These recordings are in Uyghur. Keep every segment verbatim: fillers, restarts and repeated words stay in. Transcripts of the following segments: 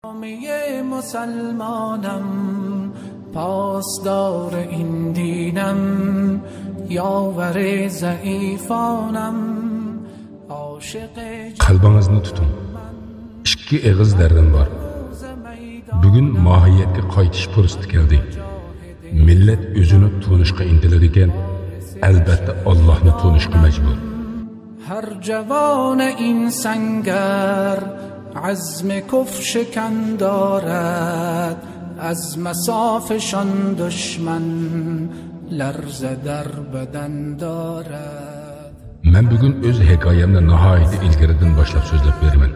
جامعهٔ مسلمانم، پاسدار این دینم، یاور ضعیفانم، عاشق. قەلبىڭىزنى تۇتۇڭ. ئىككى ئېغىز دەردىم بار. بۈگۈن ماھىيەتكە قايتىش پۇرسىتى كەلدى. مىللەت ئۆزىنى تونۇشقا ئىنتىلىدىكەن، ئەلبەتتە ئاللاھنى تونۇشقا مەجبۇر. هر جوان این سنگر عزم کفر شکن دارد، از مصافشان دشمن لرزه در بدن دارد. مەن بۈگۈن ئۆز ھېكايەمنى ناھايىتى ئىلگىرىدىن باشلاپ سۆزلەپ بېرىمەن.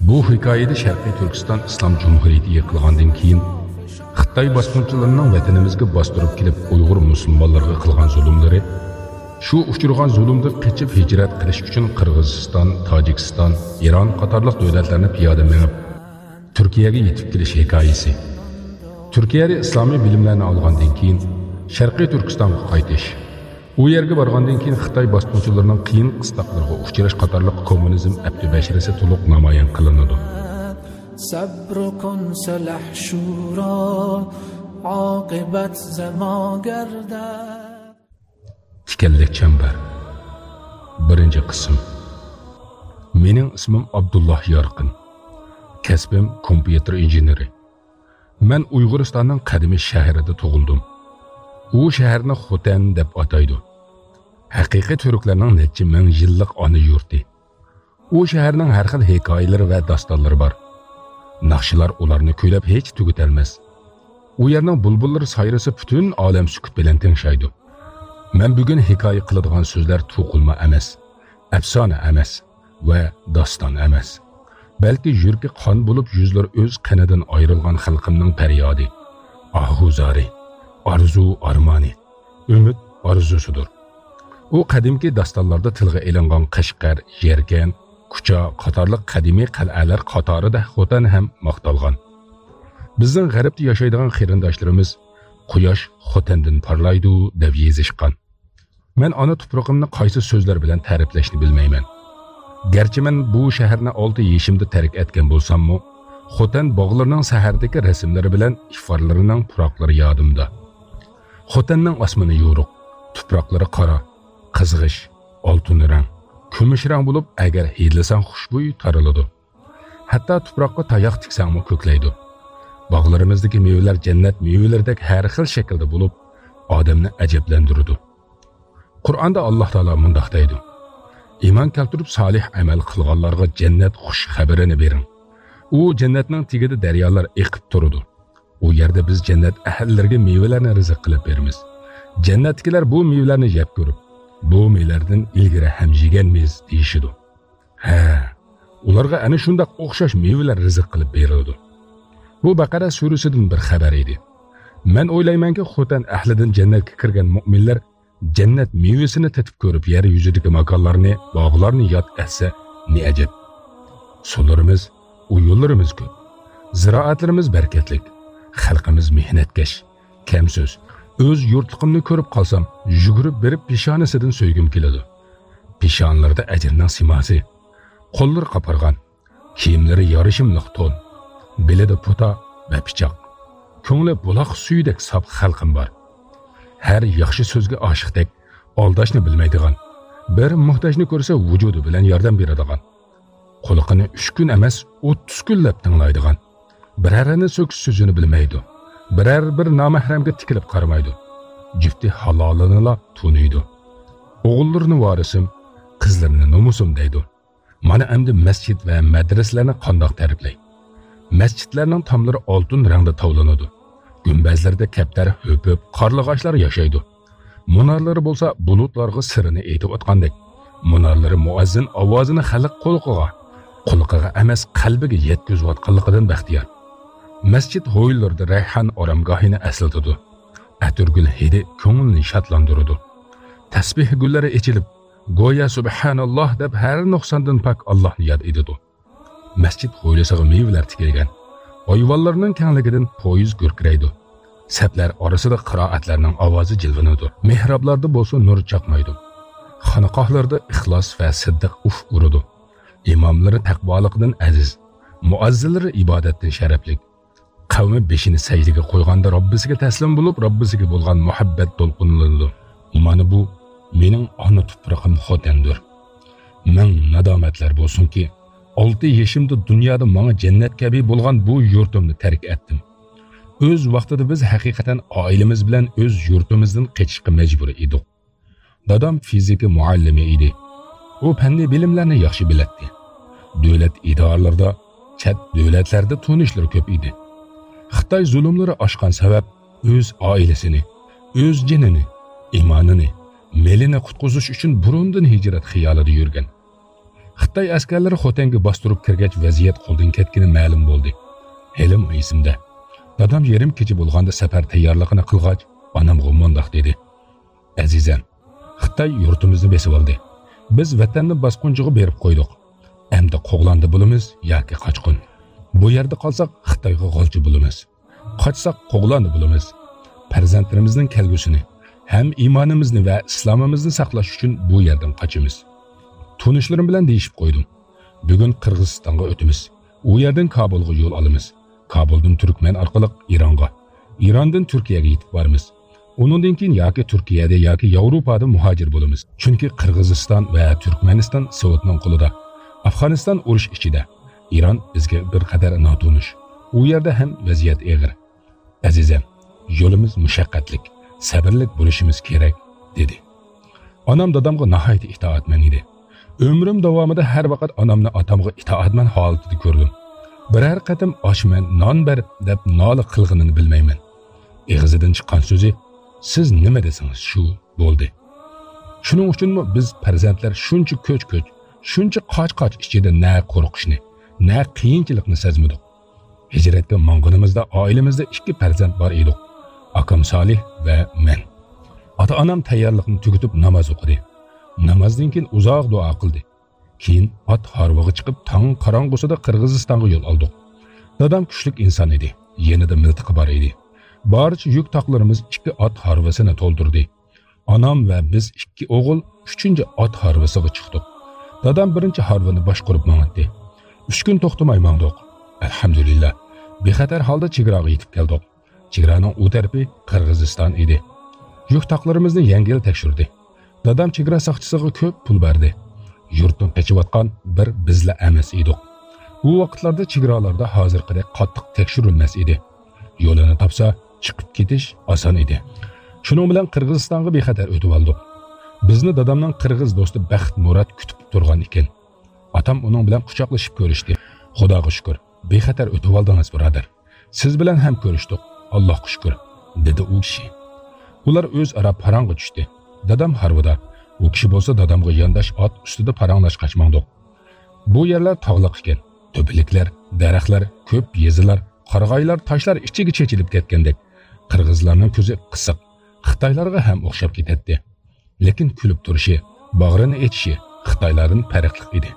بۇ ھېكايىدە شەرقىي تۈركىستان ئىسلام جۇمھۇرىيىتى يىقىلغاندىن كېيىن، خىتاي باسقۇنچىلىرىنىڭ ۋەتىنىمىزگە باستۇرۇپ كېلىپ ئۇيغۇر مۇسۇلمانلىرىغا قىلغان زۇلۇملىرى، شۇ ئۇچرىغان زۇلۇمدىن قېچىپ ھىجرەت قىلىش ئۈچۈن قىرغىزىستان، تاجىكىستان، ئىران قاتارلىق دۆلەتلەرنى پىيادە مېڭىپ، تۈركىيەگە يېتىپ كېلىش ھېكايىسى. تۈركىيەدە ئىسلامىي بىلىملەرنى ئالغاندىن كېيىن، شەرقىي تۈركىستانغا قايتىش. ئۇ يەرگە بارغاندىن كېيىن خىتاي باسقۇنچىلىرىنىڭ قىيىن قىستاقلىرىغا ئۇچراش قاتارلىق كوممۇنىزم ئەپتى بەشىرىسى تولۇق نامايان قىلىنىدۇ. صبر کن سلح شورا، عاقبت ز ما گردد. تىكەنلىك چەمبەر. بىرىنچى قىسىم. مېنىڭ ئىسمىم ئابدۇللا يارقىن. كەسپىم كومپيۇتېر ئىنژېنېرى. مەن ئۇيغۇرىستاننىڭ قەدىمىي شەھىرىدە تۇغۇلدۇم. ئۇ شەھەرنى خوتەن دەپ ئاتايدۇ. ھەقىقىي تۈركلەرنىڭ نەچچە مىڭ يىللىق ئانا يۇرتى. ئۇ شەھەرنىڭ ھەر خىل ھېكايىلىرى ۋە داستانلىرى بار. ناخشىلار ئۇلارنى كۈيلەپ ھېچ تۈگىتەلمەس. ئۇ يەرنىڭ بۇلبۇللىرى سايرىسا پۈتۈن ئالەم سۈكۈت بىلەن تىڭشايدۇ. مەن بۈگۈن ھېكايە قىلىدىغان سۆزلەر توقۇلما ئەمەس، ئەپسانە ئەمەس ۋە داستان ئەمەس. بەلكى يۈرىكى قان بولۇپ يۈزلىرى ئۆز قېنىدىن ئايرىلغان خەلقىمنىڭ پەريادى، ئاھۇ زارى، ئارزۇ ئارمانى، ئۈمىد ئارزۇسىدۇر. ئۇ قەدىمكى داستانلاردا تىلغا ئېلىنغان قەشقەر، يەركەن، كۇچا قاتارلىق قەدىمىي قەلئەلەر قاتارىدا خوتەن ھەم ماختالغان. بىزنىڭ غەربتە ياشايدىغان قېرىنداشلىرىمىز قۇياش خوتەندىن پارلايدۇ دەپ يېزىشقان. مەن ئانا تۇپرىقىمنى قايسى سۆزلەر بىلەن تەرىپلەشنى بىلمەيمەن. گەرچە مەن بۇ شەھەرنى ئالتە يېشىمدا تەرك ئەتكەن بولساممۇ، خوتەن باغلىرىنىڭ سەھەردىكى رەسىملىرى بىلەن ئىفارلىرىنىڭ پۇراقلىرى يادىمدا. خوتەننىڭ ئاسمىنى يورۇق، تۇپراقلىرى قارا، قىزغىش، ئالتۇن رەڭ، كۈمۈش رەڭ بولۇپ، ئەگەر ھىدلىساڭ خۇشبۇي تارىلىدۇ. ھەتتا تۇپراققا تاياق تىكسەڭمۇ كۆكلەيدۇ. باغلىرىمىزدىكى مېۋىلەر جەننەت مېۋىلىرىدەك ھەر خىل شەكىلدە بولۇپ، ئادەمنى ئەجەبلەندۈرىدۇ. قۇرئاندا ئاللاھ تائالا مۇنداق دەيدۇ: ئىمان كەلتۈرۈپ سالىھ ئەمەل قىلغانلارغا جەننەت خۇش خەۋىرىنى بېرىڭ. ئۇ جەننەتنىڭ تېگىدە دەريالار ئېقىپ تۇرىدۇ. ئۇ يەردە بىز جەننەت ئەھلىلىرىگە مېۋىلەرنى رىزىق قىلىپ بېرىمىز. جەننەتتىكىلەر بۇ مېۋىلەرنى يەپ كۆرۈپ، بۇ مېۋىلەردىن ئىلگىرى ھەم يېگەنمىز دېيىشىدۇ. ھە، ئۇلارغا ئەنە شۇنداق ئوخشاش مېۋىلەر رىزىق قىلىپ بېرىلىدۇ. بۇ بەقەرە سۈرىسىدىن بىر خەۋەر ئىدى. مەن ئويلايمەنكى، خوتەن ئەھلىدىن جەننەتكە كىرگەن مۆمىنلەر جەننەت مېۋىسىنى تېتىپ كۆرۈپ، يەر يۈزىدىكى ماكانلارنى، باغلارنى ياد ئەتسە نېئەجەب. سۇلىرىمىز، ئويۇنلىرىمىز كۆپ. زىرائەتلىرىمىز بەرىكەتلىك. خەلقىمىز مېھنەتكەش، كەمسۆز. ئۆز يۇرتلۇقۇمنى كۆرۈپ قالسام، يۈگۈرۈپ بېرىپ پېشانىسىدىن سۆيگۈم كېلىدۇ. پېشانىلىرىدا ئەجىرنىڭ سىماسى. قوللىرى قاپارغان. كىيىملىرى يارىشىملىق تون، بېلىدە پوتا ۋە پىچاق. كۆڭلى بۇلاق سۈيىدەك ساپ خەلقىم بار. ھەر ياخشى سۆزگە ئاشىقتەك، ئالداشنى بىلمەيدىغان، بىر موھتاجنى كۆرسە ۋۇجۇدى بىلەن ياردەم بېرىدىغان، قۇلىقىنى ئۈچ كۈن ئەمەس، ئوتتۇز كۈنلەپ تىڭلايدىغان، بىرەرىنى سۆكۈش سۆزىنى بىلمەيدۇ، بىرەر بىر نامەھرەمگە تىكىلىپ قارىمايدۇ، جۈپتى ھالالىنىلا تونۇيدۇ. ئوغۇللىرىنى ۋارىسىم، قىزلىرىنى نومۇسۇم دەيدۇ. مانا ئەمدى مەسچىت ۋە مەدرىسىلەرنى قانداق تەرىپلەي؟ مەسچىتلەرنىڭ تاملىرى ئالتۇن رەڭدە تاۋلىنىدۇ. گۈمبەزلىرىدە كەپتەر ھۆپۈپ، قارلىغاچلار ياشايدۇ. مۇنارلىرى بولسا بۇلۇتلارغا سىرىنى ئېيتىۋاتقاندەك. مۇنارلىرى مۇئەززىن ئاۋازىنى خەلق قۇلىقىغا، قۇلىقىغا ئەمەس، قەلبىگە يەتكۈزۈۋاتقانلىقىدىن بەختىيار. مەسچىت ھويلىلىرىدا رەيھان ئارامگاھىنى ئەسلىتىدۇ. ئەتىرگۈل ھىدى كۆڭۈلنى شادلاندۇرىدۇ. تەسبىھ گۈللىرى ئېچىلىپ، گويا سۇبھاناللاھ دەپ ھەر نۇقساندىن پاك ئاللاھنى ياد ئېتىدۇ. مەسچىت ھويلىسىغا مېۋىلەر تىكىلگەن. ئايۋانلىرىنىڭ كەڭلىكىدىن پويىز گۈركىرەيدۇ. سەپلەر ئارىسىدا قىرائەتلەرنىڭ ئاۋازى جىلۋىنىدۇ. مېھرابلاردا بولسا نۇر چاقنايدۇ. خانىقاھلاردا ئىخلاس ۋە سىددىق ئۇھ ئۇرىدۇ. ئىماملىرى تەقۋالىقىدىن ئەزىز. مۇئەززىنلىرى ئىبادەتتىن شەرەپلىك. قەۋمى بېشىنى سەجدىگە قويغاندا رەببىسىگە تەسلىم بولۇپ، رەببىسىگە بولغان مۇھەببەت دولقۇنلىنىدۇ. مانا بۇ مېنىڭ ئانا تۇپرىقىم خوتەندۇر. مىڭ نادامەتلەر بولسۇنكى، ئالتە يېشىمدا دۇنيادا ماڭا جەننەت كەبى بولغان بۇ يۇرتۇمنى تەرك ئەتتىم. ئۆز ۋاقتىدا بىز ھەقىقەتەن ئائىلىمىز بىلەن ئۆز يۇرتىمىزدىن قېچىشقا مەجبۇر ئىدۇق. دادام فىزىكا مۇئەللىمى ئىدى. ئۇ پەننىي بىلىملەرنى ياخشى بىلەتتى. دۆلەت ئىدارىلىرىدا، چەت دۆلەتلەردە تونۇشلىرى كۆپ ئىدى. خىتاي زۇلۇملىرى ئاشقان سەۋەب ئۆز ئائىلىسىنى، ئۆز جېنىنى، ئىمانىنى، مېلىنى قۇتقۇزۇش ئۈچۈن بۇرۇندىن ھىجرەت خىيالىدا يۈرگەن. خىتاي ئەسكەرلىرى خوتەنگە باستۇرۇپ كىرگەچ ۋەزىيەت قولدىن كەتكىنى مەلۇم بولدى. ھېلىمۇ ئېسىمدە. دادام يېرىم كېچە بولغاندا سەپەر تەييارلىقىنى قىلغاچ، ئانامغا مۇنداق دېدى: ئەزىزەم، خىتاي يۇرتىمىزنى بېسىۋالدى. بىز ۋەتەننى باسقۇنچىغا بېرىپ قويدۇق. ئەمدى قوغلاندى بولىمىز ياكى قاچقۇن. بۇ يەردە قالساق خىتايغا غالچى بولىمىز. قاچساق قوغلاندى بولىمىز. پەرزەنتلىرىمىزنىڭ كەلگۈسىنى، ھەم ئىمانىمىزنى ۋە ئىسلامىمىزنى ساقلاش ئۈچۈن بۇ يەردىن قاچىمىز. تونۇشلىرىم بىلەن دېيىشىپ قويدۇم. بۈگۈن قىرغىزىستانغا ئۆتىمىز. ئۇ يەردىن كابۇلغا يول ئالىمىز. كابۇلدىن تۈركمەن ئارقىلىق ئىرانغا، ئىراندىن تۈركىيەگە يېتىپ بارىمىز. ئۇنىڭدىن كېيىن ياكى تۈركىيەدە ياكى ياۋروپادا مۇھاجىر بولىمىز. چۈنكى قىرغىزىستان ۋە تۈركمەنىستان سوۋېتنىڭ قولىدا. ئافغانىستان ئۇرۇش ئىچىدە. ئىران بىزگە بىر قەدەر ناتونۇش. ئۇ يەردە ھەم ۋەزىيەت ئېغىر. ئەزىزەم، يولىمىز مۇشەققەتلىك، سەبرلىك بولۇشىمىز كېرەك، دېدى. ئانام دادامغا ناھايىتى ئىتائەتمەن ئىدى. ئۆمرۈم داۋامىدا ھەر ۋاقىت ئانامنى ئاتامغا ئىتائەتمەن ھالىتىدە كۆردۈم. بىرەر قېتىم «ئاچىمەن، نان بەر» دەپ نالە قىلغىنىنى بىلمەيمەن. ئېغىزىدىن چىققان سۆزى «سىز نېمە دېسىڭىز، شۇ بولدى». شۇنىڭ ئۈچۈنمۇ بىز پەرزەنتلەر شۇنچە كۆچ-كۆچ، شۇنچە قاچ-قاچ ئىچىدە نە قورقۇشنى، نە قىيىنچىلىقنى سەزمىدۇق. ھىجرەتكە ماڭغىنىمىزدا ئائىلىمىزدە ئىككى پەرزەنت بار ئىدۇق. ئاكام سالىھ ۋە مەن. ئاتا-ئانام تەييارلىقنى تۈگىتىپ ناماز ئوقۇدى. نامازدىن كېيىن ئۇزاق دۇئا قىلدى. كېيىن ئات ھارۋىغا چىقىپ، تاڭ قاراڭغۇسىدا قىرغىزىستانغا يول ئالدۇق. دادام كۈچلۈك ئىنسان ئىدى. يېنىدا مىلتىقى بار ئىدى. بارچە يۈك تاقلىرىمىز ئىككى ئات ھارۋىسىنى تولدۇردى. ئانام ۋە بىز ئىككى ئوغۇل ئۈچىنچى ئات ھارۋىسىغا چىقتۇق. دادام بىرىنچى ھارۋىنى باشقۇرۇپ ماڭاتتى. ئۈچ كۈن توختىماي ماڭدۇق. ئەلھەمدۇلىللا، بىخەتەر ھالدا چېگراغا يېتىپ كەلدۇق. چېگرانىڭ ئۇ تەرىپى قىرغىزىستان ئىدى. يۈك تاقلىرىمىزنى يەڭگىل تەكشۈردى. دادام چېگرا ساقچىسىغا كۆپ پۇل بەردى. يۇرتتىن قېچىۋاتقان بىر بىزلا ئەمەس ئىدۇق. ئۇ ۋاقىتلاردا چېگرالاردا ھازىرقىدەك قاتتىق تەكشۈرۈلمەس ئىدى. يولىنى تاپسا، چىقىپ كېتىش ئاسان ئىدى. شۇنىڭ بىلەن قىرغىزىستانغا بىخەتەر ئۆتۈۋالدۇق. بىزنى دادامنىڭ قىرغىز دوستى بەخت مۇرات كۈتۈپ تۇرغان ئىكەن. ئاتام ئۇنىڭ بىلەن قۇچاقلىشىپ كۆرۈشتى. «خۇداغا شۈكۈر، بىخەتەر ئۆتۈۋالدىڭىز، بۇرادەر. سىز بىلەن ھەم كۆرۈشتۇق، ئاللاھقا شۈكۈر»، دېدى ئۇ كىشى. ئۇلار ئۆزئارا پاراڭغا چۈشتى. دادام ھارۋىدا، ئۇ كىشى بولسا دادامغا يانداش ئات ئۈستىدە پاراڭلاشقاچ ماڭدۇق. بۇ يەرلەر تاغلىق ئىكەن. تۆپىلىكلەر، دەرەخلەر، كۆپ يېزىلار، قارىغايلار، تاشلار ئىچىگە چېچىلىپ كەتكەندەك. قىرغىزلارنىڭ كۆزى قىسىق، خىتايلارغا ھەم ئوخشاپ كېتەتتى. لېكىن كۈلۈپ تۇرۇشى، باغرىنى ئېچىشى خىتايلاردىن پەرقلىق ئىدى.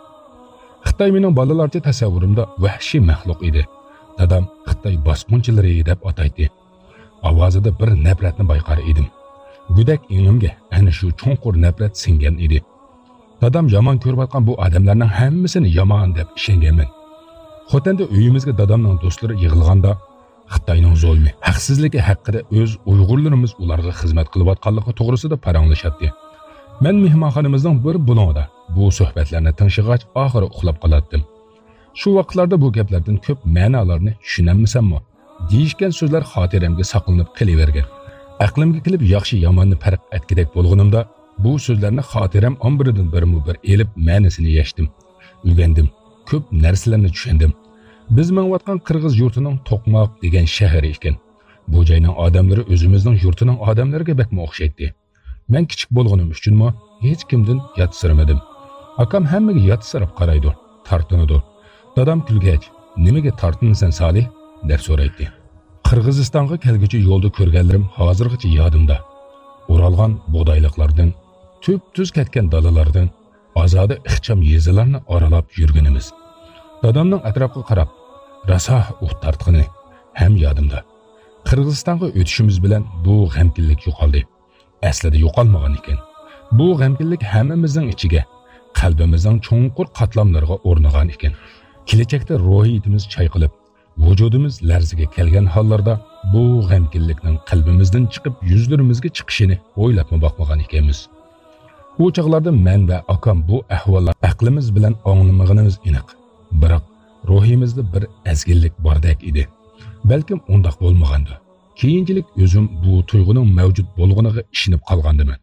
خىتاي مېنىڭ بالىلارچە تەسەۋۋۇرۇمدا ۋەھشىي مەخلۇق ئىدى. دادام خىتاي باسقۇنچىلىرى دەپ ئاتايتتى. ئاۋازىدا بىر نەپرەتنى بايقار ئىدىم. گۆدەك ئېڭىمگە ئەنە شۇ چوڭقۇر نەپرەت سىڭگەن ئىدى. دادام يامان كۆرۈۋاتقان بۇ ئادەملەرنىڭ ھەممىسىنى يامان دەپ ئىشەنگەنمەن. خوتەندە ئۆيىمىزگە دادامنىڭ دوستلىرى يىغىلغاندا، خىتاينىڭ زۇلمى، ھەقسىزلىكى ھەققىدە ئۆز ئۇيغۇرلىرىمىز ئۇلارغا خىزمەت قىلىۋاتقانلىقى توغرىسىدا پاراڭلىشاتتى. مەن مېھمانخانىمىزنىڭ بىر بۇلۇڭىدا بۇ سۆھبەتلەرنى تىڭشىغاچ، ئاخىرى ئۇخلاپ قالاتتىم. شۇ ۋاقىتلاردا بۇ گەپلەردىن كۆپ مەنالارنى چۈشىنەلمىسەممۇ، دېيىشكەن سۆزلەر خاتىرەمگە ساقلىنىپ قېلىۋەرگەن. ئەقلىمگە كېلىپ ياخشى-ياماننى پەرق ئەتكۈدەك بولغىنىمدا، بۇ سۆزلەرنى خاتىرەم ئامبىرىدىن بىرمۇ بىر ئېلىپ مەنىسىنى يەشتىم. ئۆگەندىم. كۆپ نەرسىلەرنى چۈشەندىم. بىز مېڭىۋاتقان قىرغىز يۇرتىنىڭ توقماق دېگەن شەھىرى ئىكەن. بۇ جاينىڭ ئادەملىرى ئۆزىمىزنىڭ يۇرتىنىڭ ئادەملىرىگە بەكمۇ ئوخشايتتى. مەن كىچىك بولغىنىم ئۈچۈنمۇ ھېچكىمدىن ياتسىرىمىدىم. ئاكام ھەممىگە ياتسىراپ قارايدۇ، تارتىنىدۇ. دادام كۈلگەچ، «نېمىگە تارتىنىسەن، سالىھ؟» دەپ سورايتتى. قىرغىزىستانغا كەلگۈچە يولدا كۆرگەنلىرىم ھازىرغىچە يادىمدا. ئورالغان بۇغدايلىقلاردىن، تۈپتۈز كەتكەن دالىلاردىن، ئازادە ئىخچام يېزىلارنى ئارىلاپ يۈرگىنىمىز. دادامنىڭ ئەتراپقا قاراپ، راسا ئۇھ تارتقىنى ھەم يادىمدا. قىرغىزىستانغا ئۆتۈشىمىز بىلەن بۇ غەمكىنلىك يوقالدى. ئەسلىدە يوقالمىغان ئىكەن. بۇ غەمكىنلىك ھەممىمىزنىڭ ئىچىگە، قەلبىمىزنىڭ چوڭقۇر قاتلاملىرىغا ئورنىغان ئىكەن. كېلەچەكتە روھىيىتىمىز چايقىلىپ، ۋۇجۇدىمىز لەرزىگە كەلگەن ھاللاردا بۇ غەمكىنلىكنىڭ قەلبىمىزدىن چىقىپ يۈزلىرىمىزگە چىقىشىنى ئويلاپمۇ باقمىغان ئىكەنمىز. ئۇ چاغلاردا مەن ۋە ئاكام بۇ ئەھۋاللارنى ئەقلىمىز بىلەن ئاڭلىمىغىنىمىز ئېنىق. بىراق روھىمىزدا بىر ئەزگىنلىك باردەك ئىدى. بەلكىم ئۇنداق بولمىغاندۇ. كېيىنچىلىك ئۆزۈم بۇ تۇيغۇنىڭ مەۋجۇت بولغىنىغا ئىشىنىپ قالغانىدىمەن.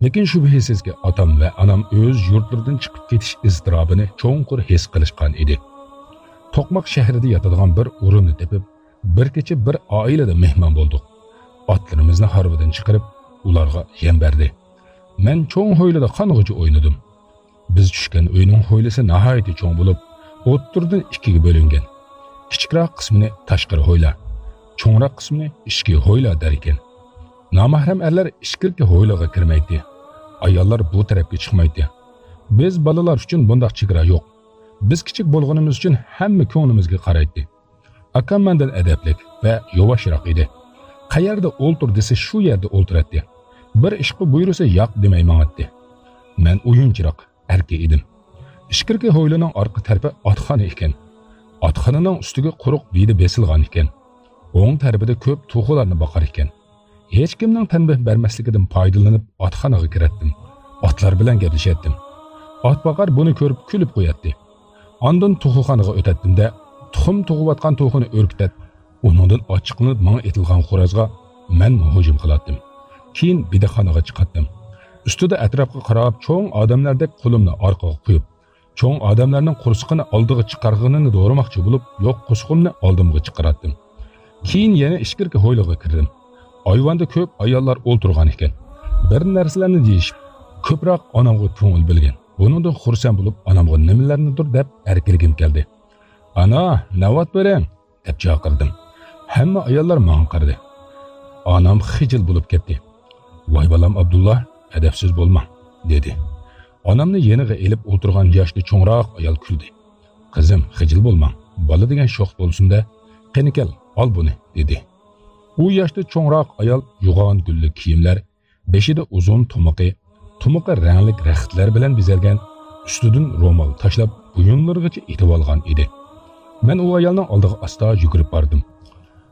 لېكىن شۈبھىسىزكى، ئاتام ۋە ئانام ئۆز يۇرتلىرىدىن چىقىپ كېتىش ئىزتىرابىنى چوڭقۇر ھېس قىلىشقان ئىدى. توقماق شەھىرىدە ياتىدىغان بىر ئورۇننى تېپىپ، بىر كېچە بىر ئائىلىدە مېھمان بولدۇق. ئاتلىرىمىزنى ھارۋىدىن چىقىرىپ، ئۇلارغا يەم بەردى. مەن چوڭ ھويلىدا قانغۇچە ئوينىدىم. بىز چۈشكەن ئۆينىڭ ھويلىسى ناھايىتى چوڭ بولۇپ، ئوتتۇرىدىن ئىككىگە بۆلۈنگەن. كىچىكراق قىسمىنى تاشقىرى ھويلا، چوڭراق قىسمىنى ئىچكى ھويلا دەركەن. نامەھرەم ئەرلەر ئىچكىرىكى ھويلىغا كىرمەيتتى. ئاياللار بۇ تەرەپكە چىقمايتتى. بىز بالىلار ئۈچۈن بۇنداق چېگرا يوق. بىز كىچىك بولغىنىمىز ئۈچۈن ھەممە كۆڭلىمىزگە قارايتتى. ئاكام مەندىن ئەدەپلىك ۋە يۇۋاشراق ئىدى. قەيەردە ئولتۇر دېسە، شۇ يەردە ئولتۇراتتى. بىر ئىشقا بۇيرۇسا، ياق دېمەي ماڭاتتى. مەن ئويۇنچىراق، ئەركە ئىدىم. ئىچكىرىكى ھويلىنىڭ ئارقا تەرىپى ئاتخانا ئىكەن. ئاتخانىنىڭ ئۈستىگە قۇرۇق بىدە بېسىلغان ئىكەن. ئوڭ تەرىپىدە كۆپ توخۇلارنى باقار ئىكەن. ھېچكىمنىڭ تەنبىھ بەرمەسلىكىدىن پايدىلىنىپ، ئاتخانىغا كىرەتتىم. ئاتلار بىلەن گەپلىشەتتىم. ئات باقار بۇنى كۆرۈپ كۈلۈپ قوياتتى. ئاندىن توخۇخانىغا ئۆتەتتىم-دە، تۇخۇم تۇغۇۋاتقان توخۇنى ئۈركۈتەت، ئۇنىڭدىن ئاچچىقلىنىپ ماڭا ئېتىلغان خورازغا مەنمۇ ھۇجۇم قىلاتتىم. كېيىن بېدىخانىغا چىقاتتىم. ئۈستىدە ئەتراپقا قاراپ، چوڭ ئادەملەردەك قولۇمنى ئارقىغا قويۇپ، چوڭ ئادەملەرنىڭ قورسىقىنى ئالدىغا چىقارغىنىنى دورىماقچى بولۇپ، يوق قورسىقىمنى ئالدىمغا چىقىراتتىم. كېيىن يەنە ئىچكىرىكى ھويلىغا كىردىم. ئايۋاندا كۆپ ئاياللار ئولتۇرغان ئىكەن. بىر نەرسىلەرنى دېيىشىپ، كۆپرەك ئانامغا كۆڭۈل بۆلگەن. بۇنىڭدىن خۇرسەن بولۇپ، ئانامغا نېمىلەرنىدۇر دەپ ئەركىلىگۈم كەلدى. «ئانا، ناۋات بېرىڭ!» دەپ چاقىردىم. ھەممە ئاياللار ماڭا قارىدى. ئانام خىجىل بولۇپ كەتتى. «ۋاي بالام ئابدۇللا، ئەدەپسىز بولماڭ» دېدى. ئانامنى يېنىغا ئېلىپ ئولتۇرغان ياشتا چوڭراق ئايال كۈلدى. «قىزىم، خىجىل بولماڭ، بالا دېگەن شوخ بولسۇن-دە، قېنى كەل، ئال بۇنى» دېدى. ئۇ ياشتا چوڭراق ئايال يوغان گۈللۈك كىيىملەر، بېشىدا ئۇزۇن تۇمىقى، تۇمىقى رەڭلىك رەختلەر بىلەن بېزەلگەن، ئۈستىدىن رومال تاشلاپ، بويۇنلىرىغىچە ئېتىۋالغان ئىدى. مەن ئۇ ئايالنىڭ ئالدىغا ئاستا يۈگۈرۈپ باردىم.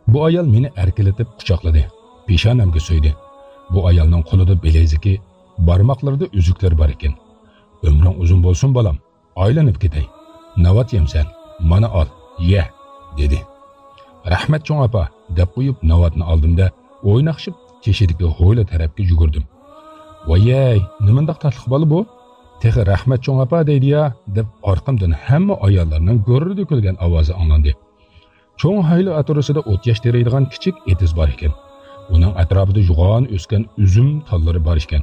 بۇ ئايال مېنى ئەركىلىتىپ قۇچاقلىدى، پېشانەمگە سۆيدى. بۇ ئايالنىڭ قولىدا بىلەزىكى، بارماقلىرىدا ئۈزۈكلەر بار ئىكەن. «ئۆمرۈڭ ئۇزۇن بولسۇن، بالام، ئايلىنىپ كېتەي. ناۋات يەمسەن، مانا ئال، يە» دېدى. «رەھمەت، چوڭ ئاپا» دەپ قويۇپ، ناۋاتنى ئالدىم-دە، ئويناقشىپ چېشىدىكى ھويلا تەرەپكە يۈگۈردۈم. «ۋايەي، نېمانداق تاتلىق بالا بۇ! تېخى رەھمەت، چوڭ ئاپا دەيدۇ-يا» دەپ، ئارقامدىن ھەممە ئاياللارنىڭ گۈررىدە كۈلگەن ئاۋازى ئاڭلاندى. چوڭ ھويلا ئوتتۇرىسىدا ئوت ياش تېرىيدىغان كىچىك ئېتىز بار ئىكەن. ئۇنىڭ ئەتراپىدا يوغان ئۆسكەن ئۈزۈم تاللىرى بار ئىكەن.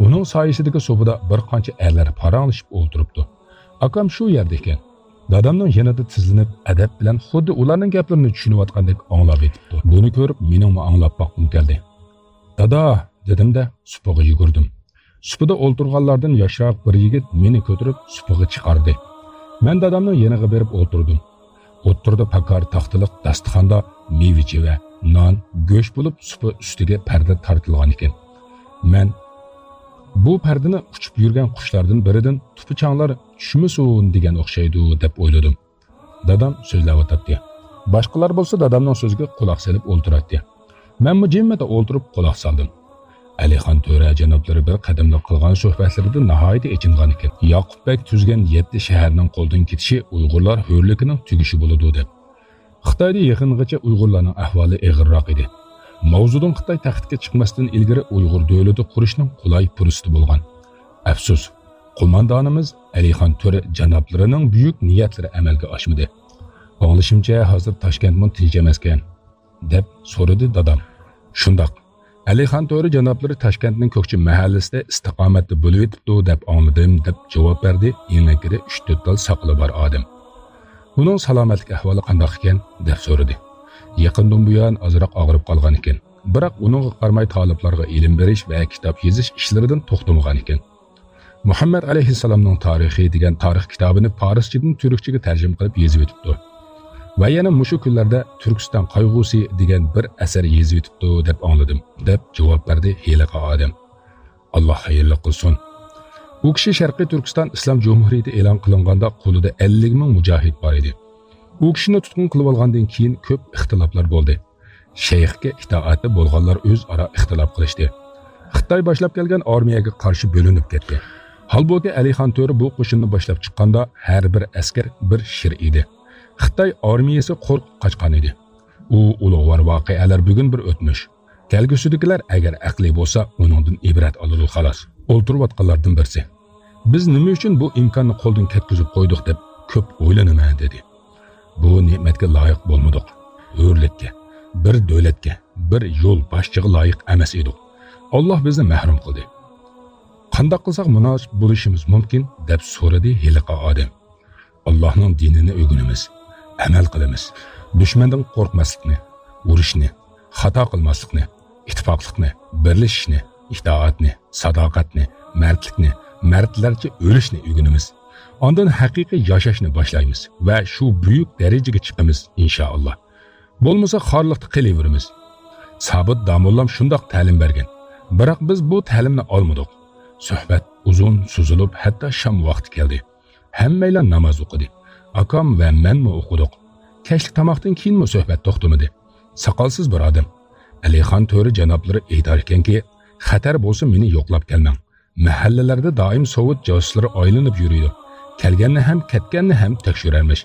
ئۇنىڭ سايىسىدىكى سوپىدا بىر قانچە ئەرلەر پاراڭلىشىپ ئولتۇرۇپتۇ. ئاكام شۇ يەردە ئىكەن. دادامنىڭ يېنىدا تىزلىنىپ، ئەدەپ بىلەن خۇددى ئۇلارنىڭ گەپلىرىنى چۈشىنىۋاتقاندەك ئاڭلاۋېتىپتۇ. بۇنى كۆرۈپ، مېنىڭمۇ ئاڭلاپ باققۇم كەلدى. «دادا!» دېدىم-دە، سۇپىغا يۈگۈردۈم. سۇپىدا ئولتۇرغانلاردىن ياشراق بىر يىگىت مېنى كۆتۈرۈپ سۇپىغا چىقاردى. مەن دادامنىڭ يېنىغا بېرىپ ئولتۇردۇم. ئوتتۇرىدا پاكار تاختىلىق داستىخاندا مېۋە-چېۋە، نان، گۆش بولۇپ، سۇپا ئۈستىگە پەردە تارتىلغان ئىكەن. مەن، «بۇ پەردىنى ئۇچۇپ يۈرگەن قۇشلاردىن بىرىدىن توپا-چاڭلار چۈشمىسۇن دېگەن ئوخشايدۇ» دەپ ئويلىدىم. دادام سۆزلەۋاتاتتى. باشقىلار بولسا دادامنىڭ سۆزىگە قۇلاق سېلىپ ئولتۇراتتى. مەنمۇ جىممىدە ئولتۇرۇپ قۇلاق سالدىم. ئەلىخان تۆرە جانابلىرى بىر قەدەملىك قىلغان سۆھبەتلىرىدە ناھايىتى ئېچىنغان ئىكەن. ياقۇپ بەگ تۈزگەن يەتتە شەھەرنىڭ قولدىن كېتىشى ئۇيغۇرلار ھۆرلۈكىنىڭ تۈگىشى بولىدۇ دەپ. خىتايدا يېقىنغىچە ئۇيغۇرلارنىڭ ئەھۋالى ئېغىرراق ئىدى. ماۋزېدۇڭ خىتاي تەختكە چىقماستىن ئىلگىرى ئۇيغۇر دۆلىتى قۇرۇشنىڭ قولاي پۇرسىتى بولغان. ئەپسۇس، قوماندانىمىز ئەلىخان تۆرە جانابلىرىنىڭ بۈيۈك نىيەتلىرى ئەمەلگە ئاشمىدى. ئاڭلىشىمچە، ھازىر تاشكەنتمۇ تىنچ ئەمەسكەن، دەپ سورىدى دادام. شۇنداق، ئەلىخان تۆرە جانابلىرى تاشكەنتنىڭ كۆكچى مەھەللىسىدە ئىستىقامەتتە بولۇۋېتىپتۇ دەپ ئاڭلىدىم، دەپ جاۋاب بەردى ئېڭەكىدە ئۈچ تۆت تال ساقىلى بار ئادەم. ئۇنىڭ سالامەتلىك ئەھۋالى قانداق ئىكەن؟ دەپ سورىدى. يېقىندىن بۇيان ئازراق ئاغرىپ قالغان ئىكەن. بىراق ئۇنىڭغا قارىماي تالىپلارغا ئىلىم بېرىش ۋە كىتاب يېزىش ئىشلىرىدىن توختىمىغان ئىكەن. مۇھەممەد ئەلەيھىسسالامنىڭ تارىخى دېگەن تارىخ كىتابىنى پارسچىدىن تۈركچىگە تەرجىمە قىلىپ يېزىۋېتىپتۇ. ۋە يەنە مۇشۇ كۈنلەردە تۈركىستان قايغۇسى دېگەن بىر ئەسەر يېزىۋېتىپتۇ دەپ ئاڭلىدىم، دەپ جاۋاب بەردى ھېلىقى ئادەم. ئاللا خەيرلىك قىلسۇن. ئۇ كىشى شەرقىي تۈركىستان ئىسلام جۇمھۇرىيىتى ئېلان قىلىنغاندا قولىدا ئەللىك مىڭ مۇجاھىد بار ئىدى. ئۇ كىشىنى تۇتقۇن قىلىۋالغاندىن كېيىن كۆپ ئىختىلاپلار بولدى. شەيخكە ئىتائەتتە بولغانلار ئۆزئارا ئىختىلاپ قىلىشتى. خىتاي باشلاپ كەلگەن ئارمىيەگە قارشى بۆلۈنۈپ كەتتى. ھالبۇكى، ئەلىخان تۆرە بۇ قوشۇننى باشلاپ چىققاندا ھەر بىر ئەسكەر بىر شىر ئىدى. خىتاي ئارمىيەسى قورقۇپ قاچقان ئىدى. ئۇ ئۇلۇغۋار ۋەقەلەر بۈگۈن بىر ئۆتمۈش. كەلگۈسىدىكىلەر ئەگەر ئەقلىي بولسا، ئۇنىڭدىن ئىبرەت ئالىدۇ خالاس. ئولتۇرۇۋاتقانلاردىن بىرسى، «بىز نېمە ئۈچۈن بۇ ئىمكاننى قولدىن كەتكۈزۈپ قويدۇق؟» دەپ كۆپ ئويلىنىمەن، دېدى. بۇ نېمەتكە لايىق بولمىدۇق. ھۆرلۈككە، بىر دۆلەتكە، بىر يول باشچىغا لايىق ئەمەس ئىدۇق. ئاللاھ بىزنى مەھرۇم قىلدى. «قانداق قىلساق مۇناسىپ بولۇشىمىز مۇمكىن؟» دەپ سورىدى ھېلىقى ئادەم. «ئاللاھنىڭ دىنىنى ئۆگىنىمىز، ئەمەل قىلىمىز. دۈشمەندىن قورقماسلىقنى، ئۇرۇشنى، خاتا قىلماسلىقنى، ئىتتىپاقلىقنى، بىرلىشىشنى، ئىتائەتنى، ساداقەتنى، مەردلىكنى، مەردلەرچە ئۆلۈشنى ئۆگىنىمىز. ئاندىن ھەقىقىي ياشاشنى باشلايمىز ۋە شۇ بۈيۈك دەرىجىگە چىقىمىز، ئىنشائاللا. بولمىسا خارلىقتا قېلىۋېرىمىز.» سابىت داموللام شۇنداق تەلىم بەرگەن. بىراق بىز بۇ تەلىمنى ئالمىدۇق. سۆھبەت ئۇزۇن سوزۇلۇپ، ھەتتا شام ۋاقتى كەلدى. ھەممەيلەن ناماز ئوقۇدى. ئاكام ۋە مەنمۇ ئوقۇدۇق. كەچلىك تاماقتىن كېيىنمۇ سۆھبەت توختىمىدى. ساقالسىز بىر ئادەم، ئەلىخان تۆرە جانابلىرى ئېيتاركەنكى، «خەتەر بولسا مېنى يوقلاپ كەلمەڭ. مەھەللىلەردە دائىم سوۋېت جاسۇسلىرى ئايلىنىپ يۈرىدۇ. كەلگەننى ھەم، كەتكەننى ھەم تەكشۈرەرمىش.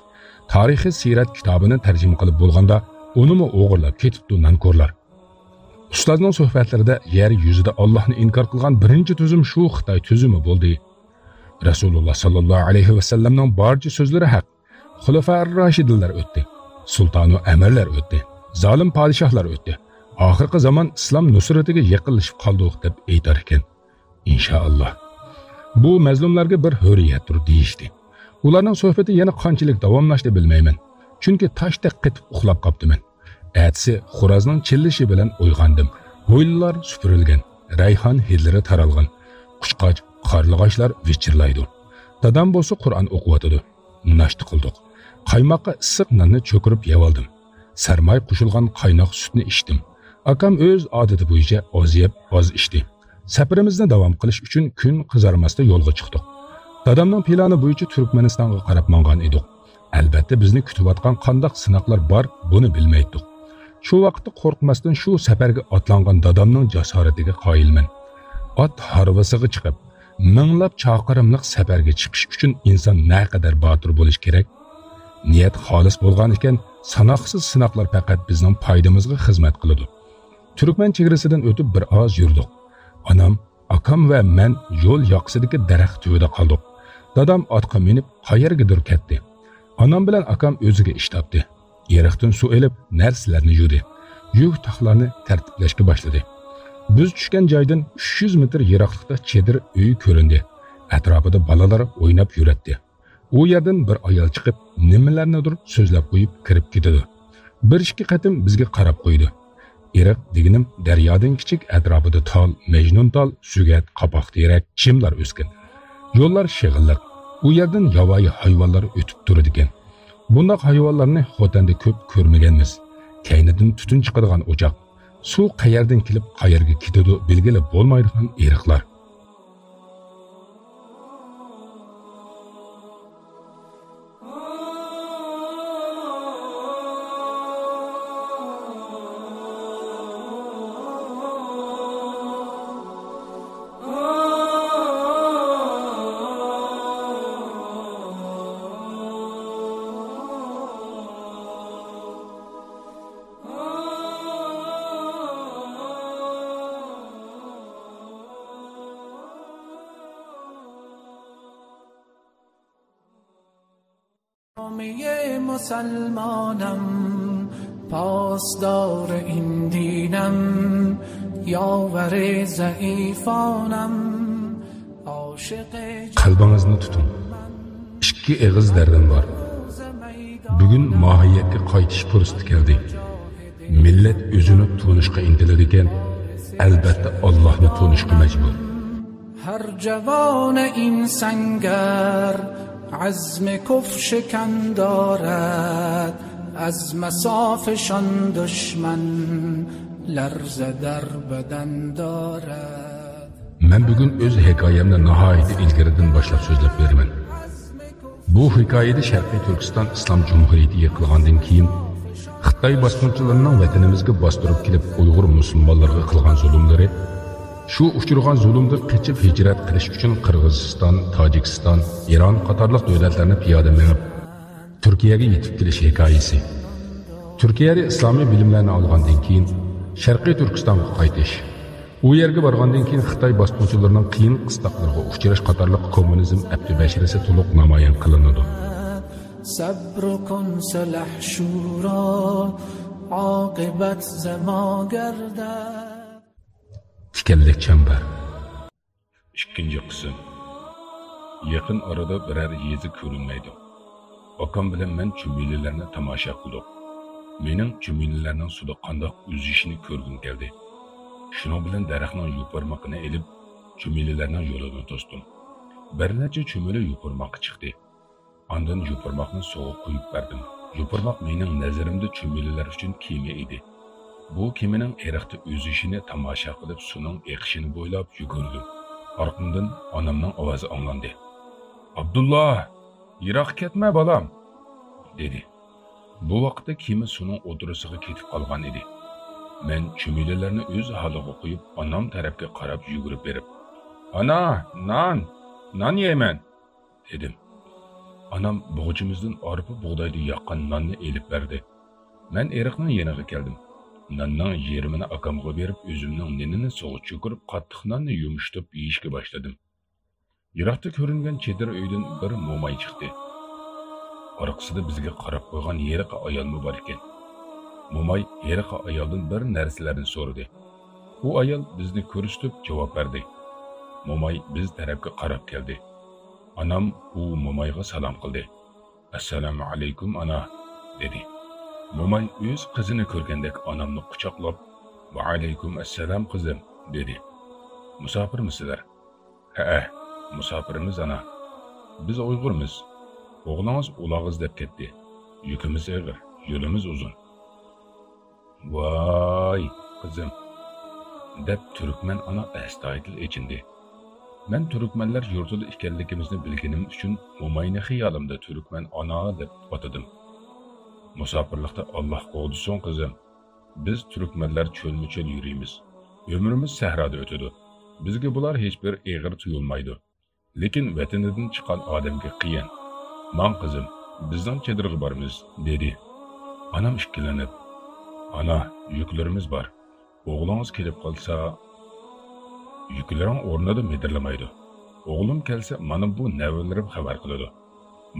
تارىخىي سىيرەت كىتابىنى تەرجىمە قىلىپ بولغاندا، ئۇنىمۇ ئوغرىلاپ كېتىپتۇ نانكورلار.» ئۇستازنىڭ سۆھبەتلىرىدە يەر يۈزىدە ئاللاھنى ئىنكار قىلغان بىرىنچى تۈزۈم شۇ خىتاي تۈزۈمى بولدى. رەسۇلۇللا ساللاللاھۇ ئەلەيھى ۋەسەللەمنىڭ بارچە سۆزلىرى ھەق. خۇلەفائىر راشىدىنلار ئۆتتى. سۇلتانۇ ئەمىرلەر ئۆتتى. زالىم پادىشاھلار ئۆتتى. ئاخىرقى زامان ئىسلام نۇسرىتىگە يېقىنلىشىپ قالدۇق دەپ ئېيتار ئىكەن. ئىنشائاللا. بۇ مەزلۇملارغا بىر ھۆرىيەتتۇر دېيىشتى. ئۇلارنىڭ سۆھبىتى يەنە قانچىلىك داۋاملاشتى بىلمەيمەن. چۈنكى تاشتەك قېتىپ ئۇخلاپ قاپتىمەن. ئەتىسى خورازنىڭ چىللىشى بىلەن ئويغاندىم. ھويلىلار سۈپۈرۈلگەن، رەيھان ھىدلىرى تارالغان، قۇشقاچ، قارلىغاچلار ۋىچىرلايدۇ. دادام بولسا قۇرئان ئوقۇۋاتىدۇ. ناشتا قىلدۇق. قايماققا ئىسسىق ناننى چۆكۈرۈپ يەۋالدىم. سەرماي قوشۇلغان قايناق سۈتنى ئىچتىم. ئاكام ئۆز ئادىتى بويىچە ئاز يەپ، ئاز ئىچتى. سەپىرىمىزنى داۋام قىلىش ئۈچۈن كۈن قىزارماستا يولغا چىقتۇق. دادامنىڭ پىلانى بويىچە تۈركمەنىستانغا قاراپ ماڭغان ئىدۇق. ئەلبەتتە، بىزنى كۈتۈۋاتقان قانداق سىناقلار بار، بۇنى بىلمەيتتۇق. شۇ ۋاقىتتا قورقماستىن شۇ سەپەرگە ئاتلانغان دادامنىڭ جاسارىتىگە قايىلمەن. ئات ھارۋىسىغا چىقىپ، مىڭلاپ چاقىرىملىق سەپەرگە چىقىش ئۈچۈن ئىنسان نەقەدەر باتۇر بولۇش كېرەك؟ نىيەت خالىس بولغان ئىكەن، ساناقسىز سىناقلار پەقەت بىزنىڭ پايدىمىزغا خىزمەت قىلىدۇ. تۈركمەن چېگرىسىدىن ئۆتۈپ بىر ئاز يۈردۇق. ئانام، ئاكام ۋە مەن يول ياقىسىدىكى دەرەخ تۈۋىدە قالدۇق. دادام ئاتقا مىنىپ قەيەرگىدۇر كەتتى. ئانام بىلەن ئاكام ئۆزىگە ئىش تاپتى. ئېرىقتىن سۇ ئېلىپ، نەرسىلەرنى يۇدى. يۈك تاقلارنى تەرتىپلەشكە باشلىدى. بىز چۈشكەن جايدىن ئۈچ يۈز مېتىر يىراقلىقتا چېدىر ئۆي كۆرۈندى. ئەتراپىدا بالىلار ئويناپ يۈرەتتى. ئۇ يەردىن بىر ئايال چىقىپ، نېمىلەرنىدۇر سۆزلەپ قويۇپ كىرىپ كېتىدۇ. بىر ئىككى قېتىم بىزگە قاراپ قويدى. ئېرىق دېگىنىم دەريادىن كىچىك، ئەتراپىدا تال، مەجنۇنتال، سۆگەت، قاپاق تېرەك، چىملار ئۆسكەن. يوللار شېغىللىق. ئۇ يەردىن ياۋايى ھايۋانلار ئۆتۈپ تۇرىدىكەن. بۇنداق ھايۋانلارنى خوتەندە كۆپ كۆرمىگەنمىز. كەينىدىن تۈتۈن چىقىدىغان ئوچاق. سۇ قەيەردىن كېلىپ قەيەرگە كېتىدۇ بىلگىلى بولمايدىغان ئېرىقلار. نامهٔ مسلمانم، پاسدار این دینم، یاور ضعیفانم، عاشق قەلبىڭىزنى تۇتۇڭ. ئىككى ئېغىز دەردىم بار. بۈگۈن ماھىيەتكە قايتىش پۇرسىتى كەلدى. مىللەت ئۆزىنى تونۇشقا ئىنتىلىدىكەن، ئەلبەتتە ئاللاھنى تونۇشقا مەجبۇر. هر جوان این سنگر عزم کفر شکن دارد، از مصافشان دشمن لرزه در بدن دارد. مەن بۈگۈن ئۆز ھېكايەمنى ناھايىتى ئىلگىرىدىن باشلاپ سۆزلەپ بېرىمەن. بۇ ھېكايىدە شەرقىي تۈركىستان ئىسلام جۇمھۇرىيىتى يىقىلغاندىن كېيىن، خىتاي باسقۇنچىلىرىنىڭ ۋەتىنىمىزگە باستۇرۇپ كېلىپ ئۇيغۇر مۇسۇلمانلىرىغا قىلغان زۇلۇملىرى، شۇ ئۇچرىغان زۇلۇمدىن قېچىپ ھىجرەت قىلىش ئۈچۈن قىرغىزىستان، تاجىكىستان، ئىران قاتارلىق دۆلەتلەرنى پىيادە مېڭىپ، تۈركىيەگە يېتىپ كېلىش ھېكايىسى. تۈركىيەدە ئىسلامىي بىلىملەرنى ئالغاندىن كېيىن، شەرقىي تۈركىستانغا قايتىش. ئۇ يەرگە بارغاندىن كېيىن، خىتاي باسقۇنچىلىرىنىڭ قىيىن قىستاقلىرىغا ئۇچراش قاتارلىق كوممۇنىزم ئەپتى بەشىرىسى تولۇق نامايان قىلىنىدۇ. سەبرۇكۇن سىلاھ شورا، ئاقىبەت زەماگەردە. تىكەنلىك چەمبەر. ئىككىنچى قىسىم. يېقىن ئارىدا بىرەر يېزا كۆرۈنمەيدۇ. ئاكام بىلەن مەن چۈمۈلىلەرنى تاماشا قىلدۇق. مېنىڭ چۈمۈلىلەرنىڭ سۇدا قانداق ئۈزۈشىنى كۆرگۈم كەلدى. شۇنىڭ بىلەن دەرەخنىڭ يوپۇرمىقىنى ئېلىپ، چۈمۈلىلەرنىڭ يولىنى توستۇم. بىر نەچچە چۈمۈلە يوپۇرماققا چىقتى. ئاندىن يوپۇرماقنى سۇغا قۇيۇپ بەردىم. يوپۇرماق مېنىڭ نەزىرىمدە چۈمۈلىلەر ئۈچۈن كېمە ئىدى. بۇ كېمىنىڭ ئېرىقتا ئۈزۈشىنى تاماشا قىلىپ، سۇنىڭ ئېقىشىنى بويلاپ يۈگۈردۈم. ئارقامدىن ئانامنىڭ ئاۋازى ئاڭلاندى. «ئابدۇللا! يىراققا كەتمە، بالام!» دېدى. بۇ ۋاقىتتا كېمە سۇنىڭ ئوتتۇرىسىغا كېتىپ قالغان ئىدى. مەن چۈمۈلىلەرنى ئۆز ھالىغا قويۇپ، ئانام تەرەپكە قاراپ يۈگۈرۈپ بېرىپ، «ئانا، نان! نان يەيمەن!» دېدىم. ئانام بۇغىچىمىزدىن ئارپا بۇغدايدىن ياققان ناننى ئېلىپ بەردى. مەن ئېرىقنىڭ يېنىغا كەلدىم. ناننىڭ يېرىمىنى ئاكامغا بېرىپ، ئۆزۈمنىڭ نېنىنى سۇغا چۆكۈرۈپ، قاتتىق ناننى يۇمشىتىپ يېيىشكە باشلىدىم. يىراقتا كۆرۈنگەن چېدىر ئۆيدىن بىر موماي چىقتى. ئارقىسىدا بىزگە قاراپ قويغان ھېلىقى ئايالمۇ بار ئىكەن. موماي ھېلىقى ئايالدىن بىر نەرسىلەرنى سورىدى. ئۇ ئايال بىزنى كۆرسىتىپ جاۋاب بەردى. موماي بىز تەرەپكە قاراپ كەلدى. ئانام ئۇ مومايغا سالام قىلدى. «ئەسسالامۇ ئەلەيكۇم، ئانا!» دېدى. موماي ئۆز قىزىنى كۆرگەندەك ئانامنى قۇچاقلاپ، «ۋەئەلەيكۇم ئەسسالام، قىزىم!» دېدى. «مۇساپىرمۇسىلەر؟» «ھەئە، مۇساپىرمىز، ئانا. بىز ئۇيغۇرمىز. ئوغلىڭىز ئۇلاغ ئىزدەپ كەتتى. يۈكىمىز ئېغىر، يولىمىز ئۇزۇن.» «ۋاي، قىزىم!» دەپ تۈركمەن ئانا ئەستايىدىل ئېچىندى. مەن تۈركمەنلەر يۇرتىدا ئىكەنلىكىمىزنى بىلگىنىم ئۈچۈن موماينى خىيالىمدا تۈركمەن ئانا دەپ ئاتىدىم. «مۇساپىرلىقتا ئاللاھ قوغدىسۇن، قىزىم. بىز تۈركمەنلەر چۆلمۇ چۆل يۈرىمىز. ئۆمرىمىز سەھرادا ئۆتىدۇ. بىزگە بۇلار ھېچبىر ئېغىر تۇيۇلمايدۇ. لېكىن ۋەتىنىدىن چىققان ئادەمگە قىيىن. ماڭ، قىزىم، بىزنىڭ چېدىرغا بارىمىز.» دېدى. ئانام ئىككىلىنىپ، «ئانا، يۈكلىرىمىز بار. ئوغلىڭىز كېلىپ قالسا، يۈكلىرىڭ ئورنىدا مىدىرلىمايدۇ. ئوغلۇم كەلسە، مانا بۇ نەۋرىلىرىم خەۋەر قىلىدۇ.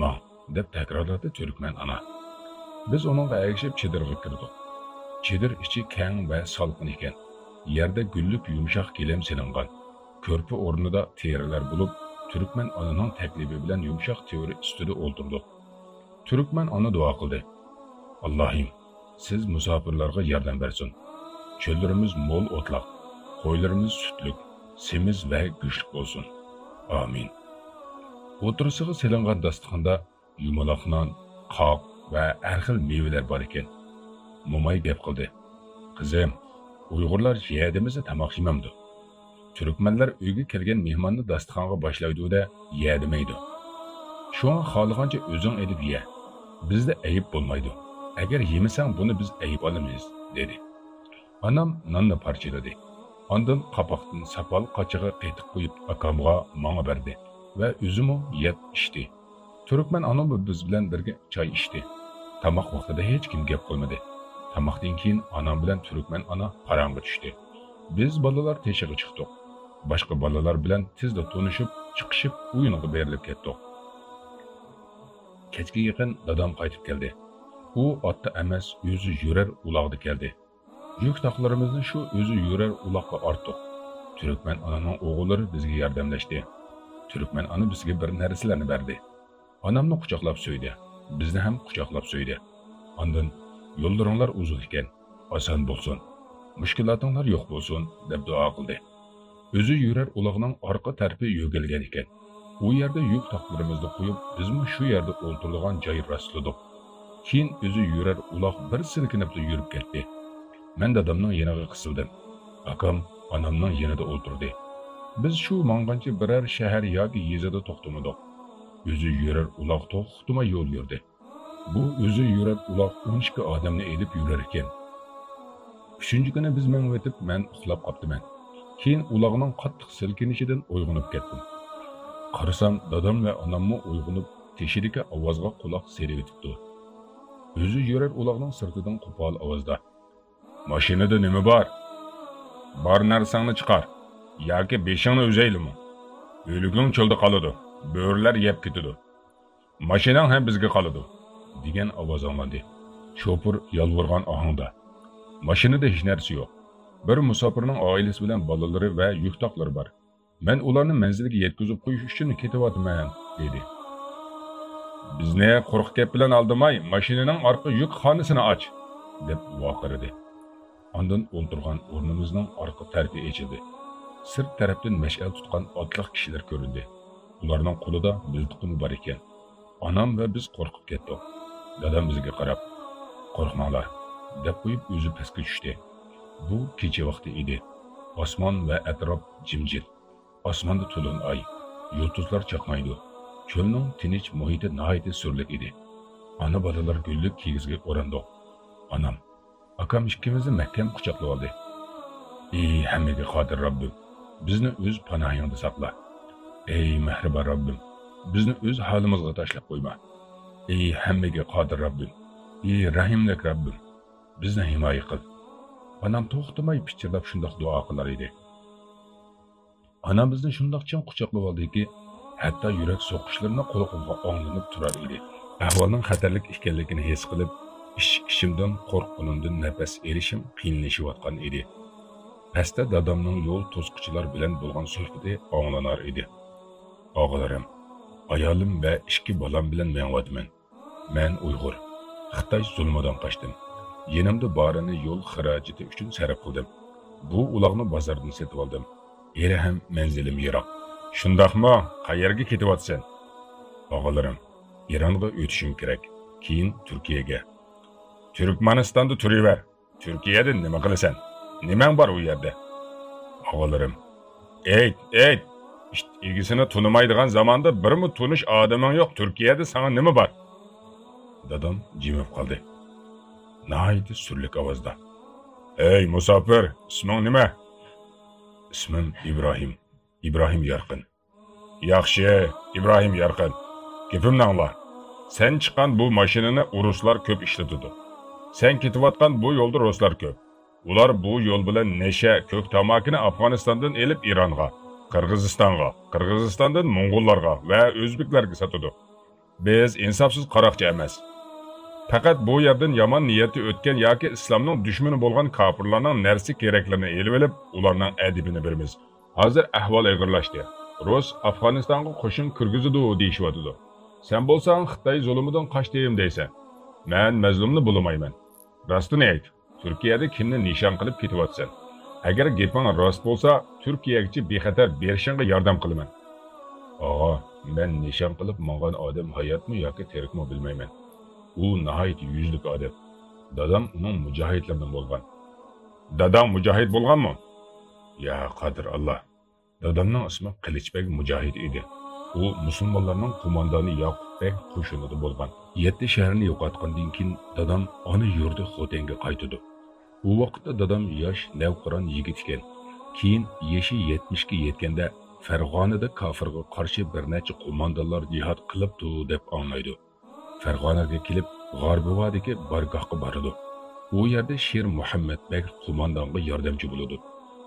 ماڭ.» دەپ تەكرارلىدى تۈركمەن ئانا. بىز ئۇنىڭغا ئەگىشىپ چېدىرغا كىردۇق. چېدىر ئىچى كەڭ ۋە سالقىن ئىكەن. يەردە گۈللۈك يۇمشاق گىلەم سېلىنغان. كۆرپە ئورنىدا تېرىلەر بولۇپ، تۈركمەن ئانىنىڭ تەكلىپى بىلەن يۇمشاق تېرە ئۈستىدە ئولتۇردۇق. تۈركمەن ئانا دۇئا قىلدى. «ئاللاھىم، سىز مۇساپىرلارغا ياردەم بەرسۇن. چۆللىرىمىز مول ئوتلاق، قويلىرىمىز سۈتلۈك، سېمىز ۋە گۆشلۈك بولسۇن. ئامىن.» ئوتتۇرىسىغا سېلىنغان داستىخاندا يۇمىلاق نان، قاق ۋە ھەر خىل مېۋىلەر بار ئىكەن. موماي گەپ قىلدى. «قىزىم، ئۇيغۇرلار يەدىمىسە تاماق يېمەمدۇ؟ تۈركمەنلەر ئۆيگە كەلگەن مېھماننى داستىخانغا باشلايدۇ-دە، يەدىمەيدۇ. شۇڭا خالىغانچە ئۆزۈڭ ئېلىپ يە. بىزدە ئەيىب بولمايدۇ. ئەگەر يېمىسەڭ، بۇنى بىز ئەيىب ئالىمىز.» دېدى. ئانام ناننى پارچىلىدى. ئاندىن قاپاقتىن ساپال قاچىغا قېتىق قۇيۇپ، ئاكامغا، ماڭا بەردى ۋە ئۆزىمۇ يەپ ئىچتى. تۈركمەن ئانىمۇ بىز بىلەن بىرگە چاي ئىچتى. تاماق ۋاقتىدا ھېچكىم گەپ قىلمىدى. تاماقتىن كېيىن ئانام بىلەن تۈركمەن ئانا پاراڭغا چۈشتى. بىز بالىلار تېشىغا چىقتۇق. باشقا بالىلار بىلەن تېزلا تونۇشۇپ، چىقىشىپ، ئويۇنغا بېرىلىپ كەتتۇق. كەچكە يېقىن دادام قايتىپ كەلدى. ئۇ ئاتتا ئەمەس، ئۆزى يۈرەر ئۇلاغدا كەلدى. يۈك تاقلىرىمىزنى شۇ ئۆزى يۈرەر ئۇلاغقا ئارتتۇق. تۈركمەن ئانىنىڭ ئوغۇللىرى بىزگە ياردەملەشتى. تۈركمەن ئانا بىزگە بىر نەرسىلەرنى بەردى. ئانامنى قۇچاقلاپ سۆيدى. بىزنى ھەم قۇچاقلاپ سۆيدى. ئاندىن، «يوللىرىڭلار ئۇزۇن ئىكەن، ئاسان بولسۇن. مۈشكۈلاتىڭلار يوق بولسۇن» دەپ دۇئا قىلدى. ئۆزى يۈرەر ئۇلاغنىڭ ئارقا تەرىپى يۆگەلگەن ئىكەن. ئۇ يەردە يۈك تاقلىرىمىزنى قويۇپ، بىزمۇ شۇ يەردە ئولتۇرىدىغان جاي راسلىدۇق. كېيىن ئۆزى يۈرەر ئۇلاغ بىر سىلكىنىپلا يۈرۈپ كەتتى. مەن دادامنىڭ يېنىغا قىسىلدىم. ئاكام ئانامنىڭ يېنىدا ئولتۇردى. بىز شۇ ماڭغانچە بىرەر شەھەر ياكى يېزىدا توختىمىدۇق. ئۆزى يۈرەر ئۇلاغ توختىماي يول يۈردى. بۇ ئۆزى يۈرەر ئۇلاغ ئون ئىككى ئادەمنى ئېلىپ يۈرەر ئىكەن. ئۈچىنچى كۈنى بىز مېڭىۋېتىپ، مەن ئۇخلاپ قاپتىمەن. كېيىن ئۇلاغنىڭ قاتتىق سىلكىنىشىدىن ئويغىنىپ كەتتىم. قارىسام، دادام ۋە ئاناممۇ ئويغىنىپ، تېشىدىكى ئاۋازغا قۇلاق سېلىۋېتىپتۇ. ئۆزى يۈرەر ئۇلاغنىڭ سىرتىدىن قوپال ئاۋازدا، «ماشىنىدا نېمە بار؟ بار نەرسەڭنى چىقار. ياكى بېشىڭنى ئۈزەيلىمۇ؟ ئۆلۈكۈڭ چۆلدە قالىدۇ. بۆرىلەر يەپ كېتىدۇ. ماشىناڭ ھەم بىزگە قالىدۇ» دېگەن ئاۋاز ئاڭلاندى. شوپۇر يالۋۇرغان ئاھاڭدا، «ماشىنىدا ھېچ نەرسە يوق. بىر مۇساپىرنىڭ ئائىلىسى بىلەن بالىلىرى ۋە يۈك-تاقلىرى بار. مەن ئۇلارنى مەنزىلگە يەتكۈزۈپ قويۇش ئۈچۈن كېتىۋاتىمەن» دېدى. «بىزنى قۇرۇق گەپ بىلەن ئالدىماي، ماشىنىنىڭ ئارقا يۈك خانىسىنى ئاچ!» دەپ ۋارقىرىدى. ئاندىن ئولتۇرغان ئورنىمىزنىڭ ئارقا تەرىپى ئېچىلدى. سىرت تەرەپتىن مەشئەل تۇتقان ئاتلىق كىشىلەر كۆرۈندى. ئۇلارنىڭ قولىدا مىلتىقىمۇ بار ئىكەن. ئانام ۋە بىز قورقۇپ كەتتۇق. دادام بىزگە قاراپ، «قورقماڭلار» دەپ قويۇپ، ئۆزى پەسكە چۈشتى. بۇ كېچە ۋاقتى ئىدى. ئاسمان ۋە ئەتراپ جىمجىت. ئاسماندا تولۇن ئاي، يۇلتۇزلار چاقنايدۇ. چۆلنىڭ تىنچ مۇھىتى ناھايىتى سۈرلۈك ئىدى. ئانا-بالىلار گۈللۈك كىگىزگە ئوراندۇق. ئانام، ئاكام ئىككىمىزنى مەھكەم قۇچاقلىۋالدى. «ئى ھەممىگە قادىر رەببىم، بىزنى ئۆز پاناھىڭدا ساقلا. ئەي مەھرىبان رەببىم، بىزنى ئۆز ھالىمىزغا تاشلاپ قويما. ئى ھەممىگە قادىر رەببىم، ئى رەھىملىك رەببىم، بىزنى ھىمايە قىل.» ئانام توختىماي پىچىرلاپ شۇنداق دۇئا قىلار ئىدى. ئانام بىزنى شۇنداق چىڭ قۇچاقلىۋالدىكى، ھەتتا يۈرەك سوقۇشلىرىمۇ قۇلىقىمغا ئاڭلىنىپ تۇرار ئىدى. ئەھۋالنىڭ خەتەرلىك ئىكەنلىكىنى ھېس قىلىپ، ئىچ-ئىچىمدىن قورققىنىمدىن نەپەس ئېلىشىم قىيىنلىشىۋاتقان ئىدى. پەستە دادامنىڭ يول توسقۇچىلار بىلەن بولغان سۆھبىتى ئاڭلىنار ئىدى. «ئاغىلىرىم، ئايالىم ۋە ئىككى بالام بىلەن مېڭىۋاتىمەن. مەن ئۇيغۇر، خىتاي زۇلمىدىن قاچتىم. يېنىمدا بارىنى يول خىراجىتى ئۈچۈن سەرپ قىلدىم. بۇ ئۇلاغنى بازاردىن سېتىۋالدىم. ھېلىھەم مەنزىلىم يىراق.» «شۇنداقمۇ؟ قەيەرگە كېتىۋاتىسەن؟» «ئاغىلىرىم، ئىرانغا ئۆتۈشۈم كېرەك. كېيىن تۈركىيەگە.» «تۈركمەنىستاندا تۇرۇۋەر. تۈركىيەدە نېمە قىلىسەن؟ نېمەڭ بار ئۇ يەردە؟» «ئاغىلىرىم.» «ئېيت، ئېيت! ئىت ئىگىسىنى تونۇمايدىغان زاماندا بىرمۇ تونۇش ئادىمىڭ يوق، تۈركىيەدە ساڭا نېمە بار؟» دادام جىمىپ قالدى. ناھايىتى سۈرلۈك ئاۋازدا، «ھەي، مۇساپىر، ئىسمىڭ نېمە؟» «ئىسمىم ئىبراھىم، ئىبراھىم يارقىن.» «ياخشى، ئىبراھىم يارقىن، گېپىمنى ئاڭلا. سەن چىققان بۇ ماشىنىنى ئۇرۇسلار كۆپ ئىشلىتىدۇ. سەن كېتىۋاتقان بۇ يولدا رۇسلار كۆپ. ئۇلار بۇ يول بىلەن نەشە، كۆك تاماكىنى ئافغانىستاندىن ئېلىپ ئىرانغا، قىرغىزىستانغا، قىرغىزىستاندىن موڭغۇللارغا ۋە ئۆزبېكلەرگە ساتىدۇ. بىز ئىنساپسىز قاراقچى ئەمەس. پەقەت بۇ يەردىن يامان نىيەتتە ئۆتكەن ياكى ئىسلامنىڭ دۈشمىنى بولغان كاپىرلارنىڭ نەرسە-كېرەكلىرىنى ئېلىۋېلىپ، ئۇلارنىڭ ئەدىپىنى بېرىمىز. ھازىر ئەھۋال ئېغىرلاشتى. رۇس ئافغانىستانغا قوشۇن كىرگۈزىدۇ دېيىشىۋاتىدۇ. سەن بولساڭ خىتاي زۇلۇمىدىن قاچتىم دەيسەن. مەن مەزلۇمنى بۇلىمايمەن. راستىنى ئېيت، تۈركىيەدە كىمنى نىشان قىلىپ كېتىۋاتىسەن؟ ئەگەر گېپىڭ راست بولسا، تۈركىيەگىچە بىخەتەر بېرىشىڭغا ياردەم قىلىمەن. ئاغا، مەن نىشان قىلىپ ماڭغان ئادەم ھاياتمۇ ياكى تىرىكمۇ بىلمەيمەن. ئۇ ناھايىتى يۈزلۈك ئادەم. دادام ئۇنىڭ مۇجاھىدلىرىدىن بولغان. داداڭ مۇجاھىد بولغانمۇ؟ يا قادىر ئاللا! دادامنىڭ ئىسمى قىلىچ بەگ مۇجاھىد ئىدى. ئۇ مۇسۇلمانلارنىڭ قوماندانى ياقۇپ بەگ قوشۇنىدا بولغان. يەتتە شەھەرنى يوقاتقاندىن كېيىن، دادام ئانا يۇرتى خوتەنگە قايتىدۇ. ئۇ ۋاقىتتا دادام ياش، نەۋقىران يىگىت ئىكەن. كېيىن يېشى يەتمىشكە يەتكەندە، فەرغانىدە كاپىرغا قارشى بىر نەچچە قوماندانلار جىھاد قىلىپتۇ، دەپ ئاڭلايدۇ. فەرغانىگە كېلىپ، غاربىۋادىكى بارگاھقا بارىدۇ. ئۇ يەردە شېر مۇھەممەد بەگ قوماندانغا ياردەمچى بولىدۇ.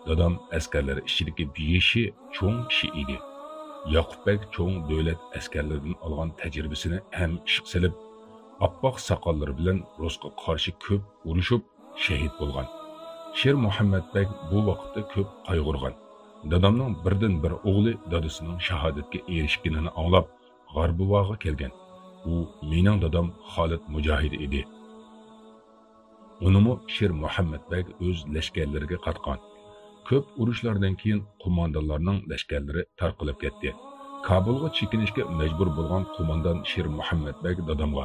دادام ئەسكەرلەر ئىچىدىكى يېشى چوڭ كىشى ئىدى. ياقۇپ بەگ چوڭ دۆلەت ئەسكەرلىرىدىن ئالغان تەجرىبىسىنى ھەم ئىشقا سېلىپ، ئاپئاق ساقاللىرى بىلەن رۇسقا قارشى كۆپ ئۇرۇشۇپ، شېھىت بولغان. شېر مۇھەممەد بەگ بۇ ۋاقىتتا كۆپ قايغۇرغان. دادامنىڭ بىردىنبىر ئوغلى دادىسىنىڭ شاھادەتكە ئېرىشكىنىنى ئاڭلاپ، غاربىۋاغا كەلگەن. ئۇ مېنىڭ دادام خالىد مۇجاھىد ئىدى. ئۇنىمۇ شېر مۇھەممەد بەگ ئۆز لەشكەرلىرىگە قاتقان. كۆپ ئۇرۇشلاردىن كېيىن قوماندانلارنىڭ لەشكەرلىرى تارقىلىپ كەتتى. كابۇلغا چېكىنىشكە مەجبۇر بولغان قوماندان شېر مۇھەممەد بەگ دادامغا،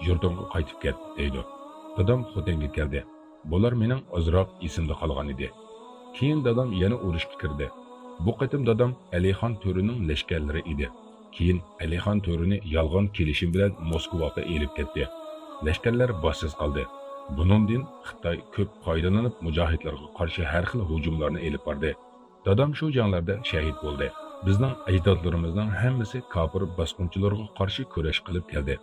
«يۇرتۇڭغا قايتىپ كەت» دەيدۇ. دادام خوتەنگە كەلدى. بۇلار مېنىڭ ئازراق ئېسىمدە قالغان ئىدى. كېيىن دادام يەنە ئۇرۇشقا كىردى. بۇ قېتىم دادام ئەلىخان تۆرىنىڭ لەشكەرلىرى ئىدى. كېيىن ئەلىخان تۆرىنى يالغان كېلىشىم بىلەن موسكۋاغا ئېلىپ كەتتى. لەشكەرلەر باشسىز قالدى. بۇنىڭدىن خىتاي كۆپ پايدىلىنىپ، مۇجاھىدلارغا قارشى ھەر خىل ھۇجۇملارنى ئېلىپ باردى. دادام شۇ جەڭلەردە شەھىت بولدى. بىزنىڭ ئەجدادلىرىمىزنىڭ ھەممىسى كاپىر باسقۇنچىلارغا قارشى كۈرەش قىلىپ كەلدى.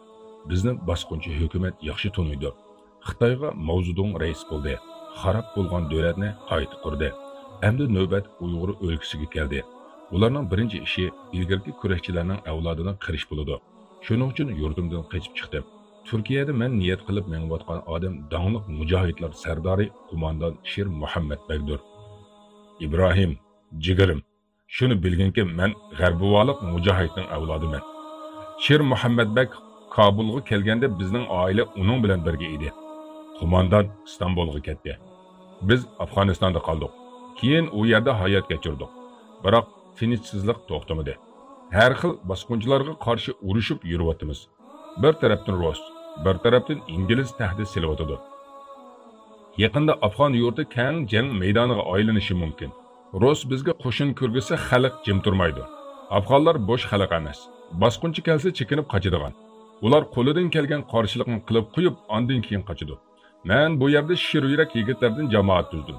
بىزنى باسقۇنچى ھۆكۈمەت ياخشى تونۇيدۇ. خىتايغا ماۋزېدۇڭ رەئىس بولدى. خاراب بولغان دۆلەتنى قايتا قۇردى. ئەمدى نۆۋەت ئۇيغۇر ئۆلكىسىگە كەلدى. ئۇلارنىڭ بىرىنچى ئىشى ئىلگىرىكى كۈرەشچىلەرنىڭ ئەۋلادىنى قىرىش بولىدۇ. شۇنىڭ ئۈچۈن يۇرتۇمدىن قېچىپ چىقتىم. تۈركىيەدە مەن نىيەت قىلىپ مېڭىۋاتقان ئادەم داڭلىق مۇجاھىدلار سەردارى قوماندان شىر مۇھەممەد بەگدۇر. ئىبراھىم، جىگىرىم، شۇنى بىلگىنكى، مەن غەربىۋالىق مۇجاھىدنىڭ ئەۋلادىمەن. شىر مۇھەممەد بەگ كابۇلغا كەلگەندە بىزنىڭ ئائىلە ئۇنىڭ بىلەن بىرگە ئىدى. قوماندان ئىستانبۇلغا كەتتى. بىز ئافغانىستاندا قالدۇق. كېيىن ئۇ يەردە ھايات كەچۈردۇق. بىراق تىنچسىزلىق توختىمىدى. ھەر خىل باسقۇنچىلارغا قارشى ئۇرۇشۇپ يۈرۈۋاتىمىز. بىر تەرەپتىن رۇس، بىر تەرەپتىن ئىنگلىز تەھدىت سېلىۋاتىدۇ. يېقىندا ئافغان يۇرتى كەڭ جەڭ مەيدانىغا ئايلىنىشى مۇمكىن. رۇس بىزگە قوشۇن كىرگۈزسە، خەلق جىم تۇرمايدۇ. ئافغانلار بوش خەلق ئەمەس. باسقۇنچى كەلسە، چېكىنىپ قاچىدىغان. ئۇلار قولىدىن كەلگەن قارشىلىقنى قىلىپ قويۇپ، ئاندىن كېيىن قاچىدۇ. مەن بۇ يەردە شىر يۈرەك يىگىتلەردىن جامائەت تۈزدۈم.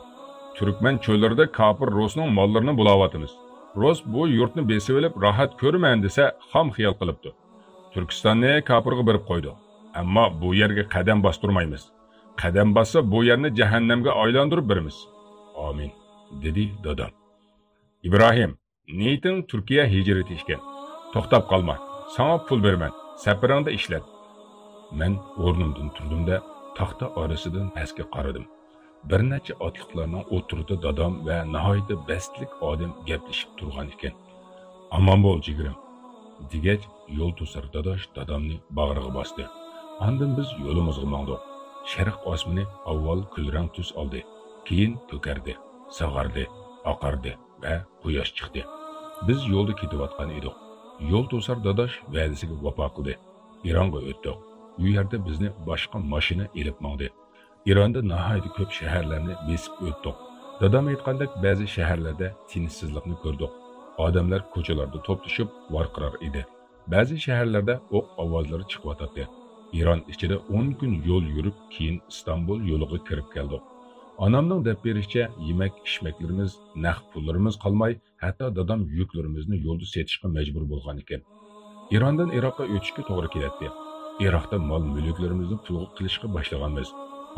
تۈركمەن چۆللىرىدە كاپىر رۇسنىڭ ماللىرىنى بۇلاۋاتىمىز. رۇس بۇ يۇرتنى بېسىۋېلىپ راھەت كۆرىمەن دېسە، خام خىيال قىلىپتۇ. تۈركىستاننى كاپىرغا بېرىپ قويدۇق. ئەمما بۇ يەرگە قەدەم باستۇرمايمىز. قەدەم باسسا، بۇ يەرنى جەھەننەمگە ئايلاندۇرۇپ بېرىمىز. ئامىن، دېدى دادام. ئىبراھىم، نىيىتىڭ تۈركىيە ھىجرىتى ئىكەن. توختاپ قالما. ساڭا پۇل بېرىمەن. سەپىرىڭدە ئىشلەت. مەن ئورنۇمدىن تۇردۇم-دە، تاختا ئارىسىدىن پەسكە قارىدىم. بىر نەچچە ئاتلىقلارنىڭ ئوتتۇرىدا دادام ۋە ناھايىتى بەستلىك ئادەم گەپلىشىپ تۇرغان ئىكەن. ئامان بول، جىگىرىم، دېگەچ، يول توسار داداش دادامنى باغرىغا باستى. ئاندىن بىز يولىمىزغا ماڭدۇق. شەرق ئاسمىنى ئاۋۋال كۈلرەڭ تۈس ئالدى، كېيىن كۆكەردى، ساغاردى، ئاقاردى ۋە قۇياش چىقتى. بىز يولدا كېتىۋاتقان ئىدۇق. يول توسار داداش ۋەدىسىگە ۋاپا قىلدى. ئىرانغا ئۆتتۇق. ئۇ يەردە بىزنى باشقا ماشىنا ئېلىپ ماڭدى. ئىراندا ناھايىتى كۆپ شەھەرلەرنى بېسىپ ئۆتتۇق. دادام ئېيتقاندەك، بەزى شەھەرلەردە تىنچسىزلىقنى كۆردۇق. ئادەملەر كوچىلاردا توپلىشىپ ۋارقىرار ئىدى. بەزى شەھەرلەردە ئوق ئاۋازلىرى چىقىۋاتاتتى. ئىران ئىچىدە ئون كۈن يول يۈرۈپ، كېيىن ئىستانبۇل يولىغا كىرىپ كەلدۇق. ئانامنىڭ دەپ بېرىشىچە، يېمەك-ئىچمەكلىرىمىز، نەق پۇللىرىمىز قالماي، ھەتتا دادام يۈكلىرىمىزنى يولدا سېتىشقا مەجبۇر بولغان ئىكەن. ئىراندىن ئىراققا ئۆتۈشكە توغرا كېلەتتى. ئىراقتا مال-مۈلۈكلىرىمىزنى پۇلغا قىلىشقا باشلىغانمىز.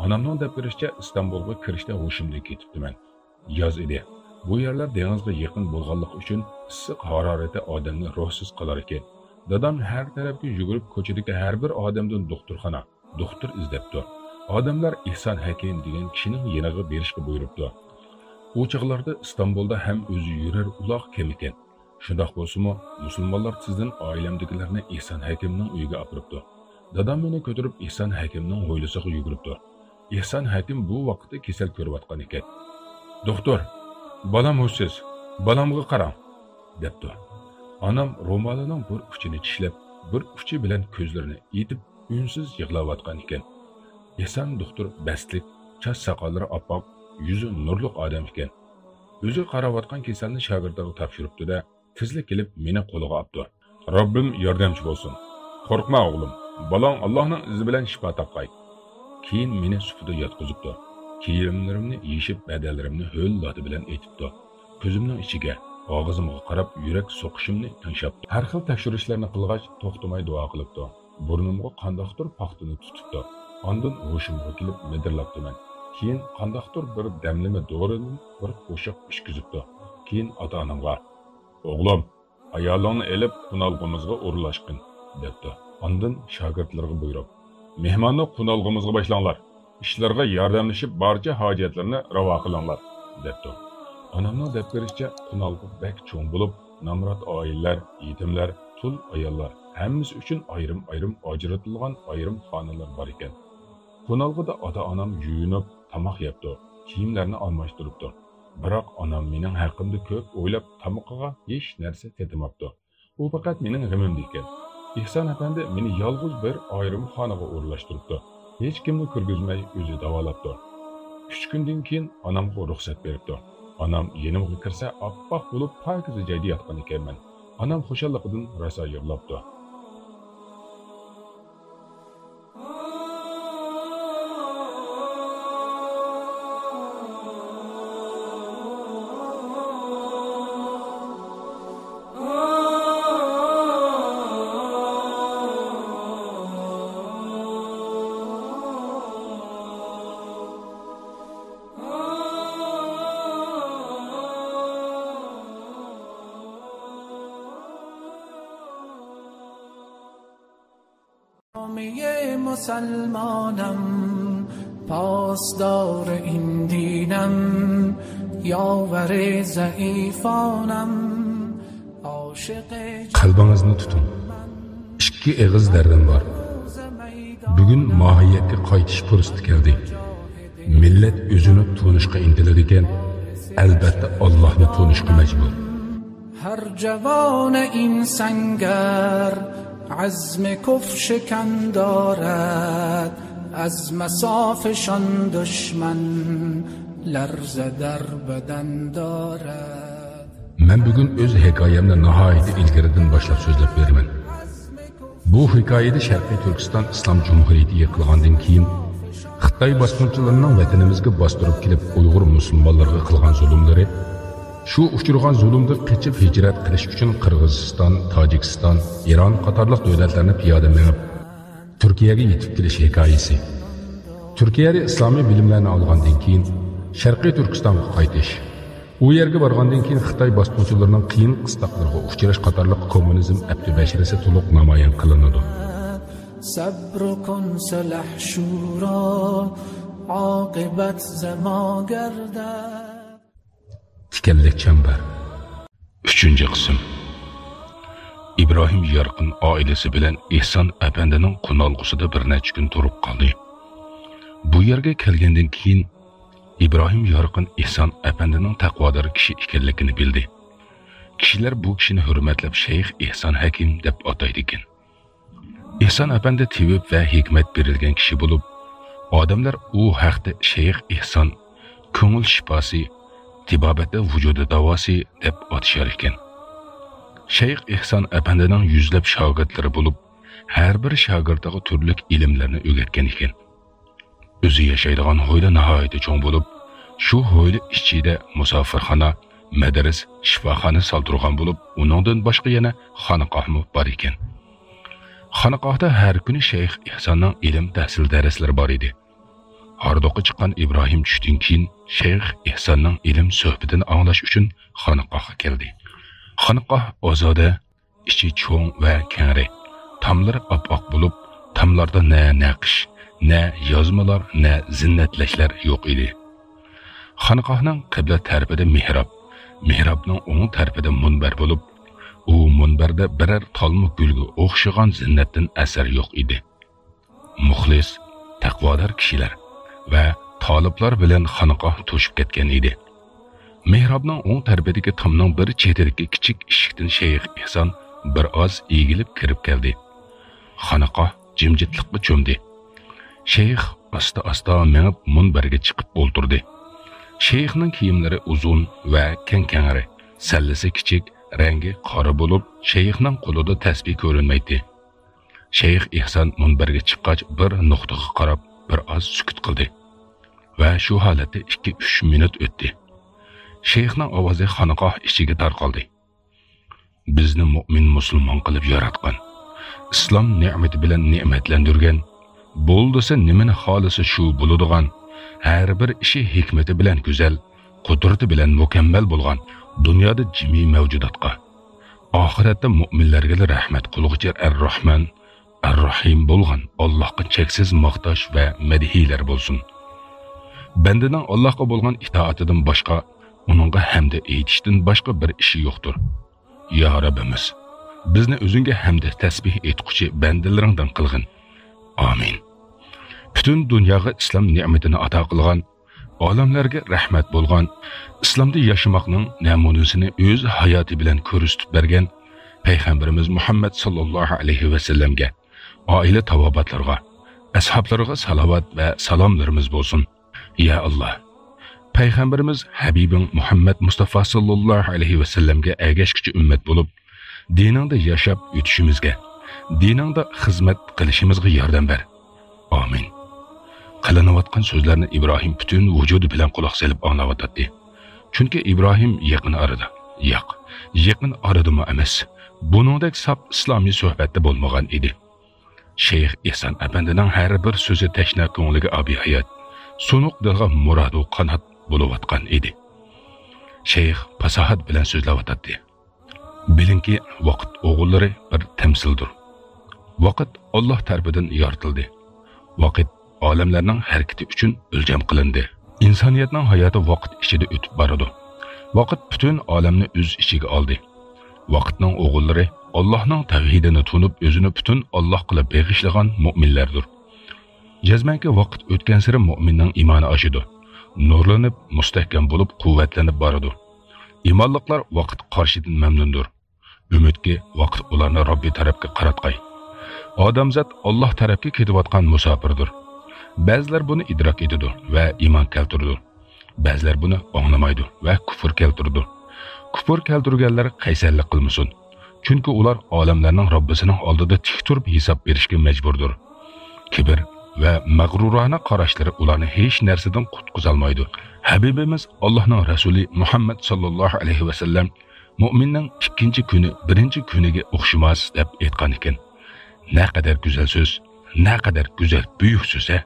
ئانامنىڭ دەپ بېرىشىچە، ئىستانبۇلغا كىرىشتە ھوشۇمدىن كېتىپتىمەن. ياز ئىدى. بۇ يەرلەر دېڭىزغا يېقىن بولغانلىقى ئۈچۈن ئىسسىق ھارارىتى ئادەمنى روھسىز قىلار ئىكەن. دادام ھەر تەرەپكە يۈگۈرۈپ، كوچىدىكى ھەر بىر ئادەمدىن دوختۇرخانا، دوختۇر ئىزدەپتۇ. ئادەملەر ئېھسان ھەكىم دېگەن كىشىنىڭ يېنىغا بېرىشقا بۇيرۇپتۇ. ئۇ چاغلاردا ئىستانبۇلدا ھەم ئۆزى يۈرەر ئۇلاغ كەم ئىكەن. شۇنداق بولسىمۇ، مۇسۇلمانلار تېزدىن ئائىلەمدىكىلەرنى ئېھسان ھەكىمنىڭ ئۆيىگە ئاپىرىپتۇ. دادام مېنى كۆتۈرۈپ ئېھسان ھەكىمنىڭ ھويلىسىغا يۈگۈرۈپتۇ. ئېھسان ھەكىم بۇ ۋاقىتتا كېسەل كۆرۈۋاتقان ئىكەن. «دوختۇر، بالام ھوشسىز، بالامغا قاراڭ» دەپتۇ. ئانام رومالىنىڭ بىر ئۇچىنى چىشلەپ، بىر ئۇچى بىلەن كۆزلىرىنى ئېتىپ، ئۈنسىز يىغلاۋاتقان ئىكەن. ئېھسان دوختۇر بەستلىك، چاچ ساقاللىرى ئاپئاق، يۈزى نۇرلۇق ئادەم ئىكەن. ئۆزى قاراۋاتقان كېسەلنى شاگىرتىغا تاپشۇرۇپتۇ-دە، تېزلا كېلىپ مېنى قولىغا ئاپتۇ. «رەببىم ياردەمچى بولسۇن. قورقما ئوغلۇم، بالاڭ ئاللاھنىڭ ئىزنى بىلەن شىپا تاپقاي.» كېيىن مېنى سۇپىدا ياتقۇزۇپتۇ. كىيىملىرىمنى يېشىپ، بەدەنلىرىمنى ھۆل لاتا بىلەن ئېتىپتۇ. كۆزۈمنىڭ ئىچىگە، ئاغزىمغا قاراپ يۈرەك سوقۇشۇمنى تىڭشاپتۇ. ھەر خىل تەكشۈرۈشلەرنى قىلغاچ، توختىماي دۇئا قىلىپتۇ. بۇرنۇمغا قانداقتۇر پاختىنى تۇتۇپتۇ. ئاندىن ھوشۇمغا كېلىپ مىدىرلاپتىمەن. كېيىن قانداقتۇر بىر دەملىمە دورىدىن بىر قوشاق ئىچكۈزۈپتۇ. كېيىن ئاتا-ئانامغا، «ئوغلۇم، ئايالىڭنى ئېلىپ، قونالغۇمىزغا ئورۇنلاشقىن» دەپتۇ. ئاندىن شاگىرتلىرىغا بۇيرۇپ، «مېھماننى قونالغۇمىزغا باشلاڭلار، ئىشلىرىغا ياردەملىشىپ، بارچە ھاجەتلىرىنى راۋا قىلىڭلار» دەپتۇ. ئانامنىڭ دەپ بېرىشىچە، قونالغۇ بەك چوڭ بولۇپ، نامرات ئائىلىلەر، يېتىملەر، تۇل ئاياللار، ھەممىسى ئۈچۈن ئايرىم-ئايرىم ئاجرىتىلغان ئايرىم خانىلار بار ئىكەن. قونالغۇدا ئاتا-ئانام يۇيۇنۇپ، تاماق يەپتۇ، كىيىملەرنى ئالماشتۇرۇپتۇ. بىراق ئانام مېنىڭ ھەققىمدە كۆپ ئويلاپ، تامىقىغا ھېچ نەرسە تېتىماپتۇ. ئۇ پەقەت مېنىڭ غېمىمدە ئىكەن. ئېھسان ئەپەندى مېنى يالغۇز بىر ئايرىم خانىغا ئورۇنلاشتۇرۇپتۇ. ھېچكىمنى كىرگۈزمەي ئۆزى داۋالاپتۇ. ئۈچ كۈندىن كېيىن ئانامغا رۇخسەت بېرىپتۇ. ئانام يېنىمغا كىرسە، ئاپئاق بولۇپ، پاكىزە جايدا ياتقان ئىكەنمەن. ئانام خۇشاللىقىدىن راسا يىغلاپتۇ. جامعهٔ مسلمانم، پاسدار این دینم، یاور ضعیفانم، عاشق قەلبىڭىزنى تۇتۇڭ. ئىككى ئېغىز دەردىم بار. بۈگۈن ماھىيەتكە قايتىش پۇرسىتى كەلدى. مىللەت ئۆزىنى تونۇشقا ئىنتىلىدىكەن، ئەلبەتتە ئاللاھنى تونۇشقا مەجبۇر. هر جوان این سنگر عزم کفر شکن دارد، از مصافشان دشمن لرزه در بدن دارد. مەن بۈگۈن ئۆز ھېكايەمنى ناھايىتى ئىلگىرىدىن باشلاپ سۆزلەپ بېرىمەن. بۇ ھېكايىدە شەرقىي تۈركىستان ئىسلام جۇمھۇرىيىتى يىقىلغاندىن كېيىن، خىتاي باسقۇنچىلىرىنىڭ ۋەتىنىمىزگە باستۇرۇپ كېلىپ ئۇيغۇر مۇسۇلمانلىرىغا قىلغان زۇلۇملىرى، شۇ ئۇچرىغان زۇلۇمدىن قېچىپ ھىجرەت قىلىش ئۈچۈن قىرغىزىستان، تاجىكىستان، ئىران قاتارلىق دۆلەتلەرنى پىيادە مېڭىپ، تۈركىيەگە يېتىپ كېلىش ھېكايىسى. تۈركىيەدە ئىسلامىي بىلىملەرنى ئالغاندىن كېيىن، شەرقىي تۈركىستانغا قايتىش. ئۇ يەرگە بارغاندىن كېيىن خىتاي باسقۇنچىلىرىنىڭ قىيىن قىستاقلىرىغا ئۇچراش قاتارلىق كوممۇنىزم ئەپتى بەشىرىسى تولۇق نامايان قىلىنىدۇ. صبر کن سلحشورا، عاقبت ز ما گردد. تىكەنلىك چەمبەر. ئۈچىنچى قىسىم. ئىبراھىم يارقىن ئائىلىسى بىلەن ئېھسان ئەپەندىنىڭ قونالغۇسىدا بىر نەچچە كۈن تۇرۇپ قالدى. بۇ يەرگە كەلگەندىن كېيىن، ئىبراھىم يارقىن ئېھسان ئەپەندىنىڭ تەقۋادار كىشى ئىكەنلىكىنى بىلدى. كىشىلەر بۇ كىشىنى ھۆرمەتلەپ شەيخ ئېھسان ھەكىم دەپ ئاتايدىكەن. ئېھسان ئەپەندى تېۋىپ ۋە ھېكمەت بېرىلگەن كىشى بولۇپ، ئادەملەر ئۇ ھەقتە شەيخ ئېھسان، كۆڭۈل شىپاسى، تېبابەتتە ۋۇجۇدى داۋاسى دەپ ئاتىشار ئىكەن. شەيخ ئېھسان ئەپەندىنىڭ يۈزلەپ شاگىرتلىرى بولۇپ، ھەر بىر شاگىرتىغا تۈرلۈك ئىلىملەرنى ئۆگەتكەن ئىكەن. ئۆزى ياشايدىغان ھويلا ناھايىتى چوڭ بولۇپ، شۇ ھويلا ئىچىدە مۇساپىرخانا، مەدرىسە، شىپاخانا سالدۇرغان بولۇپ، ئۇنىڭدىن باشقا يەنە خانىقاھمۇ بار ئىكەن. خانىقاھتا ھەر كۈنى شەيخ ئېھساننىڭ ئىلىم تەھسىل دەرسلىرى بار ئىدى. ھاردۇققا چىققان ئىبراھىم چۈشتىن كېيىن شەيخ ئېھساننىڭ ئىلىم سۆھبىتىنى ئاڭلاش ئۈچۈن خانىقاھقا كەلدى. خانىقاھ ئازادە، ئىچى چوڭ ۋە كەڭرى. تاملىرى ئاپئاق بولۇپ، تاملاردا نە نەقىش، نە يازمىلار، نە زىننەتلەشلەر يوق ئىدى. خانقاھنىڭ قىبلە تەرىپىدە مېھراب، مېھرابنىڭ ئوڭ تەرىپىدە مۇنبەر بولۇپ، ئۇ مۇنبەردە بىرەر تالمۇ گۈلگە ئوخشىغان زىننەتتىن ئەسەر يوق ئىدى. مۇخلىس، تەقۋادار كىشىلەر ۋە تالىپلار بىلەن خانقاھ توشۇپ كەتكەن ئىدى. مېھرابنىڭ ئوڭ تەرىپىدىكى تامنىڭ بىر چېتىدىكى كىچىك ئىشىكتىن شەيخ ئېھسان بىر ئاز ئېگىلىپ كىرىپ كەلدى. خانقاھ جىمجىتلىققا چۆمدى. شەيخ ئاستا-ئاستا مېڭىپ مۇنبەرگە چىقىپ ئولتۇردى. شەيخنىڭ كىيىملىرى ئۇزۇن ۋە كەڭ-كەڭرى، سەللىسى كىچىك، رەڭگى قارا بولۇپ، شەيخنىڭ قولىدا تەسبىھ كۆرۈنمەيتتى. شەيخ ئېھسان مۇنبەرگە چىققاچ بىر نۇقتىغا قاراپ بىر ئاز سۈكۈت قىلدى ۋە شۇ ھالەتتە ئىككى-ئۈچ مىنۇت ئۆتتى. شەيخنىڭ ئاۋازى خانقاھ ئىچىگە تارقالدى. بىزنى مۇئمىن مۇسۇلمان قىلىپ ياراتقان، ئىسلام نېمىتى بىلەن نېمەتلەندۈرگەن، بول دېسە نېمىنى خالىسا شۇ بولىدىغان، ھەر بىر ئىشى ھېكمىتى بىلەن گۈزەل، قۇدرىتى بىلەن مۇكەممەل بولغان دۇنيادا جىمى مەۋجۇداتقا، ئاخىرەتتە مۇئمىنلەرگىلا رەھمەت قىلغۇچى ئەر-راھمان، ئەر-راھىم بولغان ئاللاھقا چەكسىز ماختاش ۋە مەدھىيلەر بولسۇن. بەندىنىڭ ئاللاھقا بولغان ئىتائىتىدىن باشقا ئۇنىڭغا ھەمدە ئېيتىشتىن باشقا بىر ئىشى يوقتۇر. يا رەببىمىز، بىزنى ئۆزۈڭگە ھەمدە تەسبىھ ئېيتقۇچى بەندىلىرىڭدىن قىلغىن. ئامىن. پۈتۈن دۇنياغا ئىسلام نېمىتىنى ئاتا قىلغان، ئالەملەرگە رەھمەت بولغان، ئىسلامدا ياشىماقنىڭ نەمۇنىسىنى ئۆز ھاياتى بىلەن كۆرسىتىپ بەرگەن پەيغەمبىرىمىز مۇھەممەد ساللاللاھۇ ئەلەيھى ۋەسەللەمگە، ئائىلە تاۋابىئاتلىرىغا، ئەسھابلىرىغا سالاۋات ۋە سالاملىرىمىز بولسۇن. يا ئاللا، پەيغەمبىرىمىز ھەبىبىڭ مۇھەممەد مۇستافا ساللاللاھۇ ئەلەيھى ۋەسەللەمگە ئەگەشكۈچى ئۈممەت بولۇپ، دىنىڭدا ياشاپ ئۆتۈشىمىزگە، دىنىڭدا خىزمەت قىلىشىمىزغا ياردەم بەر. ئامىن. قىلىنىۋاتقان سۆزلەرنى ئىبراھىم پۈتۈن ۋۇجۇدى بىلەن قۇلاق سېلىپ ئاڭلاۋاتاتتى. چۈنكى ئىبراھىم يېقىن ئارىدا، ياق، يېقىن ئارىدىمۇ ئەمەس، بۇنىڭدەك ساپ ئىسلامىي سۆھبەتتە بولمىغان ئىدى. شەيخ ئېھسان ئەپەندىنىڭ ھەر بىر سۆزى تەشنا كۆڭلىگە ئابىھايات، سۇنۇق دىلغا مۇرادۇ قانات بولۇۋاتقان ئىدى. شەيخ پاساھەت بىلەن سۆزلەۋاتاتتى. بىلىڭكى، ۋاقىت ئوغۇللىرى بىر تەمسىلدۇر. ۋاقىت ئاللاھ تەرىپىدىن يارىتىلدى. ۋاقىت ئالەملەرنىڭ ھەرىكىتى ئۈچۈن ئۆلچەم قىلىندى. ئىنسانىيەتنىڭ ھاياتى ۋاقىت ئىچىدە ئۆتۈپ بارىدۇ. ۋاقىت پۈتۈن ئالەمنى ئۆز ئىچىگە ئالدى. ۋاقىتنىڭ ئوغۇللىرى ئاللاھنىڭ تەۋھىدىنى تونۇپ، ئۆزىنى پۈتۈن ئاللاھقىلا بېغىشلىغان مۆمىنلەردۇر. جەزمەنكى، ۋاقىت ئۆتكەنسېرى مۆمىننىڭ ئىمانى ئاشىدۇ، نۇرلىنىپ، مۇستەھكەم بولۇپ، قۇۋۋەتلىنىپ بارىدۇ. ئىمانلىقلار ۋاقىت قارىشىدىن مەمنۇندۇر. ئۈمىدكى، ۋاقىت ئۇلارنى رەببى تەرەپكە قاراتقاي. ئادەمزات ئاللاھ تەرەپكە كېتىۋاتقان مۇساپىردۇر. بەزىلەر بۇنى ئىدراك ئېتىدۇ ۋە ئىمان كەلتۈرىدۇ. بەزىلەر بۇنى ئاڭلىمايدۇ ۋە كۇپۇر كەلتۈرىدۇ. كۇپۇر كەلتۈرگەنلەر قەيسەرلىك قىلمىسۇن. چۈنكى ئۇلار ئالەملەرنىڭ رەببىسىنىڭ ئالدىدا تىك تۇرۇپ ھېساب بېرىشكە مەجبۇردۇر. كىبىر ۋە مەغرۇرانە قاراشلىرى ئۇلارنى ھېچ نەرسىدىن قۇتقۇزالمايدۇ. ھەبىبىمىز ئاللاھنىڭ رەسۇلى مۇھەممەد ساللاللاھۇ ئەلەيھى ۋەسەللەم مۆمىننىڭ ئىككىنچى كۈنى بىرىنچى كۈنىگە ئوخشىماس دەپ ئېيتقان ئىكەن. نەقەدەر گۈزەل سۆز، نەقەدەر گۈزەل، بۈيۈك سۆز ھە!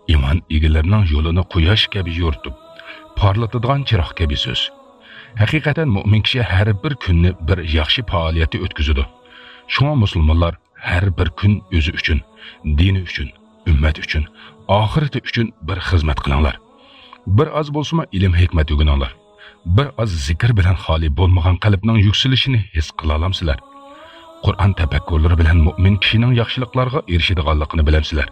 ئىمان ئىگىلىرىنىڭ يولىنى قۇياش كەبى يورۇتۇپ، پارلىتىدىغان چىراغ كەبى سۆز. ھەقىقەتەن مۆمىن كىشى ھەر بىر كۈننى بىر ياخشى پائالىيەتتە ئۆتكۈزىدۇ. شۇڭا مۇسۇلمانلار ھەر بىر كۈن ئۆزى ئۈچۈن، دىنى ئۈچۈن، ئۈممەت ئۈچۈن، ئاخىرىتى ئۈچۈن بىر خىزمەت قىلىڭلار. بىر ئاز بولسىمۇ ئىلىم ھېكمەت ئۆگىنىڭلار. بىر ئاز زىكىر بىلەن خالىي بولمىغان قەلبنىڭ يۈكسىلىشىنى ھېس قىلالامسىلەر؟ قۇرئان تەپەككۇرلىرى بىلەن مۆمىن كىشىنىڭ ياخشىلىقلارغا ئېرىشىدىغانلىقىنى بىلەمسىلەر؟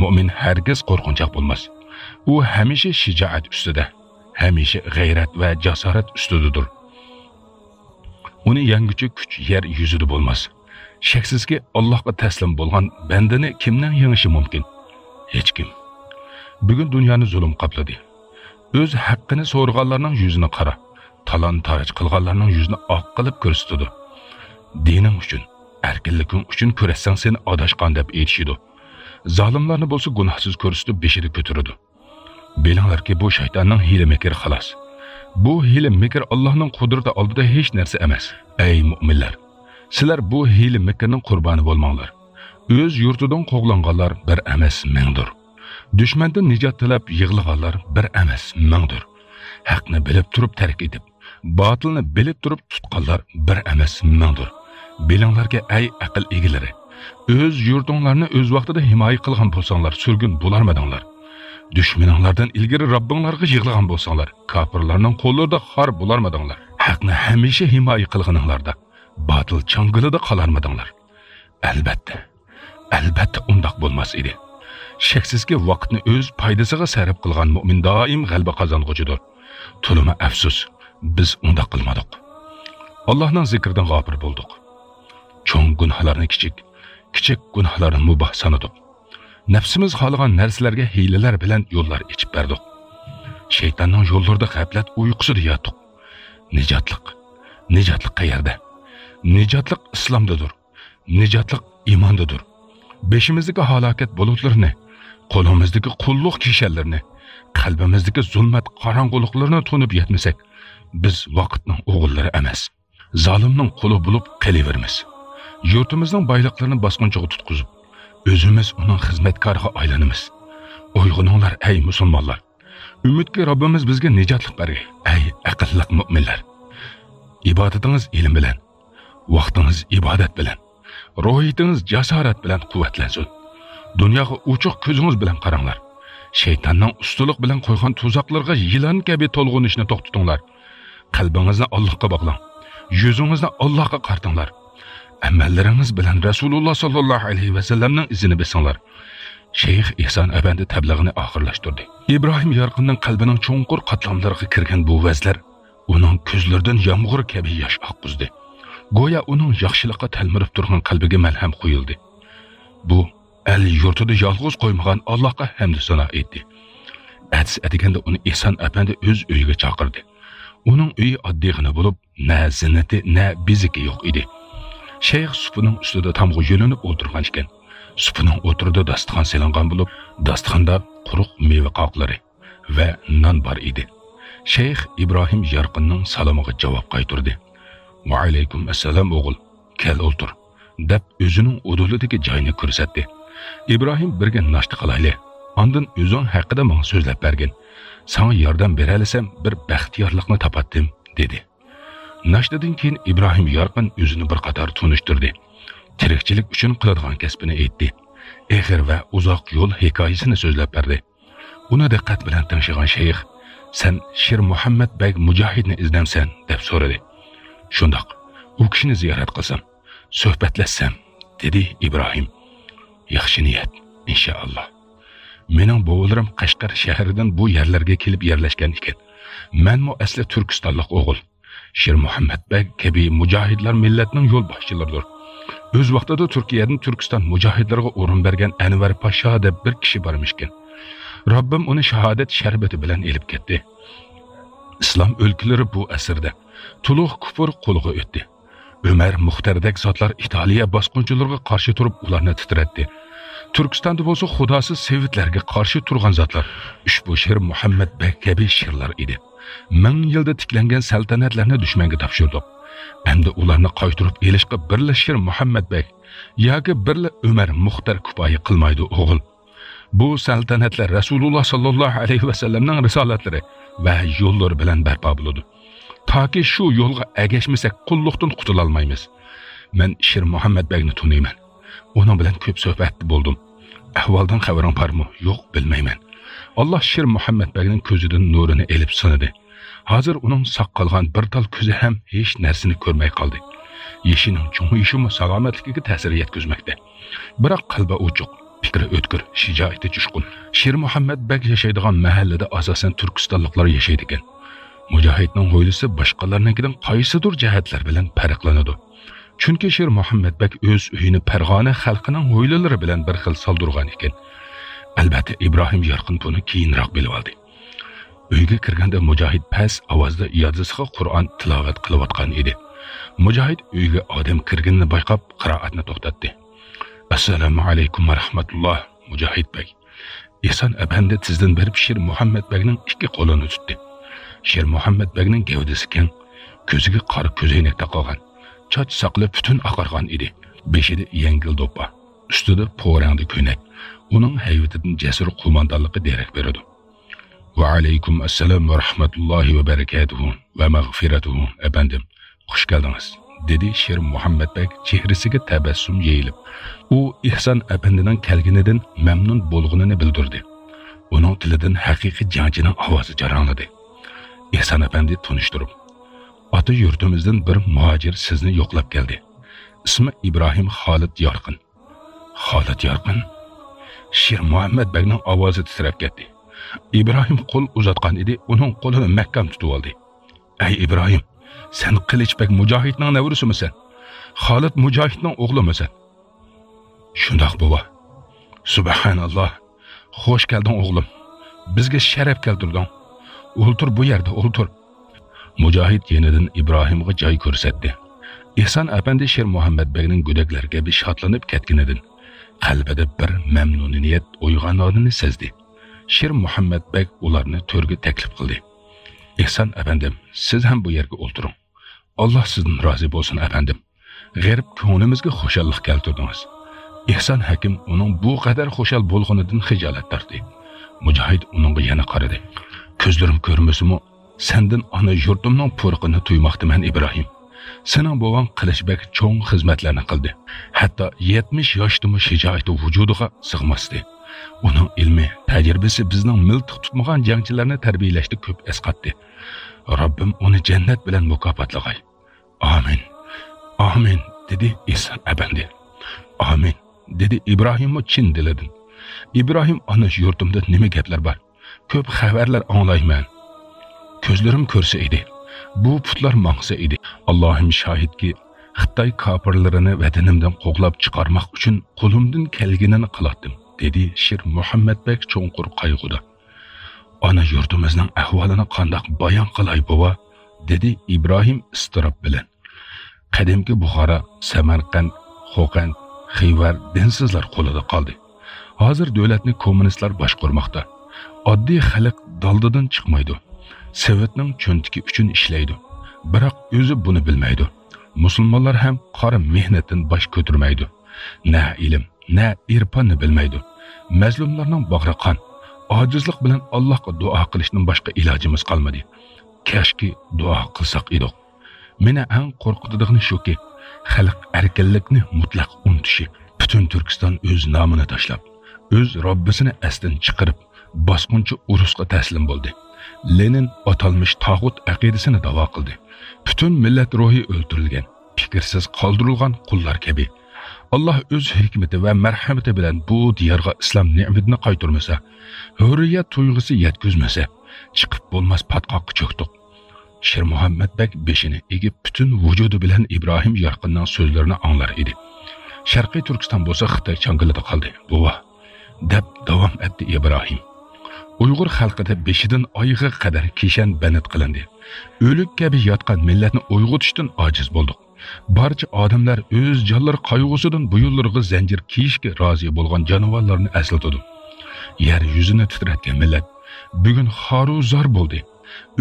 مۆمىن ھەرگىز قورقۇنچاق بولماس. ئۇ ھەمىشە شىجائەت ئۈستىدە، ھەمىشە غەيرەت ۋە جاسارەت ئۈستىدىدۇر. ئۇنى يەڭگۈچى كۈچ يەر يۈزىدە بولماس. شەكسىزكى، ئاللاھقا تەسلىم بولغان بەندىنى كىمنىڭ يېڭىشى مۇمكىن؟ ھېچكىم. بۈگۈن دۇنيانى زۇلۇم قاپلىدى. ئۆز ھەققىنى سورىغانلارنىڭ يۈزىنى قارا، تالان-تاراج قىلغانلارنىڭ يۈزىنى ئاق قىلىپ كۆرسىتىدۇ. دىنىڭ ئۈچۈن، ئەركىنلىكىڭ ئۈچۈن كۈرەشسەڭ سېنى ئاداشقان دەپ ئېيتىشىدۇ. زالىملارنى بولسا گۇناھسىز كۆرسىتىپ بېشىدا كۆتۈرىدۇ. بىلىڭلاركى، بۇ شەيتاننىڭ ھىيلە-مىكرى خالاس. بۇ ھىيلە-مىكىر ئاللاھنىڭ قۇدرىتى ئالدىدا ھېچ نەرسە ئەمەس. ئەي مۆمىنلەر! سىلەر بۇ ھىيلە-مىكىرنىڭ قۇربانى بولماڭلار. ئۆز يۇرتىدىن قوغلانغانلار بىر ئەمەس، مىڭدۇر. دۈشمەندىن نىجات تىلەپ يىغلىغانلار بىر ئەمەس، مىڭدۇر. ھەقنى بىلىپ تۇرۇپ تەرك ئېتىپ، باتىلنى بىلىپ تۇرۇپ تۇتقانلار بىر ئەمەس، مىڭدۇر. بىلىڭلاركى، ئەي ئەقىل ئىگىلىرى، ئۆز يۇرتۇڭلارنى ئۆز ۋاقتىدا ھىمايە قىلغان بولساڭلار، سۈرگۈن بولارمىدىڭلار؟ دۈشمىنىڭلاردىن ئىلگىرى رەببىڭلارغا يىغلىغان بولساڭلار، كاپىرلارنىڭ قوللىرىدا خار بولارمىدىڭلار؟ ھەقنى ھەمىشە ھىمايە قىلغىنىڭلاردا، باتىل چاڭگىلىدا قالارمىدىڭلار؟ ئەلۋەتتە، ئەلۋەتتە ئۇنداق بولماس ئىدى. شەكسىزكى، ۋاقىتنى ئۆز پايدىسىغا سەرپ قىلغان مۆمىن دائىم غەلىبە قازانغۇچىدۇر. تولىمۇ ئەپسۇس، بىز ئۇنداق قىلمىدۇق. ئاللاھنىڭ زىكرىدىن غاپىل بولدۇق. چوڭ گۇناھلارنى كىچىك، كىچىك گۇناھلارنى مۇباھ سانىدۇق. نەپسىمىز خالىغان نەرسىلەرگە ھىيلىلەر بىلەن يوللار ئېچىپ بەردۇق. شەيتاننىڭ يوللىرىدا غەپلەت ئۇيقۇسىدا ياتتۇق. نىجاتلىق، نىجاتلىق قەيەردە؟ نىجاتلىق ئىسلامدىدۇر. نىجاتلىق ئىماندىدۇر. بېشىمىزدىكى ھالاكەت بۇلۇتلىرىنى، قولىمىزدىكى قۇللۇق كىشەنلىرىنى، قەلبىمىزدىكى زۇلمەت قاراڭغۇلۇقلىرىنى تونۇپ يەتمىسەك، بىز ۋاقىتنىڭ ئوغۇللىرى ئەمەس، زالىمنىڭ قۇلى بولۇپ قېلىۋېرىمىز. يۇرتىمىزنىڭ بايلىقلىرىنى باسقۇنچىغا تۇتقۇزۇپ، ئۆزىمىز ئۇنىڭ خىزمەتكارىغا ئايلىنىمىز. ئويغىنىڭلار، ئەي مۇسۇلمانلار! ئۈمىدكى، رەببىمىز بىزگە نىجاتلىق بەرگەي، ئەي ئەقىللىق مۆمىنلەر! ئىبادىتىڭىز ئىلىم بىلەن، ۋاقتىڭىز ئىبادەت بىلەن، روھىيىتىڭىز جاسارەت بىلەن قۇۋۋەتلەنسۇن. دۇنياغا ئوچۇق كۆزىڭىز بىلەن قاراڭلار. شەيتاننىڭ ئۇستىلىق بىلەن قويغان تۇزاقلىرىغا يىلان كەبى تولغىنىشنى توختىتىڭلار. قەلبىڭىزنى ئاللاھقا باغلاڭ. يۈزىڭىزنى ئاللاھقا قارىتىڭلار. ئەمەللىرىڭىز بىلەن رەسۇلۇللا ساللاللاھۇ ئەلەيھى ۋەسەللەمنىڭ ئىزىنى بېسىڭلار. شەيخ ئېھسان ئەپەندى تەبلىغىنى ئاخىرلاشتۇردى. ئىبراھىم يارقىننىڭ قەلبىنىڭ چوڭقۇر قاتلاملىرىغا كىرگەن بۇ ۋەزلەر ئۇنىڭ كۆزلىرىدىن يامغۇر كەبى ياش ئاققۇزدى. گويا ئۇنىڭ ياخشىلىققا تەلمۈرۈپ تۇرغان قەلبىگە مەلھەم قۇيۇلدى. بۇ ئەل يۇرتىدا يالغۇز قويمىغان ئاللاھقا ھەمدۇ سانا ئېيتتى. ئەتىسى ئەتىگەندە ئۇنى ئېھسان ئەپەندى ئۆز ئۆيىگە چاقىردى. ئۇنىڭ ئۆيى ئاددىيغىنە بولۇپ، نە زىننىتى، نە بېزىكى يوق ئىدى. شەيخ سۇپىنىڭ ئۈستىدە تامغا يۆلىنىپ ئولتۇرغان ئىكەن. سۇپىنىڭ ئوتتۇرىدا داستىخان سېلىنغان بولۇپ، داستىخاندا قۇرۇق مېۋە قاقلىرى ۋە نان بار ئىدى. شەيخ ئىبراھىم يارقىننىڭ سالىمىغا جاۋاب قايتۇردى. «ۋەئەلەيكۇم ئەسسالام، ئوغۇل. كەل ئولتۇر.» دەپ ئۆزىنىڭ ئۇدۇلىدىكى جاينى كۆرسەتتى. ئىبراھىم، بىرگە ناشتا قىلايلى. ئاندىن ئۆزۈڭ ھەققىدە ماڭا سۆزلەپ بەرگىن. ساڭا ياردەم بېرەلىسەم، بىر بەختىيارلىقنى تاپاتتىم، دېدى. ناشتىدىن كېيىن ئىبراھىم يارقىن ئۆزىنى بىر قاتار تونۇشتۇردى. تىرىكچىلىك ئۈچۈن قىلىدىغان كەسپىنى ئېيتتى. ئېغىر ۋە ئۇزاق يول ھېكايىسىنى سۆزلەپ بەردى. ئۇنى دىققەت بىلەن تىڭشىغان شەيخ، «سەن شىر مۇھەممەد بەگ مۇجاھىدنى ئىزدەمسەن؟» دەپ سورىدى. «شۇنداق، ئۇ كىشىنى زىيارەت قىلسام، سۆھبەتلەشسەم»، دېدى ئىبراھىم. «ياخشى نىيەت، ئىنشائاللا. مېنىڭ بوۋىلىرىم قەشقەر شەھىرىدىن بۇ يەرلەرگە كېلىپ يەرلەشكەن ئىكەن. مەنمۇ ئەسلى تۈركىستانلىق ئوغۇل. شىر مۇھەممەد بەگ كەبى مۇجاھىدلار مىللەتنىڭ يولباشچىلىرىدۇر. ئۆز ۋاقتىدا تۈركىيەدىن تۈركىستان مۇجاھىدلىرىغا ئورۇن بەرگەن ئەنۋەر پاشا دەپ بىر كىشى بارمىشكەن. رەببىم ئۇنى شاھادەت شەربىتى بىلەن ئېلىپ كەتتى. ئىسلام ئۆلكىلىرى بۇ ئەسىردە تولۇق كۇپۇر قولىغا ئۆتتى. ئۆمەر مۇختەردەك زاتلار ئىتالىيە باسقۇنچىلىرىغا قارشى تۇرۇپ، ئۇلارنى تىترەتتى. تۈركىستاندا بولسا خۇداسىز سېۋىتلەرگە قارشى تۇرغان زاتلار ئۇشبۇ شىر مۇھەممەد بەگ كەبى شىرلار ئىدى. مىڭ يىلدا تىكلەنگەن سەلتەنەتلەرنى دۈشمەنگە تاپشۇردۇق. ئەمدى ئۇلارنى قايتۇرۇپ ئېلىشقا بىرلا شىر مۇھەممەد بەگ ياكى بىرلا ئۆمەر مۇختەر كۇپايە قىلمايدۇ، ئوغۇل. بۇ سەلتەنەتلەر رەسۇلۇللا ساللاللاھۇ ئەلەيھى ۋەسەللەمنىڭ رىسالەتلىرى ۋە يوللىرى بىلەن بەرپا بولىدۇ. تاكى شۇ يولغا ئەگەشمىسەك، قۇللۇقتىن قۇتۇلالمايمىز. مەن شىر مۇھەممەد بەگنى تونۇيمەن. ئۇنىڭ بىلەن كۆپ سۆھبەتتە بولدۇم. ئەھۋالدىن خەۋىرىڭ بارمۇ، يوق، بىلمەيمەن. ئاللا شىر مۇھەممەد بەگنىڭ كۆزىدىن نۇرىنى ئېلىپ سۇنىدى. ھازىر ئۇنىڭ ساق قالغان بىر تال كۆزى ھەم ھېچ نەرسىنى كۆرمەي قالدى. يېشىنىڭ چوڭىيىشىمۇ سالامەتلىكىگە تەسىر يەتكۈزمەكتە. بىراق قەلبى ئوچۇق، پىكرى ئۆتكۈر، شىجائىتى جۇشقۇن. شىر مۇھەممەد بەگ ياشايدىغان مەھەللىدە ئاساسەن تۈركىستانلىقلار ياشايدىكەن. مۇجاھىدنىڭ ھويلىسى باشقىلارنىڭكىدىن قايسىدۇر جەھەتلەر بىلەن پەرقلىنىدۇ. چۈنكى شىر مۇھەممەد بەگ ئۆز ئۆيىنى پەرغانە خەلقىنىڭ ھويلىلىرى بىلەن بىر خىل سالدۇرغان ئىكەن. ئەلبەتتە، ئىبراھىم يارقىن بۇنى كېيىنراق بىلىۋالدى. ئۆيگە كىرگەندە مۇجاھىد پەس ئاۋازدا يادىسىغا قۇرئان تىلاۋەت قىلىۋاتقان ئىدى. مۇجاھىد ئۆيگە ئادەم كىرگىنىنى بايقاپ، قىرائەتنى توختاتتى. «ئەسسالامۇ ئەلەيكۇم ۋە رەھمەتۇللا، مۇجاھىد بەگ.» ئېھسان ئەپەندى تېزدىن بېرىپ شىر مۇھەممەد بەگنىڭ ئىككى قولىنى تۇتتى. شىر مۇھەممەد بەگنىڭ گەۋدىسى كەڭ، كۆزىگە قارا كۆزەينەك تاقىغان، چاچ ساقىلى پۈتۈن ئاقارغان ئىدى. بېشىدا يەڭگىل دوپپا، ئۈستىدە پو رەڭدە كۆينەك. ئۇنىڭ ھەيۋىتىدىن جەسۇر قوماندانلىقى دېرەك بېرىدۇ. «ۋەئەلەيكۇم ئەسسالام ۋە رەھمەتۇللاھى ۋە بەرىكاتۇھۇ ۋە مەغفىرەتۇھۇ، ئەپەندىم، خۇش كەلدىڭىز»، دېدى شىر مۇھەممەد بەگ چېھرىسىگە تەبەسسۇم يېيىلىپ. ئۇ ئېھسان ئەپەندىنىڭ كەلگىنىدىن مەمنۇن بولغىنىنى بىلدۈردى. ئۇنىڭ تىلىدىن ھەقىقىي جەڭچىنىڭ ئاۋازى جاراڭلىدى. ئېھسان ئەپەندى تونۇشتۇرۇپ، «ئاتا يۇرتىمىزدىن بىر مۇھاجىر سىزنى يوقلاپ كەلدى. ئىسمى ئىبراھىم خالىد يارقىن.» «خالىد يارقىن؟» شىر مۇھەممەد بەگنىڭ ئاۋازى تىترەپ كەتتى. ئىبراھىم قول ئۇزاتقان ئىدى، ئۇنىڭ قولىنى مەھكەم تۇتۇۋالدى. «ئەي ئىبراھىم، سەن قىلىچ بەگ مۇجاھىدنىڭ نەۋرىسىمۇسەن؟ خالىد مۇجاھىدنىڭ ئوغلىمۇسەن؟» «شۇنداق، بوۋا.» «سۇبھاناللا. خوش كەلدىڭ، ئوغلۇم. بىزگە شەرەپ كەلتۈردۈڭ. ئولتۇر، بۇ يەردە ئولتۇر.» مۇجاھىد يېنىدىن ئىبراھىمغا جاي كۆرسەتتى. ئېھسان ئەپەندى شىر مۇھەممەد بەگنىڭ گۆدەكلەر كەبى شادلىنىپ كەتكىنىدىن، قەلبىدە بىر مەمنۇنىيەت ئويغانغىنىنى سەزدى. شىر مۇھەممەد بەگ ئۇلارنى تۆرگە تەكلىپ قىلدى. «ئېھسان ئەپەندىم، سىز ھەم بۇ يەرگە ئولتۇرۇڭ. ئاللا سىزدىن رازى بولسۇن، ئەپەندىم. غېرىب كۆڭلىمىزگە خۇشاللىق كەلتۈردىڭىز.» ئېھسان ھەكىم ئۇنىڭ بۇ قەدەر خۇشال بولغىنىدىن خىجالەت تارتتى. مۇجاھىد ئۇنىڭغا يەنە قارىدى. «كۆزلىرىم كۆرمىسىمۇ، سەندىن ئانا يۇرتۇمنىڭ پۇرىقىنى تۇيماقتىمەن، ئىبراھىم. سېنىڭ بوۋاڭ قىلىچ بەگ چوڭ خىزمەتلەرنى قىلدى. ھەتتا يەتمىش ياشتىمۇ شىجائىتى ۋۇجۇدىغا سىغماستى. ئۇنىڭ ئىلمى، تەجرىبىسى بىزنىڭ مىلتىق تۇتمىغان جەڭچىلەرنى تەربىيەلەشتە كۆپ ئەسقاتتى. رەببىم ئۇنى جەننەت بىلەن مۇكاپاتلىغاي.» «ئامىن، ئامىن،» دېدى ئېھسان ئەپەندى. «ئامىن،» دېدى ئىبراھىممۇ چىن دىلىدىن. «ئىبراھىم، ئانا يۇرتۇمدا نېمە گەپلەر بار؟ كۆپ خەۋەرلەر ئاڭلايمەن. كۆزلىرىم كۆرسە ئىدى، بۇ پۇتلار ماڭسا ئىدى. ئاللاھىم شاھىتكى، خىتاي كاپىرلىرىنى ۋەتىنىمدىن قوغلاپ چىقارماق ئۈچۈن قولۇمدىن كەلگىنىنى قىلاتتىم»، دېدى شىر مۇھەممەد بەگ چوڭقۇر قايغۇدا. يۇرتىمىزنىڭ ئەھۋالىنى قانداق بايان قىلاي، بوۋا؟ دېدى ئىبراھىم ئىستىراب بىلەن. قەدىمكى بۇخارا، سەمەرقەنت، خوقەنت، خىۋەر دىنسىزلار قولىدا قالدى. ھازىر دۆلەتنى كوممۇنىستلار باشقۇرماقتا. ئاددىي خەلق دالدىدىن چىقمايدۇ. سوۋېتنىڭ چۆنتىكى ئۈچۈن ئىشلەيدۇ. بىراق ئۆزى بۇنى بىلمەيدۇ. مۇسۇلمانلار ھەم قارا مېھنەتتىن باش كۆتۈرمەيدۇ. نە ئىلىم، نە ئېرپاننى بىلمەيدۇ. مەزلۇملارنىڭ باغرى قان. ئاجىزلىق بىلەن ئاللاھقا دۇئا قىلىشتىن باشقا ئىلاجىمىز قالمىدى. كاشكى دۇئا قىلساق ئىدۇق. مېنى ئەڭ قورقۇتىدىغىنى شۇكى، خەلق ئەركىنلىكنى مۇتلەق ئۇنتۇشى. پۈتۈن تۈركىستان ئۆز نامىنى تاشلاپ، ئۆز رەببىسىنى ئەستىن چىقىرىپ، باسقۇنچى ئۇرۇسقا تەسلىم بولدى. لېنىن ئاتالمىش تاغۇت ئەقىدىسىنى داۋا قىلدى. پۈتۈن مىللەت روھى ئۆلتۈرۈلگەن، پىكىرسىز قالدۇرۇلغان قۇللار كەبى. ئاللاھ ئۆز ھېكمىتى ۋە مەرھەمىتى بىلەن بۇ دىيارغا ئىسلام نېمىتىنى قايتۇرمىسا، ھۆرىيەت تۇيغۇسى يەتكۈزمىسە، چىقىپ بولماس پاتقاققا چۆكتۇق. شىرمۇھەممەت بەگ بېشىنى ئېگىپ، پۈتۈن ۋۇجۇدى بىلەن ئىبراھىم يارقىننىڭ سۆزلىرىنى ئاڭلار ئىدى. شەرقىي تۈركىستان بولسا خىتاي چاڭگىلىدا قالدى، بوۋا، دەپ داۋام ئەتتى ئىبراھىم. ئۇيغۇر خەلقىدە بېشىدىن ئايىغىغا قەدەر كىشەن بەند قىلىندى. ئۆلۈك كەبى ياتقان مىللەتنى ئويغىتىشتىن ئاجىز بولدۇق. بارچە ئادەملەر ئۆز جانلىرى قايغۇسىدىن بويۇنلىرىغا زەنجىر كىيىشكە رازى بولغان جانىۋارلارنى ئەسلىتىدۇ. يەر يۈزىنى تىترەتكەن مىللەت بۈگۈن خارۇ زار بولدى.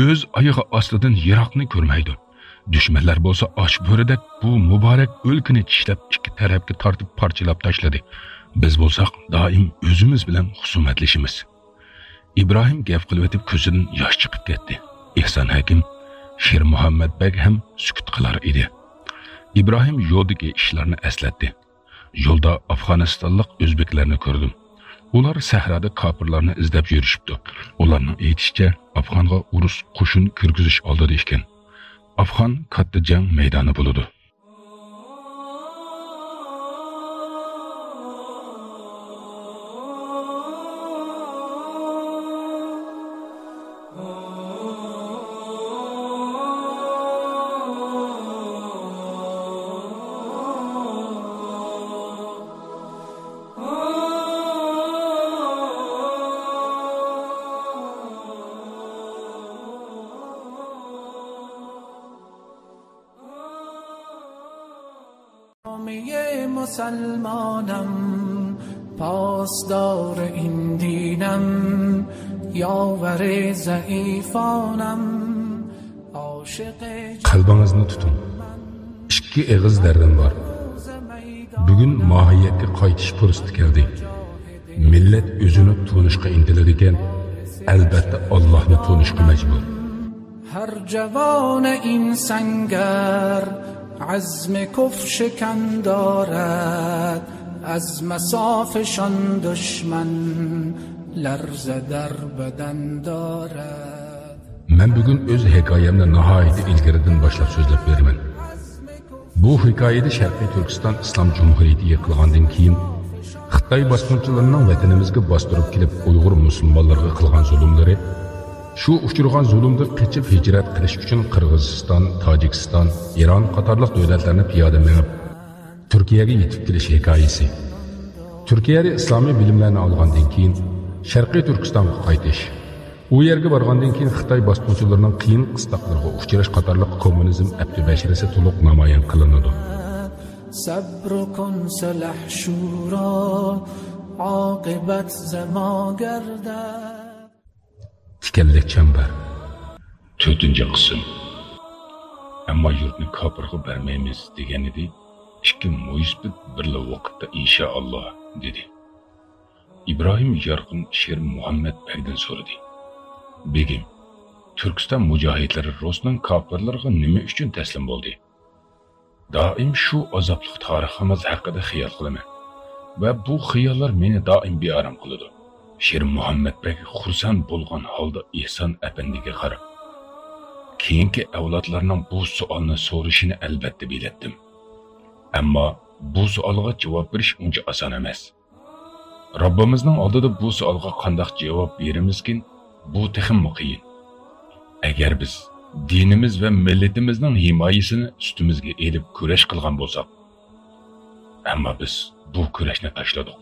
ئۆز ئايىغى ئاستىدىن يىراقنى كۆرمەيدۇ. دۈشمەنلەر بولسا ئاچ بۆرىدەك بۇ مۇبارەك ئۆلكىنى چىشلەپ، ئىككى تەرەپكە تارتىپ پارچىلاپ تاشلىدى. بىز بولساق دائىم ئۆزىمىز بىلەن خۇسۇمەتلىشىمىز. ئىبراھىم گەپ قىلىۋېتىپ كۆزىدىن ياش چىقىپ كەتتى. ئېھسان ھەكىم، شىرمۇھەممەت بەگ ھەم سۈكۈت قىلار ئىدى. ئىبراھىم يولدىكى ئىشلارنى ئەسلەتتى. يولدا ئافغانىستانلىق ئۆزبېكلەرنى كۆردۈم. ئۇلار سەھرادا كاپىرلارنى ئىزدەپ يۈرۈشۈپتۇ. ئۇلارنىڭ ئېيتىشىچە، ئافغانغا ئۇرۇس قوشۇن كىرگۈزۈش ئالدىدا ئىكەن. ئافغان كاتتا جەڭ مەيدانى بولىدۇ. جامعهٔ مسلمانم، پاسدار این دینم، یاور ضعیفانم، عاشق قەلبىڭىزنى تۇتۇڭ. ئىككى ئېغىز دەردىم بار. بۈگۈن ماھىيەتكە قايتىش پۇرسىتى كەلدى. مىللەت ئۆزىنى تونۇشقا ئىنتىلىدىكەن، ئەلبەتتە ئاللاھنى تونۇشقا مەجبۇر. هر جوان این سنگر عزم کفر شکن دارد، از مصافشان دشمن لرزه در بدن دارد. مەن بۈگۈن ئۆز ھېكايەمنى ناھايىتى ئىلگىرىدىن باشلاپ سۆزلەپ بېرىمەن. بۇ ھېكايىدە شەرقىي تۈركىستان ئىسلام جۇمھۇرىيىتى يىقىلغاندىن كېيىن، خىتاي باسقۇنچىلىرىنىڭ ۋەتىنىمىزگە باستۇرۇپ كېلىپ ئۇيغۇر مۇسۇلمانلىرىغا قىلغان زۇلۇملىرى، شۇ ئۇچرىغان زۇلۇمدىن قېچىپ ھىجرەت قىلىش ئۈچۈن قىرغىزىستان، تاجىكىستان، ئىران قاتارلىق دۆلەتلەرنى پىيادە مېڭىپ، تۈركىيەگە يېتىپ كېلىش ھېكايىسى. تۈركىيەدە ئىسلامىي بىلىملەرنى ئالغاندىن كېيىن، شەرقىي تۈركىستانغا قايتىش. ئۇ يەرگە بارغاندىن كېيىن خىتاي باسقۇنچىلىرىنىڭ قىيىن قىستاقلىرىغا ئۇچراش قاتارلىق كوممۇنىزم ئەپتىبەشىرىسى تولۇق نامايان قىلىنىدۇ. صبر کن سلحشورا، عاقبت ز ما گردد. تىكەنلىك چەمبەر. تۆتىنچى قىسىم. ئەمما يۇرتنى كاپىرغا بەرمەيمىز دېگەنىدى. ئىككى مۇيسپىت بىرلا ۋاقىتتا ئىنشائاللا دېدى. ئىبراھىم يارقىن شىرمۇھەممەت بەگدىن سورىدى. بېگىم، تۈركىستان مۇجاھىدلىرى رۇسنىڭ كاپىرلىرىغا نېمە ئۈچۈن تەسلىم بولدى؟ دائىم شۇ ئازابلىق تارىخىمىز ھەققىدە خىيال قىلىمەن ۋە بۇ خىياللار مېنى دائىم بىئارام قىلىدۇ. شىرمۇھەممەت بەگ خۇرسەن بولغان ھالدا ئېھسان ئەپەندىگە قاراپ، كېيىنكى ئەۋلادلارنىڭ بۇ سوئالنى سورىشىنى ئەلۋەتتە بىلەتتىم. ئەمما بۇ سوئالغا جاۋاب بېرىش ئۇنچە ئاسان ئەمەس. رەببىمىزنىڭ ئالدىدا بۇ سوئالغا قانداق جاۋاب بېرىمىزكىن، بۇ تېخىمۇ قىيىن. ئەگەر بىز دىنىمىز ۋە مىللىتىمىزنىڭ ھىمايىسىنى ئۈستىمىزگە ئېلىپ كۈرەش قىلغان بولساق، ئەمما بىز بۇ كۈرەشنى تاشلىدۇق.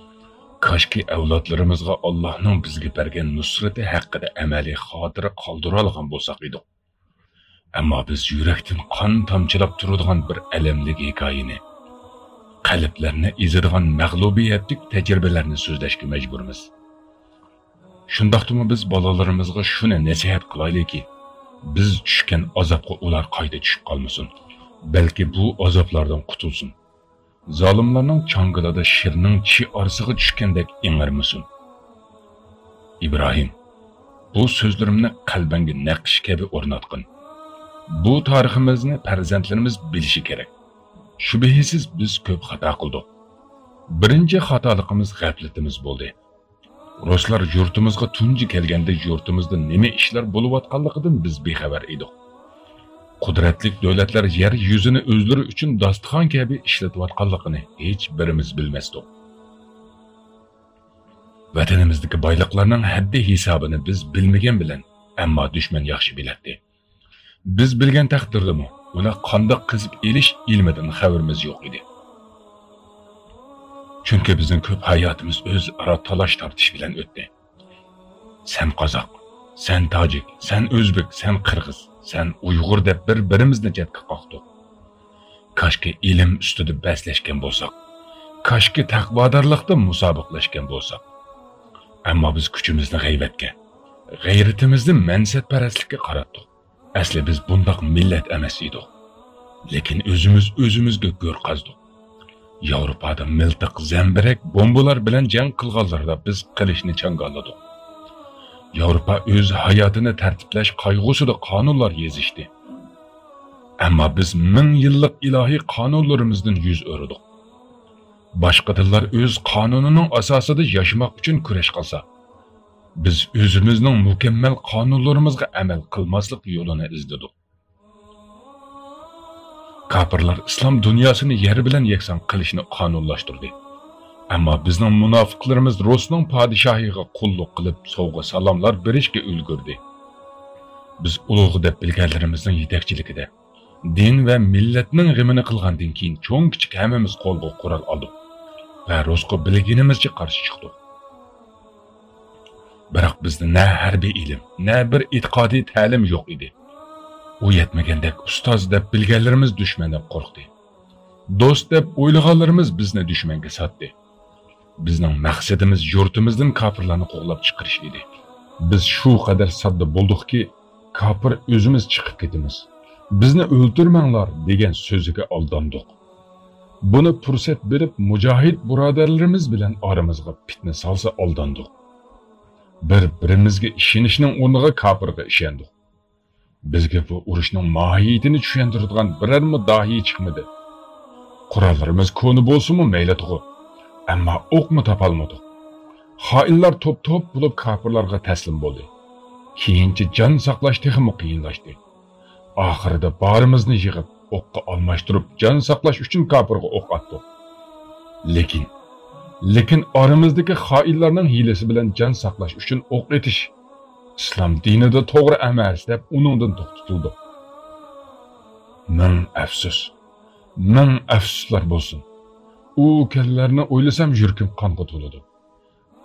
كاشكى ئەۋلادلىرىمىزغا ئاللاھنىڭ بىزگە بەرگەن نۇسرىتى ھەققىدە ئەمەلىي خاتىرە قالدۇرالىغان بولساق ئىدۇق. ئەمما بىز يۈرەكتىن قان تامچىلاپ تۇرىدىغان بىر ئەلەملىك ھېكايىنى، قەلبلەرنى ئېزىدىغان مەغلۇبىيەتلىك تەجرىبىلەرنى سۆزلەشكە مەجبۇرمىز. شۇنداقتىمۇ بىز بالىلىرىمىزغا شۇنى نەسىھەت قىلايلىكى، بىز چۈشكەن ئازابقا ئۇلار قايتا چۈشۈپ قالمىسۇن، بەلكى بۇ ئازابلاردىن قۇتۇلسۇن. زالىملارنىڭ چاڭگىلىدا شىرنىڭ چىشى ئارىسىغا چۈشكەندەك ئىڭرىمىسۇن. ئىبراھىم، بۇ سۆزلىرىمنى قەلبىڭگە نەقىش كەبى ئورناتقىن. بۇ تارىخىمىزنى پەرزەنتلىرىمىز بىلىشى كېرەك. شۈبھىسىز بىز كۆپ خاتا قىلدۇق. بىرىنچى خاتالىقىمىز غەپلىتىمىز بولدى. رۇسلار يۇرتىمىزغا تۇنجى كەلگەندە يۇرتىمىزدا نېمە ئىشلار بولۇۋاتقانلىقىدىن بىز بىخەۋەر ئىدۇق. قۇدرەتلىك دۆلەتلەر يەر يۈزىنى ئۆزلىرى ئۈچۈن داستىخان كەبى ئىشلىتىۋاتقانلىقىنى ھېچ بىرىمىز بىلمەستۇق. ۋەتىنىمىزدىكى بايلىقلارنىڭ ھەددى ھېسابىنى بىز بىلمىگەن بىلەن، ئەمما دۈشمەن ياخشى بىلەتتى. بىز بىلگەن تەقدىردىمۇ، ئۇنى قانداق قېزىپ ئېلىش ئىلمىدىن خەۋىرىمىز يوق ئىدى. چۈنكى بىزنىڭ كۆپ ھاياتىمىز ئۆزئارا تالاش-تارتىش بىلەن ئۆتتى. سەن قازاق، سەن تاجىك، سەن ئۆزبېك، سەن قىرغىز، سەن ئۇيغۇر دەپ بىر-بىرىمىزنى چەتكە قاقتۇق. كاشكى ئىلىم ئۈستىدە بەسلەشكەن بولساق، كاشكى تەقۋادارلىقتا مۇسابىقىلەشكەن بولساق. ئەمما بىز كۈچىمىزنى غەيۋەتكە، غەيرىتىمىزنى مەنسەتپەرەسلىككە قاراتتۇق. ئەسلى بىز بۇنداق مىللەت ئەمەس ئىدۇق. لېكىن ئۆزىمىز ئۆزىمىزگە گۆر قازدۇق. ياۋروپادا مىلتىق، زەمبىرەك، بومبىلار بىلەن جەڭ قىلغانلىرىدا بىز قىلىچنى چاڭگاللىدۇق. ياۋروپا ئۆز ھاياتىنى تەرتىپلەش قايغۇسىدا قانۇنلار يېزىشتى. ئەمما بىز مىڭ يىللىق ئىلاھىي قانۇنلىرىمىزدىن يۈز ئۆرۈدۇق. باشقا دىنلار ئۆز قانۇنىنىڭ ئاساسىدا ياشىماق ئۈچۈن كۈرەش قىلسا، بىز ئۆزىمىزنىڭ مۇكەممەل قانۇنلىرىمىزغا ئەمەل قىلماسلىق يولىنى ئىزدىدۇق. كاپىرلار ئىسلام دۇنياسىنى يەر بىلەن يەكسان قىلىشنى قانۇنلاشتۇردى. ئەمما بىزنىڭ مۇناپىقلىرىمىز رۇسنىڭ پادىشاھىغا قۇللۇق قىلىپ، سوۋغا-سالاملار بېرىشكە ئۈلگۈردى. بىز ئۇلۇغ دەپ بىلگەنلىرىمىزنىڭ يېتەكچىلىكىدە دىن ۋە مىللەتنىڭ غېمىنى قىلغاندىن كېيىن، چوڭ-كىچىك ھەممىمىز قولغا قورال ئالدۇق ۋە رۇسقا بىلگىنىمىزچە قارشى چىقتۇق. بىراق بىزدە نە ھەربىي ئىلىم، نە بىر ئېتىقادىي تەلىم يوق ئىدى. ئۇ يەتمىگەندەك، ئۇستاز دەپ بىلگەنلىرىمىز دۈشمەندىن قورقتى. دوست دەپ ئويلىغانلىرىمىز بىزنى دۈشمەنگە ساتتى. بىزنىڭ مەقسىتىمىز يۇرتىمىزدىن كاپىرلارنى قوغلاپ چىقىرىش ئىدى. بىز شۇ قەدەر ساددا بولدۇقكى، كاپىر ئۆزىمىز چىقىپ كېتىمىز، بىزنى ئۆلتۈرمەڭلار دېگەن سۆزىگە ئالداندۇق. بۇنى پۇرسەت بىلىپ، مۇجاھىد بۇرادەرلىرىمىز بىلەن ئارىمىزغا پىتنە سالسا ئالداندۇق. بىر-بىرىمىزگە ئىشىنىشنىڭ ئورنىغا كاپىرغا ئىشەندۇق. بىزگە بۇ ئۇرۇشنىڭ ماھىيىتىنى چۈشەندۈرىدىغان بىرەرمۇ داھىي چىقمىدى. قوراللىرىمىز كونا بولسىمۇ مەيلىتىغۇ، ئەمما ئوقمۇ تاپالمىدۇق. خائىنلار توپ-توپ بولۇپ كاپىرلارغا تەسلىم بولدى. كېيىنچە جان ساقلاش تېخىمۇ قىيىنلاشتى. ئاخىرىدا بارىمىزنى يىغىپ، ئوققا ئالماشتۇرۇپ، جان ساقلاش ئۈچۈن كاپىرغا ئوق ئاتتۇق. لېكىن، لېكىن ئارىمىزدىكى خائىنلارنىڭ ھىيلىسى بىلەن جان ساقلاش ئۈچۈن ئوق ئېتىش ئىسلام دىنىدا توغرا ئەمەس دەپ ئۇنىڭدىن توختىتىلدۇق. مىڭ ئەپسۇس، مىڭ ئەپسۇسلار بولسۇن. ئۇ كۈنلەرنى ئويلىسام يۈرىكىم قانغا تولىدۇ.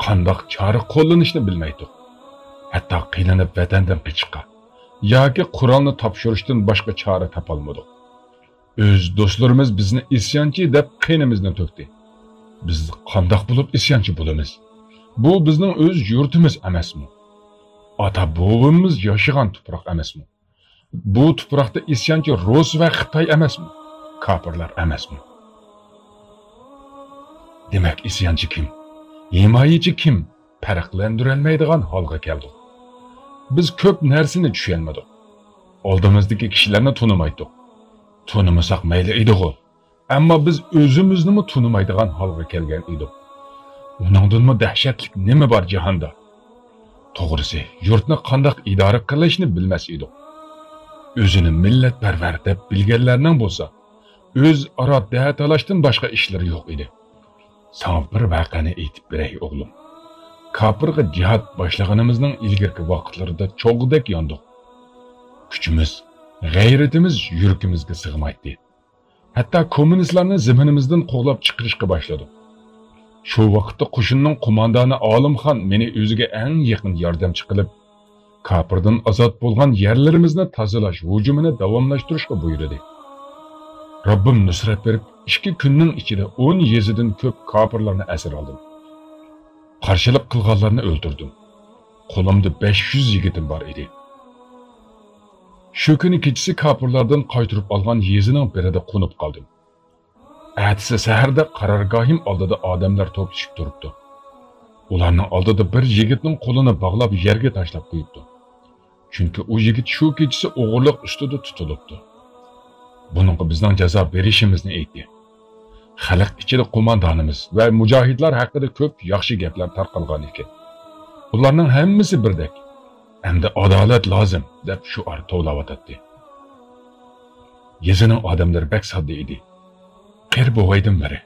قانداق چارە قوللىنىشنى بىلمەيتتۇق. ھەتتا قىينىلىپ ۋەتەندىن قېچىشقا ياكى قورالنى تاپشۇرۇشتىن باشقا چارە تاپالمىدۇق. ئۆز دوستلىرىمىز بىزنى ئىسيانچى دەپ قېنىمىزنى تۆكتى. بىز قانداق بولۇپ ئىسيانچى بولىمىز؟ بۇ بىزنىڭ ئۆز يۇرتىمىز ئەمەسمۇ؟ ئاتا-بوۋىمىز ياشىغان تۇپراق ئەمەسمۇ؟ بۇ تۇپراقتا ئىسيانچى رۇس ۋە خىتاي ئەمەسمۇ؟ كاپىرلار ئەمەسمۇ؟ دېمەك، ئىسيانچى كىم؟ ھىمايىچى كىم؟ پەرقلەندۈرەلمەيدىغان ھالغا كەلدۇق. بىز كۆپ نەرسىنى چۈشەنمىدۇق. ئالدىمىزدىكى كىشىلەرنى تونۇمايتتۇق. تونۇمىساق مەيلى ئىدىغۇ. ئەمما بىز ئۆزىمىزنىمۇ تونۇمايدىغان ھالغا كەلگەن ئىدۇق. ئۇنىڭدىنمۇ دەھشەتلىك نېمە بار جاھاندا؟ توغرىسى، يۇرتنى قانداق ئىدارە قىلىشنى بىلمەس ئىدۇق. ئۆزىنى مىللەتپەرۋەر دەپ بىلگەنلەرنىڭ بولسا، ئۆزئارا دەتالاشتىن باشقا ئىشلىرى يوق ئىدى. ساڭا بىر ۋەقەنى ئېيتىپ بېرەي، ئوغلۇم. كاپىرغا جىھاد باشلىغىنىمىزنىڭ ئىلگىرىكى ۋاقىتلىرىدا چوغدەك ياندۇق. كۈچىمىز، غەيرىتىمىز يۈرىكىمىزگە سىغمايتتى. ھەتتا كوممۇنىستلارنى زېمىنىمىزدىن قوغلاپ چىقىرىشقا باشلىدۇق. شۇ ۋاقىتتا قوشۇننىڭ قوماندانى ئالىمخان مېنى ئۆزىگە ئەڭ يېقىن ياردەمچى قىلىپ، كاپىردىن ئازاد بولغان يەرلىرىمىزنى تازىلاش ھۇجۇمىنى داۋاملاشتۇرۇشقا بۇيرۇدى. رەببىم نۇسرەت بېرىپ، ئىككى كۈننىڭ ئىچىدە ئون يېزىدىن كۆپ كاپىرلارنى ئەسىر ئالدىم. قارشىلىق قىلغانلارنى ئۆلتۈردۈم. قولۇمدا بەش يۈز يىگىتىم بار ئىدى. شۇ كۈنى كېچىسى كاپىرلاردىن قايتۇرۇپ ئالغان يېزىنىڭ بىرىدە قونۇپ قالدىم. ئەتىسى سەھەردە قارارگاھىم ئالدىدا ئادەملەر توپلىشىپ تۇرۇپتۇ. ئۇلارنىڭ ئالدىدا بىر يىگىتنىڭ قولىنى باغلاپ يەرگە تاشلاپ قويۇپتۇ. چۈنكى ئۇ يىگىت شۇ كېچىسى ئوغرىلىق ئۈستىدە تۇتۇلۇپتۇ. بۇنىڭغا بىزنىڭ جازا بېرىشىمىزنى ئېيتتى. خەلق ئىچىدە قوماندانىمىز ۋە مۇجاھىدلار ھەققىدە كۆپ ياخشى گەپلەر تارقالغان ئىكەن. ئۇلارنىڭ ھەممىسى بىردەك، «ئەمدى ئادالەت لازىم» دەپ شوئار توۋلاۋاتاتتى. يېزىنىڭ ئادەملىرى بەك ساددا ئىدى. قېرى بوۋايدىن بىرى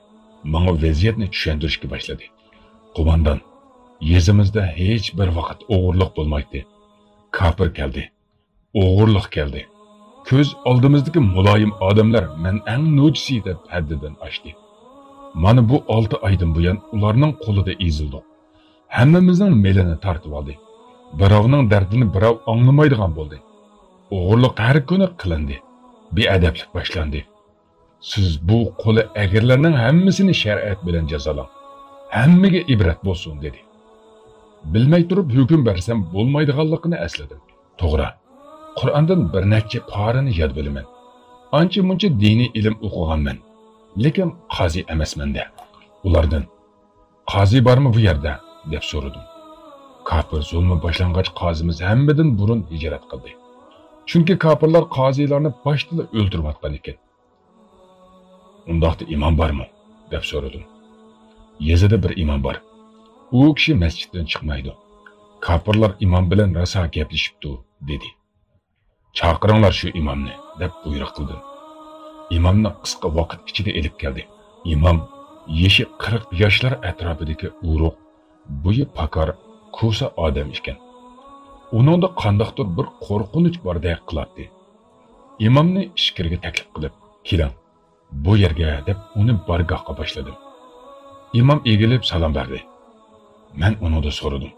ماڭا ۋەزىيەتنى چۈشەندۈرۈشكە باشلىدى. «قوماندان، يېزىمىزدا ھېچ بىر ۋاقىت ئوغرىلىق بولمايتتى. كاپىر كەلدى. ئوغرىلىق كەلدى. كۆز ئالدىمىزدىكى مۇلايىم ئادەملەر مەن ئەڭ نوچىسى دەپ ھەددىدىن ئاشتى. مانا بۇ ئالتە ئايدىن بۇيان ئۇلارنىڭ قولىدا ئېزىلدۇق. ھەممىمىزنىڭ مېلىنى تارتىۋالدى. بىراۋنىڭ دەردىنى بىراۋ ئاڭلىمايدىغان بولدى. ئوغرىلىق ھەر كۈنى قىلىندى. بىئەدەپلىك باشلاندى. سىز بۇ قولى ئەگرىلەرنىڭ ھەممىسىنى شەرىئەت بىلەن جازالاڭ. ھەممىگە ئىبرەت بولسۇن» دېدى. بىلمەي تۇرۇپ ھۆكۈم بەرسەم بولمايدىغانلىقىنى ئەسلىدىم. توغرا، قۇرئاندىن بىر نەچچە پارىنى ياد بىلىمەن. ئانچە-مۇنچە دىنىي ئىلىم ئوقۇغانمەن. لېكىن قازى ئەمەسمەن-دە. ئۇلاردىن «قازى بارمۇ بۇ يەردە؟» دەپ سورىدىم. كاپىر زۇلمى باشلانغاچ قازىمىز ھەممىدىن بۇرۇن ھىجرەت قىلدى. چۈنكى كاپىرلار قازىلارنى باشتىلا ئۆلتۈرۈۋاتقان ئىكەن. «ئۇنداقتا ئىمام بارمۇ؟» دەپ سورىدىم. «يېزىدا بىر ئىمام بار. ئۇ كىشى مەسچىتتىن چىقمايدۇ. كاپىرلار ئىمام بىلەن راسا گەپلىشىپتۇ» دېدى. «چاقىرىڭلار شۇ ئىمامنى» دەپ بۇيرۇق قىلدىم. ئىمامنى قىسقا ۋاقىت ئىچىدە ئېلىپ كەلدى. ئىمام يېشى قىرىق ياشلار ئەتراپىدىكى ئورۇق، بويى پاكار، كوسا ئادەم ئىكەن. ئۇنىڭدا قانداقتۇر بىر قورقۇنچ باردەك قىلاتتى. ئىمامنى ئىچكىرىگە تەكلىپ قىلىپ، «كېلىڭ، بۇ يەرگە» دەپ ئۇنى بارگاھقا باشلىدىم. ئىمام ئېگىلىپ سالام بەردى. مەن ئۇنىڭدىن سورىدىم.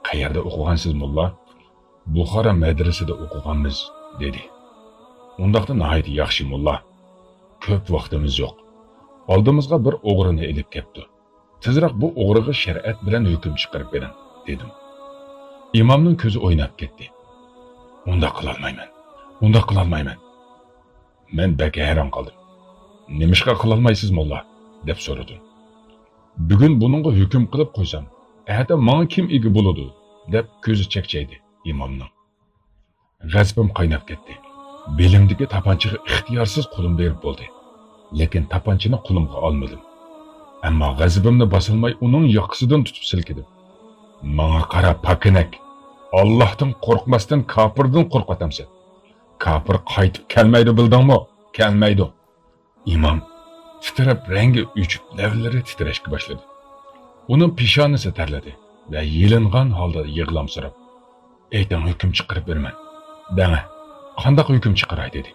«قەيەردە ئوقۇغانسىز، موللا؟» «بۇخارا مەدرىسىدە ئوقۇغانمىز» دېدى. «ئۇنداقتا ناھايىتى ياخشى، موللا. كۆپ ۋاقتىمىز يوق. ئالدىمىزغا بىر ئوغرىنى ئېلىپ كەپتۇ. تېزراق بۇ ئوغرىغا شەرىئەت بىلەن ھۆكۈم چىقىرىپ بېرىڭ» دېدىم. ئىمامنىڭ كۆزى ئويناپ كەتتى. «ئۇنداق قىلالمايمەن. ئۇنداق قىلالمايمەن.» مەن بەك ھەيران قالدىم. «نېمىشقا قىلالمايسىز، موللا؟» دەپ سورىدىم. «بۈگۈن بۇنىڭغا ھۆكۈم قىلىپ قويسام، ئەتە ماڭا كىم ئىگە بولىدۇ؟» دەپ كۆزى چەكچەيدى ئىمامنىڭ. غەزىپىم قايناپ كەتتى. بېلىمدىكى تاپانچىغا ئىختىيارسىز قولۇم بېرىپ بولدى. لېكىن تاپانچىنى قولۇمغا ئالمىدىم. ئەمما غەزىپىمنى باسالماي ئۇنىڭ ياقىسىدىن تۇتۇپ سىلكىدىم. «ماڭا قارا، پاكىنەك! ئاللاھتىن قورقماستىن كاپىردىن قورقۇۋاتامسەن؟ كاپىر قايتىپ كەلمەيدۇ، بىلدىڭمۇ؟ كەلمەيدۇ!» ئىمام تىترەپ، رەڭگى ئۆچۈپ، لەۋلىرى تىترەشكە باشلىدى. ئۇنىڭ پېشانىسى تەرلىدى ۋە يېلىنغان ھالدا يىغلامسىراپ، «ئېيتىڭ، ھۆكۈم چىقىرىپ بېرىمەن. دەڭە، قانداق ھۆكۈم چىقىراي؟» دېدى.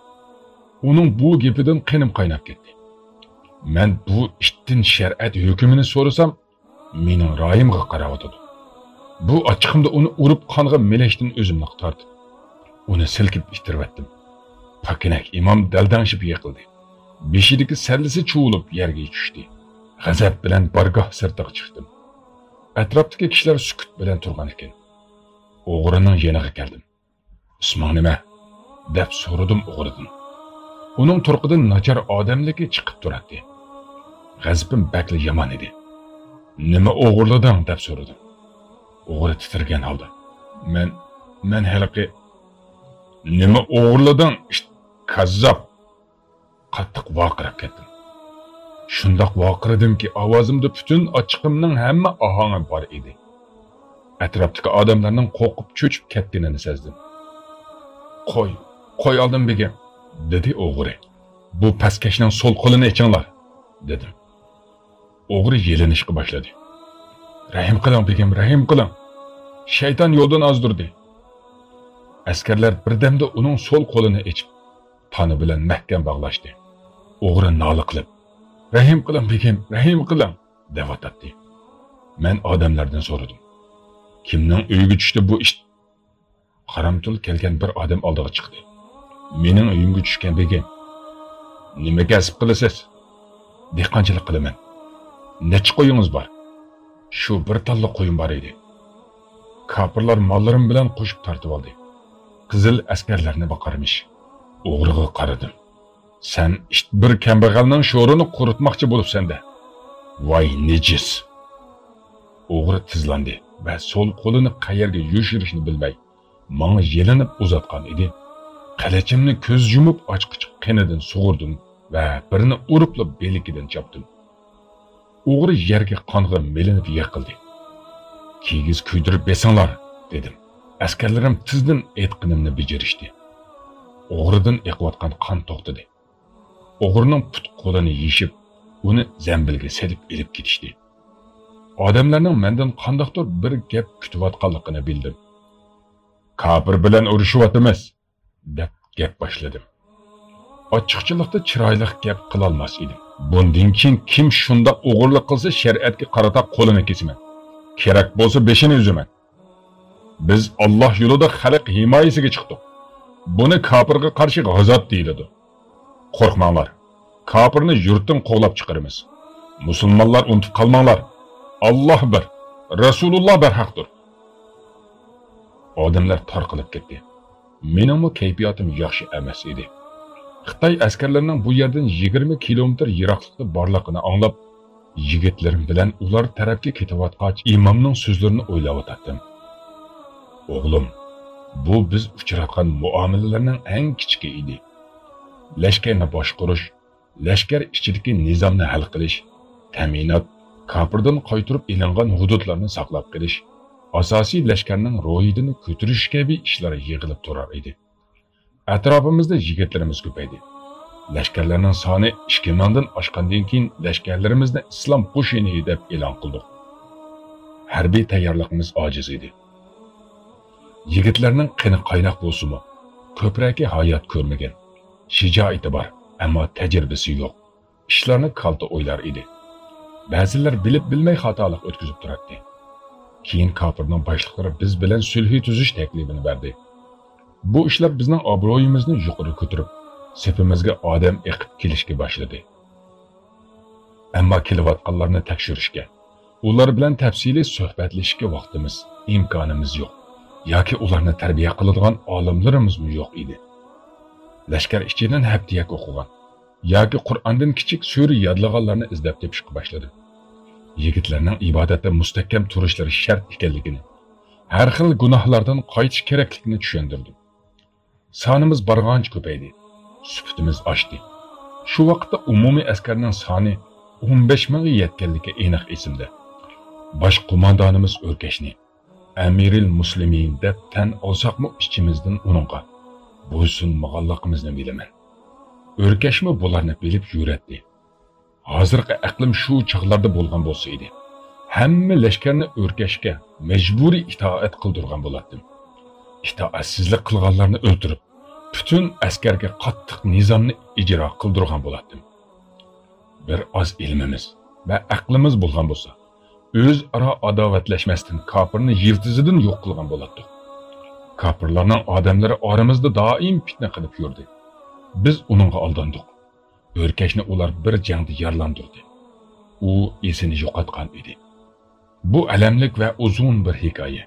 ئۇنىڭ بۇ گېپىدىن قېنىم قايناپ كەتتى. مەن بۇ ئىتتىن شەرىئەت ھۆكمىنى سورىسام، مېنىڭ رايىمغا قاراۋاتىدۇ. بۇ ئاچچىقىمدا ئۇنى ئۇرۇپ قانغا مىلەشتىن ئۆزۈمنى قۇتاردىم. ئۇنى سىلكىپ ئىتتىرىۋەتتىم. پاكىنەك ئىمام دەلدەڭشىپ يىقىلدى. بېشىدىكى سەللىسى چۇۋۇلۇپ يەرگە چۈشتى. غەزەپ بىلەن بارگاھ سىرتىغا چىقتىم. ئەتراپتىكى كىشىلەر سۈكۈت بىلەن تۇرغان ئىكەن. ئوغرىنىڭ يېنىغا كەلدىم. «ئىسمىڭ نېمە؟» دەپ سورىدىم ئوغرىدىن. ئۇنىڭ تۇرقىدىن ناچار ئادەملىكى چىقىپ تۇراتتى. غەزىپىم بەكلا يامان ئىدى. «نېمە ئوغرىلىدىڭ؟» دەپ سورىدىم. ئوغرى تىترىگەن ھالدا، «مەن، مەن ھېلىقى...» «نېمە ئوغرىلىدىڭ، ئىت، كاززاپ!» قاتتىق ۋارقىراپ كەتتىم. شۇنداق ۋارقىرىدىمكى، ئاۋازىمدا پۈتۈن ئاچچىقىمنىڭ ھەممە ئاھاڭى بار ئىدى. ئەتراپتىكى ئادەملەرنىڭ قورقۇپ چۆچۈپ كەتكىنىنى سەزدىم. «قوي، قوي ئالدىم بېگىم!» دېدى ئوغرى. «بۇ پەسكەشنىڭ سول قولىنى ئېچىڭلار!» دېدىم. ئوغرى يېلىنىشقا باشلىدى. «رەھىم قىلىڭ بېگىم، رەھىم قىلىڭ! شەيتان يولدىن ئازدۇردى!» ئەسكەرلەر بىردەمدە ئۇنىڭ سول قولىنى ئېچىپ، تانا بىلەن مەھكەم باغلاشتى. ئوغرى نالە قىلىپ، «رەھىم قىلىڭ بېگىم، رەھىم قىلىڭ!» دەۋاتاتتى. مەن ئادەملەردىن سورىدىم، كىمنىڭ ئۆيىگە چۈشتى بۇ ئىت؟ قارامتۇل كەلگەن بىر ئادەم ئالدىغا چىقتى. مېنىڭ ئۆيۈمگە چۈشكەن بېگىم. نېمە كەسىپ قىلىسىز؟ دېھقانچىلىق قىلىمەن. نەچچە قويىڭىز بار؟ شۇ بىر تاللا قويۇم بار ئىدى. كاپىرلار ماللىرىم بىلەن قوشۇپ تارتىۋالدى. قىزىل ئەسكەرلەرنى باقارمىش. ئوغرىغا قارىدىم. سەن ئىت بىر كەمبەغەلنىڭ شورىنى قۇرۇتماقچى بولۇپسەن-دە. ۋاي نىجىس! ئوغرى تىزلاندى ۋە سول قولىنى قەيەرگە يوشۇرۇشنى بىلمەي، ماڭا يېلىنىپ ئۇزاتقان ئىدى. قىلىچىمنى كۆز يۇمۇپ ئاچقۇچى قېنىدىن سۇغۇردۇم ۋە بىرنى ئۇرۇپلا بىلىكىدىن چاپتىم. ئوغرى يەرگە قانغا مىلىنىپ يىقىلدى. كىگىز كۆيدۈرۈپ بېسىڭلار، دېدىم. ئەسكەرلىرىم تېزدىن ئېيتقىنىمنى بېجىرىشتى. ئوغرىدىن ئېقىۋاتقان قان توختىدى. ئوغرىنىڭ پۇت-قولىنى يېشىپ، ئۇنى زەمبىلگە سېلىپ ئېلىپ كېتىشتى. ئادەملەرنىڭ مەندىن قانداقتۇر بىر گەپ كۈتۈۋاتقانلىقىنى بىلدىم. كاپىر بىلەن ئۇرۇشۇۋاتىمىز، دەپ گەپ باشلىدىم. ئاچچىقچىلىقتا چىرايلىق گەپ قىلالماس ئىدىم. بۇندىن كېيىن كىم شۇنداق ئوغرىلىق قىلسا، شەرىئەتكە قارىتا قولىنى كېسىمەن. كېرەك بولسا بېشىنى ئۈزىمەن. بىز ئاللاھ يولىدا خەلق ھىمايىسىگە چىقتۇق. بۇنى كاپىرغا قارشى غازات دېيىلىدۇ. قورقماڭلار. كاپىرنى يۇرتتىن قوغلاپ چىقىرىمىز. مۇسۇلمانلار ئۇنتۇپ قالماڭلار. ئاللاھ بىر، رەسۇلۇللاھ بەرھەقتۇر. ئادەملەر تارقىلىپ كەتتى. مېنىڭمۇ كەيپىياتىم ياخشى ئەمەس ئىدى. خىتاي ئەسكەرلىرىنىڭ بۇ يەردىن يىگىرمە كىلومېتىر يىراقلىقتا بارلىقىنى ئاڭلاپ، يىگىتلىرىم بىلەن ئۇلار تەرەپكە كېتىۋاتقاچ ئىمامنىڭ سۆزلىرىنى ئويلاۋاتاتتىم. ئوغلۇم، بۇ بىز ئۇچراتقان مۇئامىلىلەرنىڭ ئەڭ كىچىكى ئىدى. لەشكەرنى باشقۇرۇش، لەشكەر ئىچىدىكى نىزامنى ھەل قىلىش، تەمىنات، كاپىردىن قايتۇرۇپ ئېلىنغان ھۇدۇدلارنى ساقلاپ قېلىش، ئاساسىي لەشكەرنىڭ روھىدىنى كۆتۈرۈش كەبى ئىشلار يىغىلىپ تۇرار ئىدى. ئەتراپىمىزدا يىگىتلىرىمىز كۆپەيدى. لەشكەرلەرنىڭ سانى ئىككى مىڭدىن ئاشقاندىن كېيىن، لەشكەرلىرىمىزنى ئىسلام قوشۇنى دەپ ئېلان قىلدۇق. ھەربىي تەييارلىقىمىز ئاجىز ئىدى. يىگىتلەرنىڭ قېنى قايناق بولسىمۇ، كۆپرەكى ھايات كۆرمىگەن، شىجائىتى بار، ئەمما تەجرىبىسى يوق. ئىشلارنى كالتە ئويلار ئىدى. بەزىلەر بىلىپ بىلمەي خاتالىق ئۆتكۈزۈپ تۇراتتى. كېيىن كاپىرنىڭ باشلىقلىرى بىز بىلەن سۈلھى تۈزۈش تەكلىپىنى بەردى. بۇ ئىشلار بىزنىڭ ئابرۇيىمىزنى يۇقىرى كۆتۈرۈپ، سېپىمىزگە ئادەم ئېقىپ كېلىشكە باشلىدى. ئەمما كېلىۋاتقانلارنى تەكشۈرۈشكە، ئۇلار بىلەن تەپسىلىي سۆھبەتلىشىشكە ۋاقتىمىز، ئىمكانىمىز يوق ياكى ئۇلارنى تەربىيە قىلىدىغان ئالىملىرىمىزمۇ يوق ئىدى. لەشكەر ئىچىدىن ھەپتىيەك ئوقۇغان ياكى قۇرئاندىن كىچىك سۈرە يادلىغانلارنى ئىزدەپ تېپىشقا باشلىدىم. يىگىتلەرنىڭ ئىبادەتتە مۇستەھكەم تۇرۇشلىرى شەرت ئىكەنلىكىنى، ھەر خىل گۇناھلاردىن قايتىش كېرەكلىكىنى چۈشەندۈردۈم. سانىمىز بارغانچە كۆپەيدى، سۈپىتىمىز ئاشتى. شۇ ۋاقىتتا ئومۇمىي ئەسكەرنىڭ سانى ئون بەش مىڭغا يەتكەنلىكى ئېنىق ئېسىمدە. باش قوماندانىمىز ئۆركەشنى ئەمىرىل مۇسلىمىن دەپ تەن ئالساقمۇ، ئىچىمىزدىن ئۇنىڭغا بويسۇنمىغانلىقىمىزنى بىلىمەن. ئۆركەشمۇ بۇلارنى بىلىپ يۈرەتتى. ھازىرقى ئەقلىم شۇ چاغلاردا بولغان بولسا ئىدى، ھەممە لەشكەرنى ئۆركەشكە مەجبۇرىي ئىتائەت قىلدۇرغان بولاتتىم. ئىتائەتسىزلىك قىلغانلارنى ئۆلتۈرۈپ، پۈتۈن ئەسكەرگە قاتتىق نىزامنى ئىجرا قىلدۇرغان بولاتتىم. بىر ئاز ئىلمىمىز ۋە ئەقلىمىز بولغان بولسا، ئۆزئارا ئاداۋەتلەشمەستىن كاپىرنى يىلتىزىدىن يوق قىلغان بولاتتۇق. كاپىرلارنىڭ ئادەملىرى ئارىمىزدا دائىم پىتنە قىلىپ يۈردى. بىز ئۇنىڭغا ئالداندۇق. ئۆركەشنى ئۇلار بىر جەڭدە يارىلاندۇردى. ئۇ ئېسىنى يوقاتقان ئىدى. بۇ ئەلەملىك ۋە ئۇزۇن بىر ھېكايە.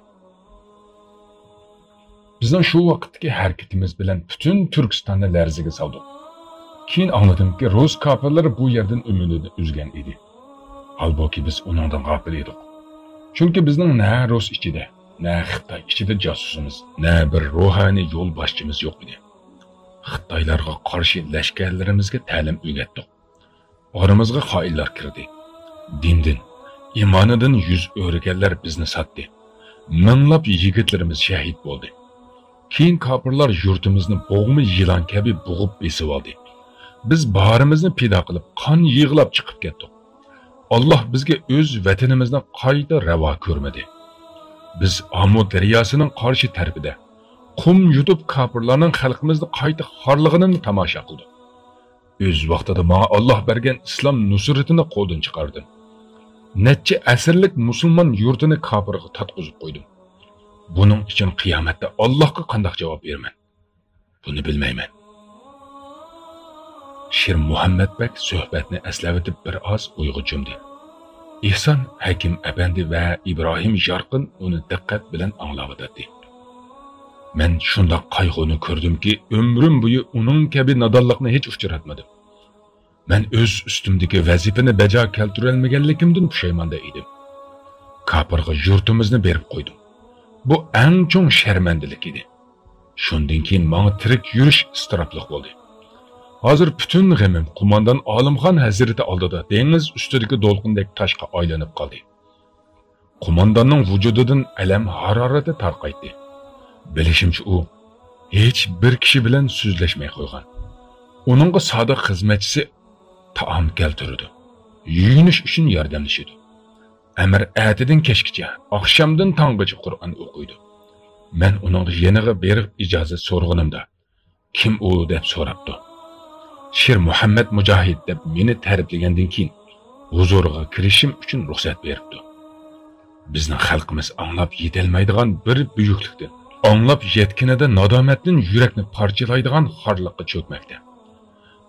بىزنىڭ شۇ ۋاقىتتىكى ھەرىكىتىمىز بىلەن پۈتۈن تۈركىستاننى لەرزىگە سالدۇق. كېيىن ئاڭلىدىمكى، رۇس كاپىرلىرى بۇ يەردىن ئۈمىدىنى ئۈزگەن ئىدى. ھالبۇكى، بىز ئۇنىڭدىن غاپىل ئىدۇق. چۈنكى بىزنىڭ نە رۇس ئىچىدە، نە خىتاي ئىچىدە جاسۇسىمىز، نە بىر روھانىي يولباشچىمىز يوق ئىدى. خىتايلارغا قارشى لەشكەرلىرىمىزگە تەلىم ئۆگەتتۇق. ئارىمىزغا خائىنلار كىردى. دىندىن، ئىمانىدىن يۈز ئۆرۈگەنلەر بىزنى ساتتى. مىڭلاپ يىگىتلىرىمىز شەھىت بولدى. كېيىن كاپىرلار يۇرتىمىزنى بوغما يىلان كەبى بوغۇپ بېسىۋالدى. بىز بارىمىزنى پىدا قىلىپ، قان يىغلاپ چىقىپ كەتتۇق. ئاللاھ بىزگە ئۆز ۋەتىنىمىزنى قايتا رەۋا كۆرمىدى. بىز ئامۇ دەرياسىنىڭ قارشى تەرىپىدە قۇم يۇتۇپ، كاپىرلارنىڭ خەلقىمىزنى قايتا خارلىغىنىنى تاماشا قىلدۇق. ئۆز ۋاقتىدا ماڭا ئاللاھ بەرگەن ئىسلام نۇسرىتىنى قولدىن چىقاردىم. نەچچە ئەسىرلىك مۇسۇلمان يۇرتىنى كاپىرغا تاتقۇزۇپ قويدۇم. بۇنىڭ ئۈچۈن قىيامەتتە ئاللاھقا قانداق جاۋاب بېرىمەن؟ بۇنى بىلمەيمەن. شىر مۇھەممەت بەگ سۆھبەتنى ئەسلەۋېتىپ بىر ئاز ئويغا چۆمدى. ئېھسان ھەكىم ئەپەندى ۋە ئىبراھىم يارقىن ئۇنى دىققەت بىلەن ئاڭلاۋاتاتتى. مەن شۇنداق قايغۇنى كۆردۈمكى، ئۆمرۈم بويى ئۇنىڭ كەبى نادانلىقنى ھېچ ئۇچراتمىدىم. مەن ئۆز ئۈستۈمدىكى ۋەزىپىنى بەجا كەلتۈرەلمىگەنلىكىمدىن پۇشايماندا ئىدىم. كاپىرغا يۇرتىمىزنى بېرىپ قويدۇم. بۇ ئەڭ چوڭ شەرمەندىلىك ئىدى. شۇندىن كېيىن ماڭا تىرىك يۈرۈش ئىستىراپلىق بولدى. ھازىر پۈتۈن غېمىم قوماندان ئالىمخان ھەزرىتى ئالدىدا دېڭىز ئۈستىدىكى دولقۇندەك تاشقا ئايلىنىپ قالدى. قومانداننىڭ ۋۇجۇدىدىن ئەلەم ھارارىتى تارقايتتى. بىلىشىمچە، ئۇ ھېچ بىر كىشى بىلەن سۆزلەشمەي قويغان. ئۇنىڭغا سادىق خىزمەتچىسى تائام كەلتۈرىدۇ، يۇيۇنۇش ئۈچۈن ياردەملىشىدۇ. ئەمىر ئەتىدىن كەچكىچە، ئاخشامدىن تاڭغىچە قۇرئان ئوقۇيدۇ. مەن ئۇنىڭغا يېنىغا بېرىپ ئىجازەت سورىغىنىمدا، «كىم ئۇ؟» دەپ سوراپتۇ. «شىر مۇھەممەد مۇجاھىد» دەپ مېنى تەرىپلىگەندىن كېيىن، ھۇزۇرىغا كىرىشىم ئۈچۈن رۇخسەت بېرىپتۇ. بىزنىڭ خەلقىمىز ئاڭلاپ يېتەلمەيدىغان بىر بۈيۈكلۈكتىن، ئاڭلاپ يەتكىنىدە نادامەتتىن يۈرەكنى پارچىلايدىغان خارلىققا چۆكمەكتە.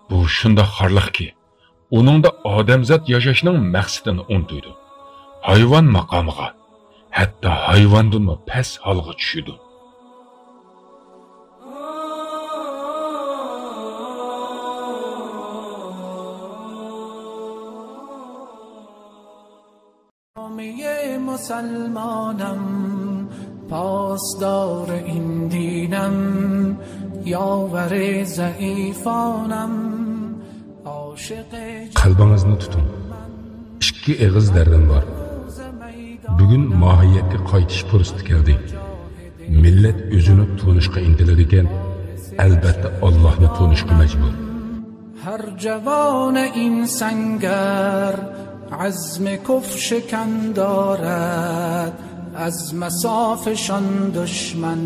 بۇ شۇنداق خارلىقكى، ئۇنىڭدا ئادەمزات ياشاشنىڭ مەقسىتىنى ئۇنتۇيدۇ. ھايۋان ماقامىغا، ھەتتا ھايۋاندىنمۇ پەس ھالغا چۈشىدۇ. جامعهٔ مسلمانم، پاسدار این دینم، یاور ضعیفانم، عاشق. قەلبىڭىزنى تۇتۇڭ. ئىككى ئېغىز دەردىم بار. بۈگۈن ماھىيەتكە قايتىش پۇرسىتى كەلدى. مىللەت ئۆزىنى تونۇشقا ئىنتىلىدىكەن، ئەلبەتتە ئاللاھنى تونۇشقا مەجبۇر. هر جوان این سنگر عزم کفر شکن دارد، از مسافشان دشمن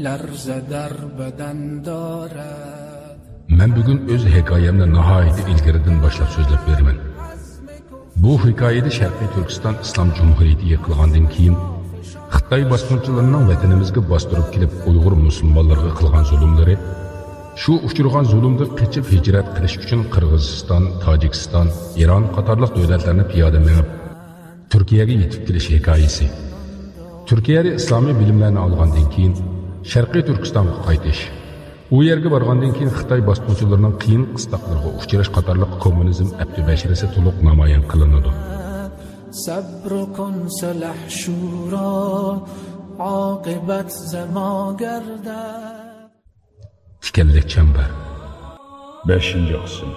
لرزه در بدن دارد. مەن بۈگۈن ئۆز ھېكايەمنى ناھايىتى ئىلگىرىدىن باشلاپ سۆزلەپ بېرىمەن. بۇ ھېكايىدە شەرقىي تۈركىستان ئىسلام جۇمھۇرىيىتى يىقىلغاندىن كېيىن، خىتاي باسقۇنچىلىرىنىڭ ۋەتىنىمىزگە باستۇرۇپ كېلىپ ئۇيغۇر مۇسۇلمانلىرىغا قىلغان زۇلۇملىرى، شۇ ئۇچرىغان زۇلۇمدىن قېچىپ ھىجرەت قىلىش ئۈچۈن قىرغىزىستان، تاجىكىستان، ئىران قاتارلىق دۆلەتلەرنى پىيادە مېڭىپ، تۈركىيەگە يېتىپ كېلىش ھېكايىسى. تۈركىيەدە ئىسلامىي بىلىملەرنى ئالغاندىن كېيىن، شەرقىي تۈركىستانغا قايتىش، ئۇ يەرگە بارغاندىن كېيىن خىتاي باسقۇنچىلىرىنىڭ قىيىن قىستاقلىرىغا ئۇچراش قاتارلىق كوممۇنىزم ئەپتۇبەشىرىسى تولۇق نامايان قىلىنىدۇ. صبر کن سلحشورا، عاقبت ز ما گردد. تىكەنلىك چەمبەر. بەشىنچى قىسىم.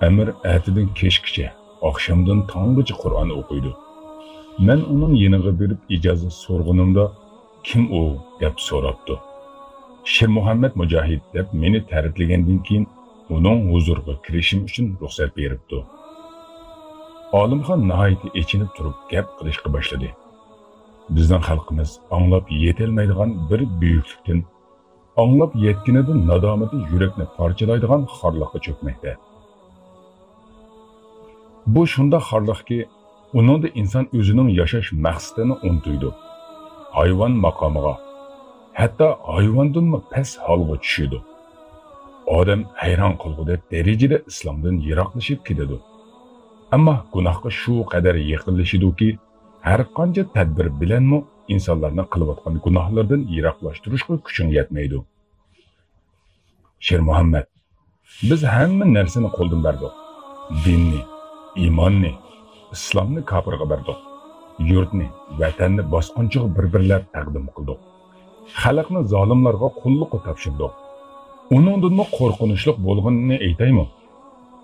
ئەمىر ئەتىدىن كەچكىچە، ئاخشامدىن تاڭغىچە قۇرئان ئوقۇيدۇ. مەن ئۇنىڭ يېنىغا بېرىپ ئىجازەت سورىغىنىمدا، «كىم ئۇ؟» دەپ سوراپتۇ. «شىر مۇھەممەد مۇجاھىد» دەپ مېنى تەرىپلىگەندىن كېيىن، ئۇنىڭ ھۇزۇرىغا كىرىشىم ئۈچۈن رۇخسەت بېرىپتۇ. ئالىمخان ناھايىتى ئېچىنىپ تۇرۇپ گەپ قىلىشقا باشلىدى. بىزنىڭ خەلقىمىز ئاڭلاپ يېتەلمەيدىغان بىر بۈيۈكلۈكتىن، ئاڭلاپ يەتكىنىدە نادامىتى يۈرەكنى پارچىلايدىغان خارلىققا چۆكمەكتە. بۇ شۇنداق خارلىقكى، ئۇنىڭدا ئىنسان ئۆزىنىڭ ياشاش مەقسىتىنى ئۇنتۇيدۇ. ھايۋان ماقامىغا، ھەتتا ھايۋاندىنمۇ پەس ھالغا چۈشىدۇ. ئادەم ھەيران قالغۇدەك دەرىجىدە ئىسلامدىن يىراقلىشىپ كېتىدۇ. ئەمما گۇناھقا شۇ قەدەر يېقىنلىشىدۇكى، ھەر قانچە تەدبىر بىلەنمۇ ئىنسانلارنى قىلىۋاتقان گۇناھلىرىدىن يىراقلاشتۇرۇشقا كۈچۈڭ يەتمەيدۇ. شىر مۇھەممەد، بىز ھەممە نەرسىنى قولدىن بەردۇق. دىننى، ئىماننى، ئىسلامنى كاپىرغا بەردۇق. يۇرتنى، ۋەتەننى باسقۇنچىغا بىر-بىرلەپ تەقدىم قىلدۇق. خەلقنى زالىملارغا قۇللۇققا تاپشۇردۇق. ئۇنىڭدىنمۇ قورقۇنچلۇق بولغىنىنى ئېيتايمۇ؟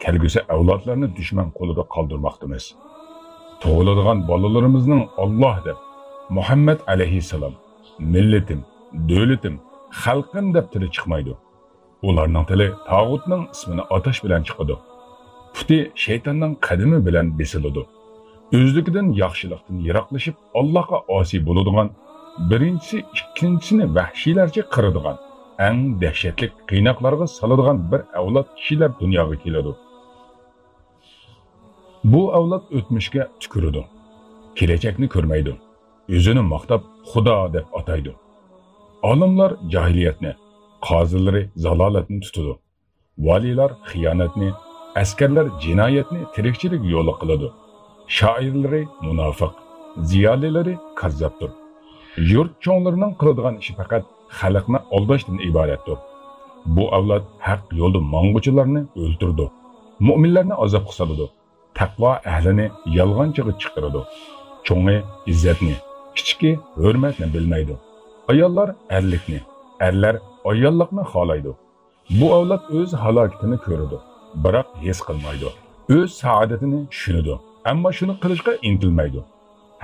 كەلگۈسى ئەۋلادلارنى دۈشمەن قولىدا قالدۇرماقتىمىز. تۇغۇلىدىغان بالىلىرىمىزنىڭ ئاللاھ دەپ، مۇھەممەد ئەلەيھىسسالام، مىللىتىم، دۆلىتىم، خەلقىم دەپ تىلى چىقمايدۇ. ئۇلارنىڭ تىلى تاغۇتنىڭ ئىسمىنى ئاتاش بىلەن چىقىدۇ. پۇتى شەيتاننىڭ قەدىمى بىلەن بېسىلىدۇ. ئۆزلۈكىدىن ياخشىلىقتىن يىراقلىشىپ، ئاللاھقا ئاسىي بولىدىغان، بىرىنچىسى ئىككىنچىسىنى ۋەھشىيلەرچە قىرىدىغان، ئەڭ دەھشەتلىك قىيناقلارغا سالىدىغان بىر ئەۋلاد كىشىلەر دۇنياغا كېلىدۇ. بۇ ئەۋلاد ئۆتمۈشكە تۈكۈرىدۇ، كېلەچەكنى كۆرمەيدۇ، ئۆزىنى ماختاپ خۇدا دەپ ئاتايدۇ. ئالىملار جاھىلىيەتنى، قازىلىرى زالالەتنى تۇتىدۇ. ۋالىيلار خىيانەتنى، ئەسكەرلەر جىنايەتنى تىرىكچىلىك يولى قىلىدۇ. شائىرلىرى مۇناپىق، زىيالىيلىرى كاززاپتۇر. يۇرت چوڭلىرىنىڭ قىلىدىغان ئىشى پەقەت خەلقنى ئالداشتىن ئىبارەتتۇر. بۇ ئەۋلاد ھەق يولدا ماڭغۇچىلارنى ئۆلتۈرىدۇ، مۇئمىنلارنى ئازابقا سالىدۇ، تەقۋا ئەھلىنى يالغانچىغا چىقىرىدۇ. چوڭى ئىززەتنى، كىچىكى ھۆرمەتنى بىلمەيدۇ. ئاياللار ئەرلىكنى، ئەرلەر ئاياللىقنى خالايدۇ. بۇ ئەۋلاد ئۆز ھالاكىتىنى كۆرىدۇ، بىراق ھېس قىلمايدۇ. ئۆز سائادىتىنى چۈشىنىدۇ، ئەمما شۇنى قىلىشقا ئىنتىلمەيدۇ.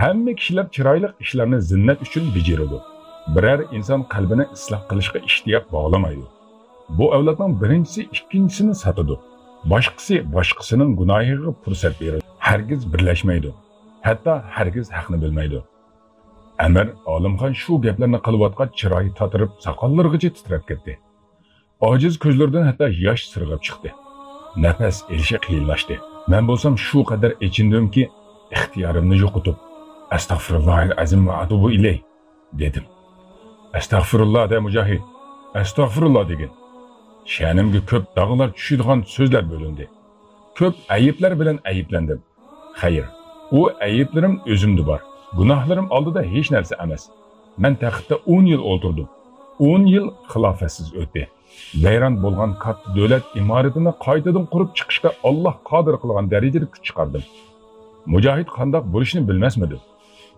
ھەممە كىشىلەر چىرايلىق ئىشلارنى زىننەت ئۈچۈن بېجىرىدۇ. بىرەر ئىنسان قەلبىنى ئىسلاھ قىلىشقا ئىشتىياق باغلىمايدۇ. بۇ ئەۋلادنىڭ بىرىنچىسى ئىككىنچىسىنى ساتىدۇ. باشقىسى باشقىسىنىڭ گۇناھىغا پۇرسەت بېرىدۇ. ھەرگىز بىرلەشمەيدۇ. ھەتتا ھەرگىز ھەقنى بىلمەيدۇ. ئەمىر ئالىمخان شۇ گەپلەرنى قىلىۋاتقان چىرايى تاتىرىپ، ساقاللىرىغىچە تىترەپ كەتتى. ئاجىز كۆزلىرىدىن ھەتتا ياش سىرغىپ چىقتى. نەپەس ئېلىشى قىيىنلاشتى. مەن بولسام شۇ قەدەر ئېچىندىمكى، ئىختىيارىمنى يوقىتىپ، «ئەستەغفىرۇللاھىل ئەزىم ۋە ئەتۇبۇ ئىلەي» دېدىم. «ئەستەغفىرۇللا دە، مۇجاھىد، ئەستەغفىرۇللا دېگىن.» شەنىمگە كۆپ داغلار چۈشىدىغان سۆزلەر بۆلۈندى. كۆپ ئەيىبلەر بىلەن ئەيىبلەندىم. خەير، ئۇ ئەيىبلىرىم ئۆزۈمدە بار. گۇناھلىرىم ئالدىدا ھېچ نەرسە ئەمەس. مەن تەختتە ئون يىل ئولتۇردۇم. ئون يىل خىلاپەتسىز ئۆتتى. ۋەيران بولغان كاتتا دۆلەت ئىمارىتىنى قايتىدىن قۇرۇپ چىقىشقا ئاللاھ قادىر قىلغان دەرىجىدە كۈچ چىقاردىم. مۇجاھىد قانداق بولۇشنى بىلمەسمىدىم؟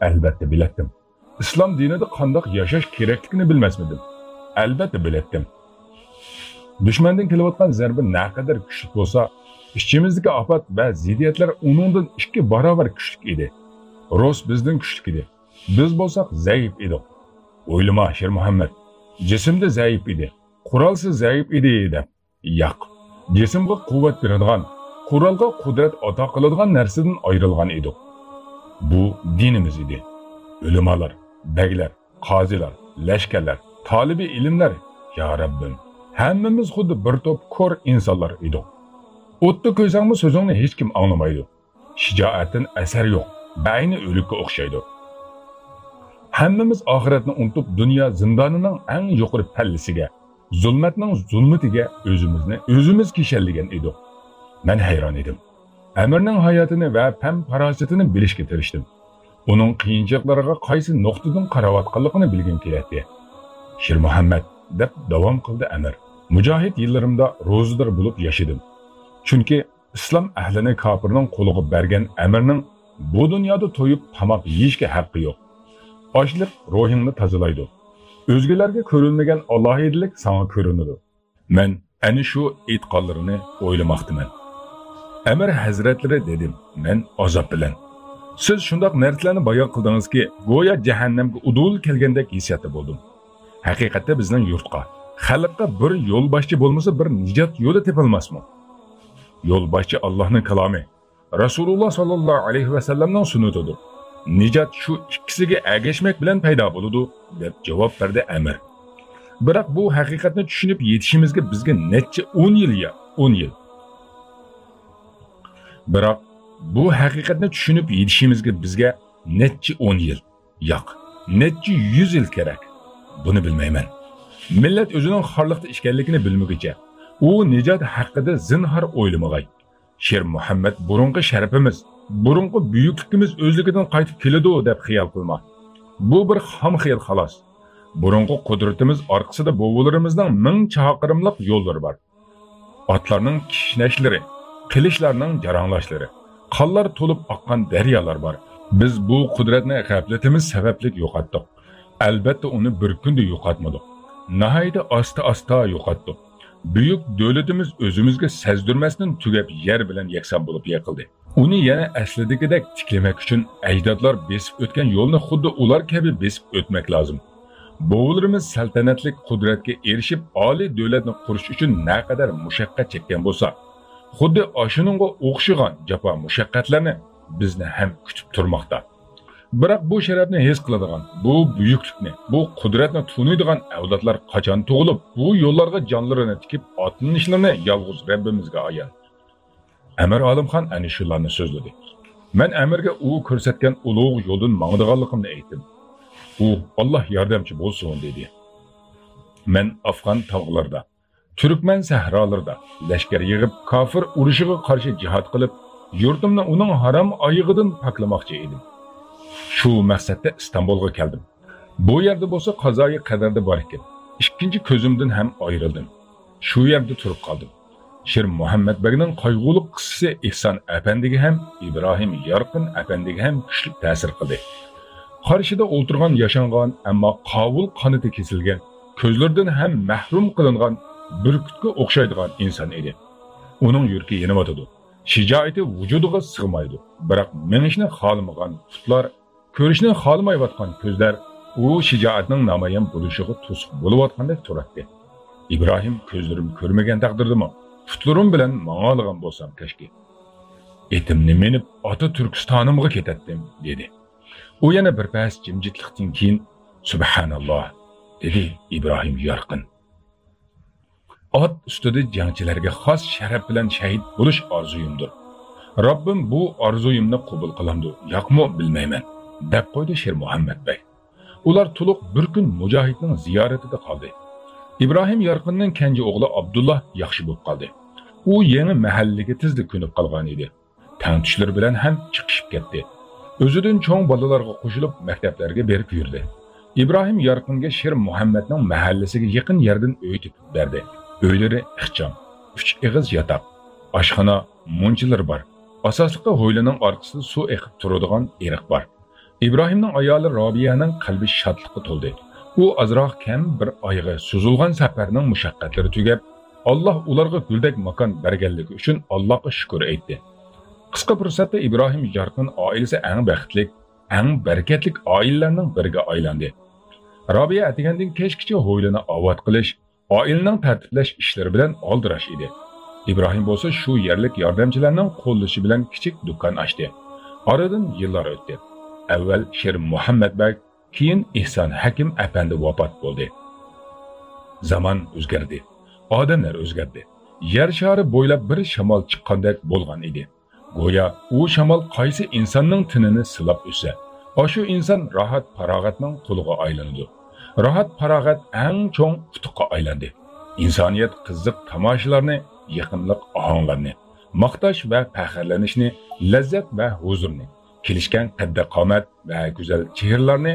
ئەلۋەتتە بىلەتتىم. ئىسلام دىنىدا قانداق ياشاش كېرەكلىكىنى بىلمەسمىدىم؟ ئەلۋەتتە بىلەتتىم. دۈشمەندىن كېلىۋاتقان زەربە نەقەدەر كۈچلۈك بولسا، ئىچىمىزدىكى ئاپەت ۋە زىددىيەتلەر ئۇنىڭدىن ئىككى باراۋەر كۈچلۈك ئىدى. رۇس بىزدىن كۈچلۈك ئىدى. بىز بولساق زەئىپ ئىدۇق. ئويلىما، شېرمۇھەممەت. جىسىمدە زەئىپ ئىدى. قورالسىز زەئىپ ئىدى دەپ. ياق. جىسىمغا قۇۋۋەت بېرىدىغان، قورالغا قۇدرەت ئاتا قىلىدىغان نەرسىدىن ئايرىلغان ئىدۇق. بۇ دىنىمىز ئىدى. ئۆلىمالار، بەگلەر، قازىلار، لەشكەرلەر، تالىبى ئىلىملەر، يا رەببىم، ھەممىمىز خۇددى بىر توپ كور ئىنسانلار ئىدۇق. ئوتتا كۆيسەڭمۇ سۆزۈڭنى ھېچكىم ئاڭلىمايدۇ. شىجائەتتىن ئەسەر يوق، بەئەينى ئۆلۈككە ئوخشايدۇ. ھەممىمىز ئاخىرەتنى ئۇنتۇپ، دۇنيا زىندانىنىڭ ئەڭ يۇقىرى پەللىسىگە، زۇلمەتنىڭ زۇلمىتىگە ئۆزىمىزنى ئۆزىمىز كىشەنلىگەن ئىدۇق. مەن ھەيران ئىدىم. ئەمىرنىڭ ھاياتىنى ۋە پەم-پاراسىتىنى بىلىشكە تىرىشتىم. ئۇنىڭ قىيىنچىلىقلىرىغا قايسى نۇقتىدىن قاراۋاتقانلىقىنى بىلگۈم كېلەتتى. شىرمۇھەممەت، دەپ داۋام قىلدى ئەمىر. مۇجاھىد يىللىرىمدا روزىدار بولۇپ ياشىدىم. چۈنكى ئىسلام ئەھلىنى كاپىرنىڭ قولىغا بەرگەن ئەمىرنىڭ بۇ دۇنيادا تويۇپ تاماق يېيىشكە ھەققى يوق. ئاچلىق روھىڭنى تازىلايدۇ. ئۆزگىلەرگە كۆرۈنمىگەن ئالاھىدىلىك ساڭا كۆرۈنىدۇ. مەن ئەنە شۇ ئېيتقانلىرىنى ئويلىماقتىمەن. ئەمىر ھەزرەتلىرى، دېدىم مەن ئازاب بىلەن. سىز شۇنداق نەرسىلەرنى بايان قىلدىڭىزكى، گويا جەھەننەمگە ئۇدۇل كەلگەندەك ھېسسىياتتا بولدۇم. ھەقىقەتتە بىزنىڭ يۇرتقا، خەلققە بىر يولباشچى بولمىسا بىر نىجات يولى تېپىلماسمۇ؟ يولباشچى ئاللاھنىڭ كالامى. رەسۇلۇللا ساللاللاھۇ ئەلەيھى ۋەسەللەمنىڭ سۈننىتىدۇر. نىجات شۇ ئىككىسىگە ئەگەشمەك بىلەن پەيدا بولىدۇ، دەپ جاۋاب بەردى ئەمىر. بىراق بۇ ھەقىقەتنى چۈشىنىپ يېتىشىمىزگە بىزگە نەچچە ئون يىل يا، ئون يىل. بىراق بۇ ھەقىقەتنى چۈشىنىپ يېتىشىمىزگە بىزگە نەچچە ئون يىل، ياق، نەچچە يۈز يىل كېرەك. بۇنى بىلمەيمەن. مىللەت ئۆزىنىڭ خارلىقتا ئىكەنلىكىنى بىلمىگۈچە، ئۇ نىجات ھەققىدە زىنھار ئويلىمىغاي. شېرمۇھەممەت، بۇرۇنقى شەرىپىمىز، بۇرۇنقى بۈيۈكلۈكىمىز ئۆزلۈكىدىن قايتىپ كېلىدۇ دەپ خىيال قىلما. بۇ بىر خام خىيال خالاس. بۇرۇنقى قۇدرىتىمىز ئارقىسىدا بوۋىلىرىمىزنىڭ مىڭ چاقىرىملىق يوللىرى بار. ئاتلارنىڭ كىشنەشلىرى، قىلىچلارنىڭ جاراڭلاشلىرى، قانلار تولۇپ ئاققان دەريالار بار. بىز بۇ قۇدرەتنى غەپلىتىمىز سەۋەبلىك يوقاتتۇق. ئەلۋەتتە، ئۇنى بىر كۈندە يوقاتمىدۇق. ناھايىتى ئاستا-ئاستا يوقاتتۇق. بۈيۈك دۆلىتىمىز ئۆزىمىزگە سەزدۈرمەستىن تۈگەپ، يەر بىلەن يەكسان بولۇپ يىقىلدى. ئۇنى يەنە ئەسلىدىكىدەك تىكلىمەك ئۈچۈن، ئەجدادلار بېسىپ ئۆتكەن يولنى خۇددى ئۇلار كەبى بېسىپ ئۆتمەك لازىم. بوۋىلىرىمىز سەلتەنەتلىك قۇدرەتكە ئېرىشىپ، ئالىي دۆلەتنى قۇرۇش ئۈچۈن نەقەدەر مۇشەققەت چەككەن بولسا، خۇددى ئاشۇنىڭغا ئوخشىغان جاپا-مۇشەققەتلەرنى بىزنى ھەم كۈتۈپ تۇرماقتا. بىراق بۇ شەرەپنى ھېس قىلىدىغان، بۇ بۈيۈكلۈكنى، بۇ قۇدرەتنى تونۇيدىغان ئەۋلادلار قاچان تۇغۇلۇپ، بۇ يوللارغا جانلىرىنى تىكىپ ئاتلىنىشلىرىنى يالغۇز رەببىمىزگە ئايان. ئەمىر ئالىمخان ئەنە شۇلارنى سۆزلىدى. مەن ئەمىرگە ئۇ كۆرسەتكەن ئۇلۇغ يولدىن ماڭىدىغانلىقىمنى ئېيتتىم. ئۇ، «ئاللا ياردەمچى بولسۇن» دېدى. مەن ئافغان تاغلىرىدا، تۈركمەن سەھرالىرىدا لەشكەر يىغىپ، كاپىر ئۇرۇشىغا قارشى جىھاد قىلىپ، يۇرتۇمنى ئۇنىڭ ھارام ئايىغىدىن پاكلىماقچى ئىدىم. شۇ مەقسەتتە ئىستانبۇلغا كەلدىم. بۇ يەردە بولسا قازايى قەدەردە بار ئىكەن. ئىككىنچى كۆزۈمدىن ھەم ئايرىلدىم. شۇ يەردە تۇرۇپ قالدىم. شىر مۇھەممەد بەگنىڭ قايغۇلۇق قىسسىسى ئېھسان ئەپەندىگە ھەم ئىبراھىم يارقىن ئەپەندىگە ھەم كۈچلۈك تەسىر قىلدى. قارشىدا ئولتۇرغان ياشانغان، ئەمما قاۋۇل قانىتى كېسىلگەن، كۆزلىرىدىن ھەم مەھرۇم قىلىنغان بۈركۈتكە ئوخشايدىغان ئىنسان ئىدى. ئۇنىڭ يۈرىكى يېنىۋاتىدۇ. شىجائىتى ۋۇجۇدىغا سىغمايدۇ. بىراق مېڭىشنى خالىمىغان پۇتلار، كۆرۈشنى خالىمايۋاتقان كۆزلەر ئۇ شىجائەتنىڭ نامايان بولۇشىغا توسۇق بولۇۋاتقاندەك تۇراتتى. ئىبراھىم، كۆزلىرىم كۆرمىگەن تەقدىردىمۇ پۇتلىرىم بىلەن ماڭالىغان بولسام كەشكى. ئېتىمنى مىنىپ ئاتا تۈركىستانىمغا كېتەتتىم، دېدى. ئۇ يەنە بىر پەس جىمجىتلىقتىن كېيىن، سۇبھاناللا، دېدى ئىبراھىم يارقىن. ئات ئۈستىدە جەڭچىلەرگە خاس شەرەپ بىلەن شەھىت بولۇش ئارزۇيۇمدۇر. رەببىم بۇ ئارزۇيۇمنى قوبۇل قىلامدۇ، ياقمۇ بىلمەيمەن، دەپ قويدى شىر مۇھەممەد بەگ. ئۇلار تولۇق بىر كۈن مۇجاھىدنىڭ زىيارىتىدە قالدى. ئىبراھىم يارقىننىڭ كەنجى ئوغلى ئابدۇللا ياخشى بولۇپ قالدى. ئۇ يېڭى مەھەللىگە تېزلا كۆنۈپ قالغان ئىدى. تەڭتۇشلىرى بىلەن ھەم چىقىشىپ كەتتى. ئۆزىدىن چوڭ بالىلارغا قوشۇلۇپ، مەكتەپلەرگە بېرىپ يۈردى. ئىبراھىم يارقىنگە شىر مۇھەممەدنىڭ مەھەللىسىگە يېقىن يەردىن ئۆي تېپىپ بەردى. ئۆيلىرى ئىخچام، ئۈچ ئېغىز ياتاق، ئاشخانا، مۇنچىلىرى بار. ئاساسلىقى ھويلىنىڭ ئارقىسىدا سۇ ئېقىپ تۇرىدىغان ئېرىق بار. ئىبراھىمنىڭ ئايالى رابىيەنىڭ قەلبى شادلىققا تولدى. ئۇ ئازراق كەم بىر ئايغا سوزۇلغان سەپەرنىڭ مۇشەققەتلىرى تۈگەپ، ئاللا ئۇلارغا گۈلدەك ماكان بەرگەنلىكى ئۈچۈن ئاللاغا شۈكۈر ئېيتتى. قىسقا پۇرسەتتە ئىبراھىم يارقىن ئائىلىسى ئەڭ بەختلىك، ئەڭ بەرىكەتلىك ئائىلىلەرنىڭ بىرىگە ئايلاندى. رابىيە ئەتىگەندىن كەچكىچە ھويلىنى ئاۋات قىلىش، ئائىلىنىڭ تەرتىپلەش ئىشلىرى بىلەن ئالدىراش ئىدى. ئىبراھىم بولسا شۇ يەرلىك ياردەمچىلەرنىڭ قوللىشى بىلەن كىچىك دۇكان ئاچتى. ئارىدىن يىللار ئۆتتى. ئەۋۋەل شىر مۇھەممەد بەگ، كېيىن ئېھسان ھەكىم ئەپەندى ۋاپات بولدى. زامان ئۆزگەردى. ئادەملەر ئۆزگەردى. يەر شارى بويلاپ بىر شامال چىققاندەك بولغان ئىدى. گويا ئۇ شامال قايسى ئىنساننىڭ تېنىنى سىلاپ ئۆتسە، ئاشۇ ئىنسان راھەت-پاراغەتنىڭ قۇلىغا ئايلىنىدۇ. راھەت-پاراغەت ئەڭ چوڭ ئۇتۇققا ئايلاندى. ئىنسانىيەت قىزىق تاماشىلارنى، يېقىملىق ئاھاڭلارنى، ماختاش ۋە پەخىرلىنىشنى، لەززەت ۋە ھۇزۇرنى، كېلىشكەن قەددى-قامەت ۋە گۈزەل چېھرىلەرنى،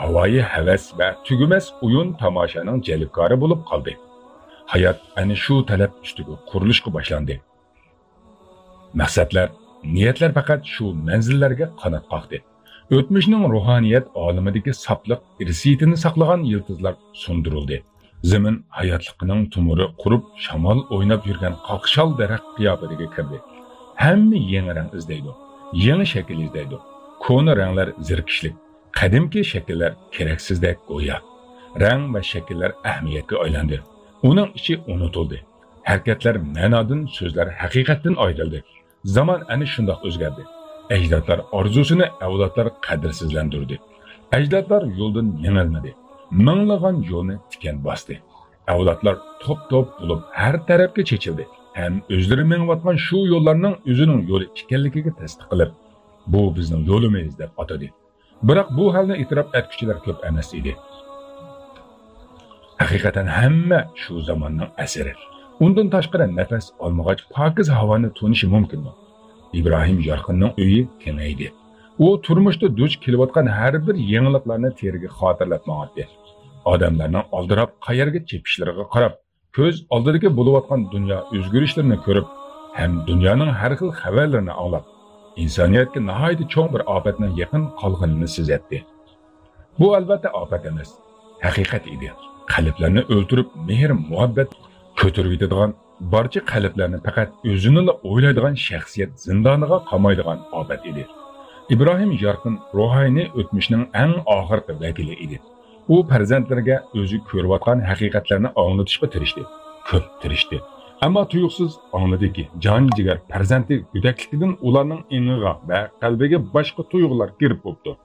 ھاۋايى ھەۋەس ۋە تۈگىمەس ئويۇن-تاماشانىڭ جەلپكارى بولۇپ قالدى. ھايات ئەنە شۇ تەلەپ ئۈستىگە قۇرۇلۇشقا باشلاندى. مەقسەتلەر، نىيەتلەر پەقەت شۇ مەنزىللەرگە قانات قاقتى. ئۆتمۈشنىڭ روھانىيەت ئالىمىدىكى ساپلىق ئىرسىيىتىنى ساقلىغان يىلتىزلار سۇندۇرۇلدى. زېمىن ھاياتلىقىنىڭ تۇمۇرى قۇرۇپ، شامال ئويناپ يۈرگەن قاقشال دەرەخ قىياپىتىگە كىردى. ھەممە يېڭى رەڭ ئىزدەيدۇ، يېڭى شەكىل ئىزدەيدۇ. كونا رەڭلەر زېرىكىشلىك، قەدىمكى شەكىللەر كېرەكسىزدەك گويا. رەڭ ۋە شەكىللەر ئەھمىيەتكە ئايلاندى. ئۇنىڭ ئىچى ئۇنتۇلدى. ھەرىكەتلەر مەنادىن، سۆزلەر ھەقىقەتتىن ئايرىلدى. زامان ئەنە شۇنداق ئۆزگەردى. ئەجدادلار ئارزۇسىنى ئەۋلادلار قەدىرسىزلەندۈردى. ئەجدادلار يولدىن يېڭىلمىدى. مىڭلىغان يولنى تىكەن باستى. ئەۋلادلار توپ-توپ بولۇپ ھەر تەرەپكە چېچىلدى ھەم ئۆزلىرى مېڭىۋاتقان شۇ يوللارنىڭ ئۆزىنىڭ يولى ئىكەنلىكىگە تەستىقلىنىپ، بۇ بىزنىڭ يولىمىز دەپ ئاتىدى. بىراق بۇ ھالنى ئېتىراپ ئەتكۈچىلەر كۆپ ئەمەس ئىدى. ھەقىقەتەن ھەممە شۇ زاماننىڭ ئەسىرى. ئۇندىن تاشقىرى نەپەس ئالمىغاچ پاكىز ھاۋانى تونۇشى مۇمكىنمۇ؟ ئىبراھىم يارقىننىڭ ئۆيى كېڭەيدى. ئۇ تۇرمۇشتا دۇچ كېلىۋاتقان ھەر بىر يېڭىلىقلارنى تېرىگە خاتىرىلەپ ماڭاتتى. ئادەملەرنىڭ ئالدىراپ قەيەرگە چېپىشلىرىغا قاراپ، كۆز ئالدىدىكى بولۇۋاتقان دۇنيا ئۆزگىرىشلىرىنى كۆرۈپ ھەم دۇنيانىڭ ھەر خىل خەۋەرلىرىنى ئاڭلاپ، ئىنسانىيەتكە ناھايىتى چوڭ بىر ئاپەتنىڭ يېقىن قالغىنىنى سېزەتتى. بۇ ئەلۋەتتە ئاپەت ئەمەس، ھەقىقەت ئىدى. قەلبلەرنى ئۆلتۈرۈپ، مېھىر-مۇھەببەت كۆتۈرۈۋېتىدىغان، بارچە قەلبلەرنى پەقەت ئۆزىنىلا ئويلايدىغان شەخسىيەت زىندانىغا قامايدىغان ئاپەت ئىدى. ئىبراھىم يارقىن روھانىي ئۆتمۈشنىڭ ئەڭ ئاخىرقى ۋەكىلى ئىدى. ئۇ پەرزەنتلىرىگە ئۆزى كۆرۈۋاتقان ھەقىقەتلەرنى ئاڭلىتىشقا تىرىشتى. كۆپ تىرىشتى. ئەمما تۇيۇقسىز ئاڭلىدىكى، جان-جىگەر پەرزەنتى گۆدەكلىكىدىن ئۇلارنىڭ ئېڭىغا ۋە قەلبىگە باشقا تۇيغۇلار كىرىپ بوپتۇ.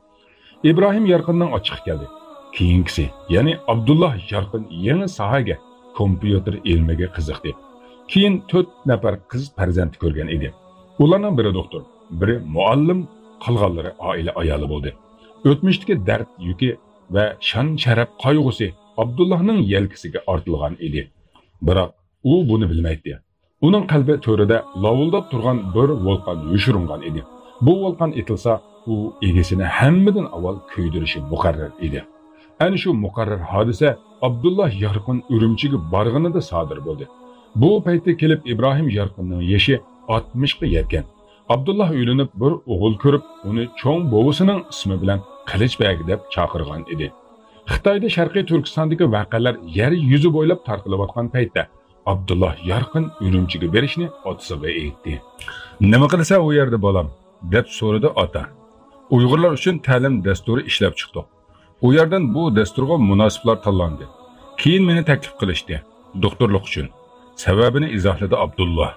ئىبراھىم يارقىننىڭ ئاچچىقى كەلدى. كېيىنكىسى، يەنى ئابدۇللا يارقىن يېڭى ساھەگە، كومپيۇتېر ئىلمىگە قىزىقتى. كېيىن تۆت نەپەر قىز پەرزەنت كۆرگەن ئىدى. ئۇلارنىڭ بىرى دوختۇر، بىرى مۇئەللىم، قالغانلىرى ئائىلە ئايالى بولدى. ئۆتمۈشتىكى دەرد يۈكى ۋە شان-شەرەپ قايغۇسى ئابدۇللاھنىڭ يەلكىسىگە ئارتىلغان ئىدى. بىراق، ئۇ بۇنى بىلمەيتتى. ئۇنىڭ قەلبى تۆرىدە لاۋۇلداپ تۇرغان بىر ۋولقان يوشۇرۇنغان ئىدى. بۇ ۋولقان ئېتىلسا، ئۇ ئىگىسىنى ھەممىدىن ئاۋۋال كۆيدۈرۈشى مۇقەررەر ئىدى. ئەنە شۇ مۇقەررەر ھادىسە ئابدۇللا يارقىن ئۈرۈمچىگە بارغىنىدا سادىر بولدى. بۇ پەيتتە كېلىپ ئىبراھىم يارقىننىڭ يېشى ئاتمىشقا يەتكەن. ئابدۇللا ئۆيلىنىپ، بىر ئوغۇل كۆرۈپ، ئۇنى چوڭ بوۋىسىنىڭ ئىسمى بىلەن قىلىچ بەگ دەپ چاقىرغان ئىدى. خىتايدا شەرقىي تۈركىستاندىكى ۋەقەلەر يەر يۈزى بويلاپ تارقىلىۋاتقان پەيتتە، ئابدۇللا يارقىن ئۈرۈمچىگە بېرىشنى ئاتىسىغا ئېيتتى. «نېمە قىلىسەن ئۇ يەردە، بالام؟» دەپ سورىدى ئاتا. «ئۇيغۇرلار ئۈچۈن تەلىم دەستۇرى ئىشلەپ چىقتۇق. ئۇ يەردىن بۇ دەستۇرغا مۇناسىپلار تاللاندى. كېيىن مېنى تەكلىپ قىلىشتى، دوختۇرلۇق ئۈچۈن.» سەۋەبىنى ئىزاھلىدى ئابدۇللا.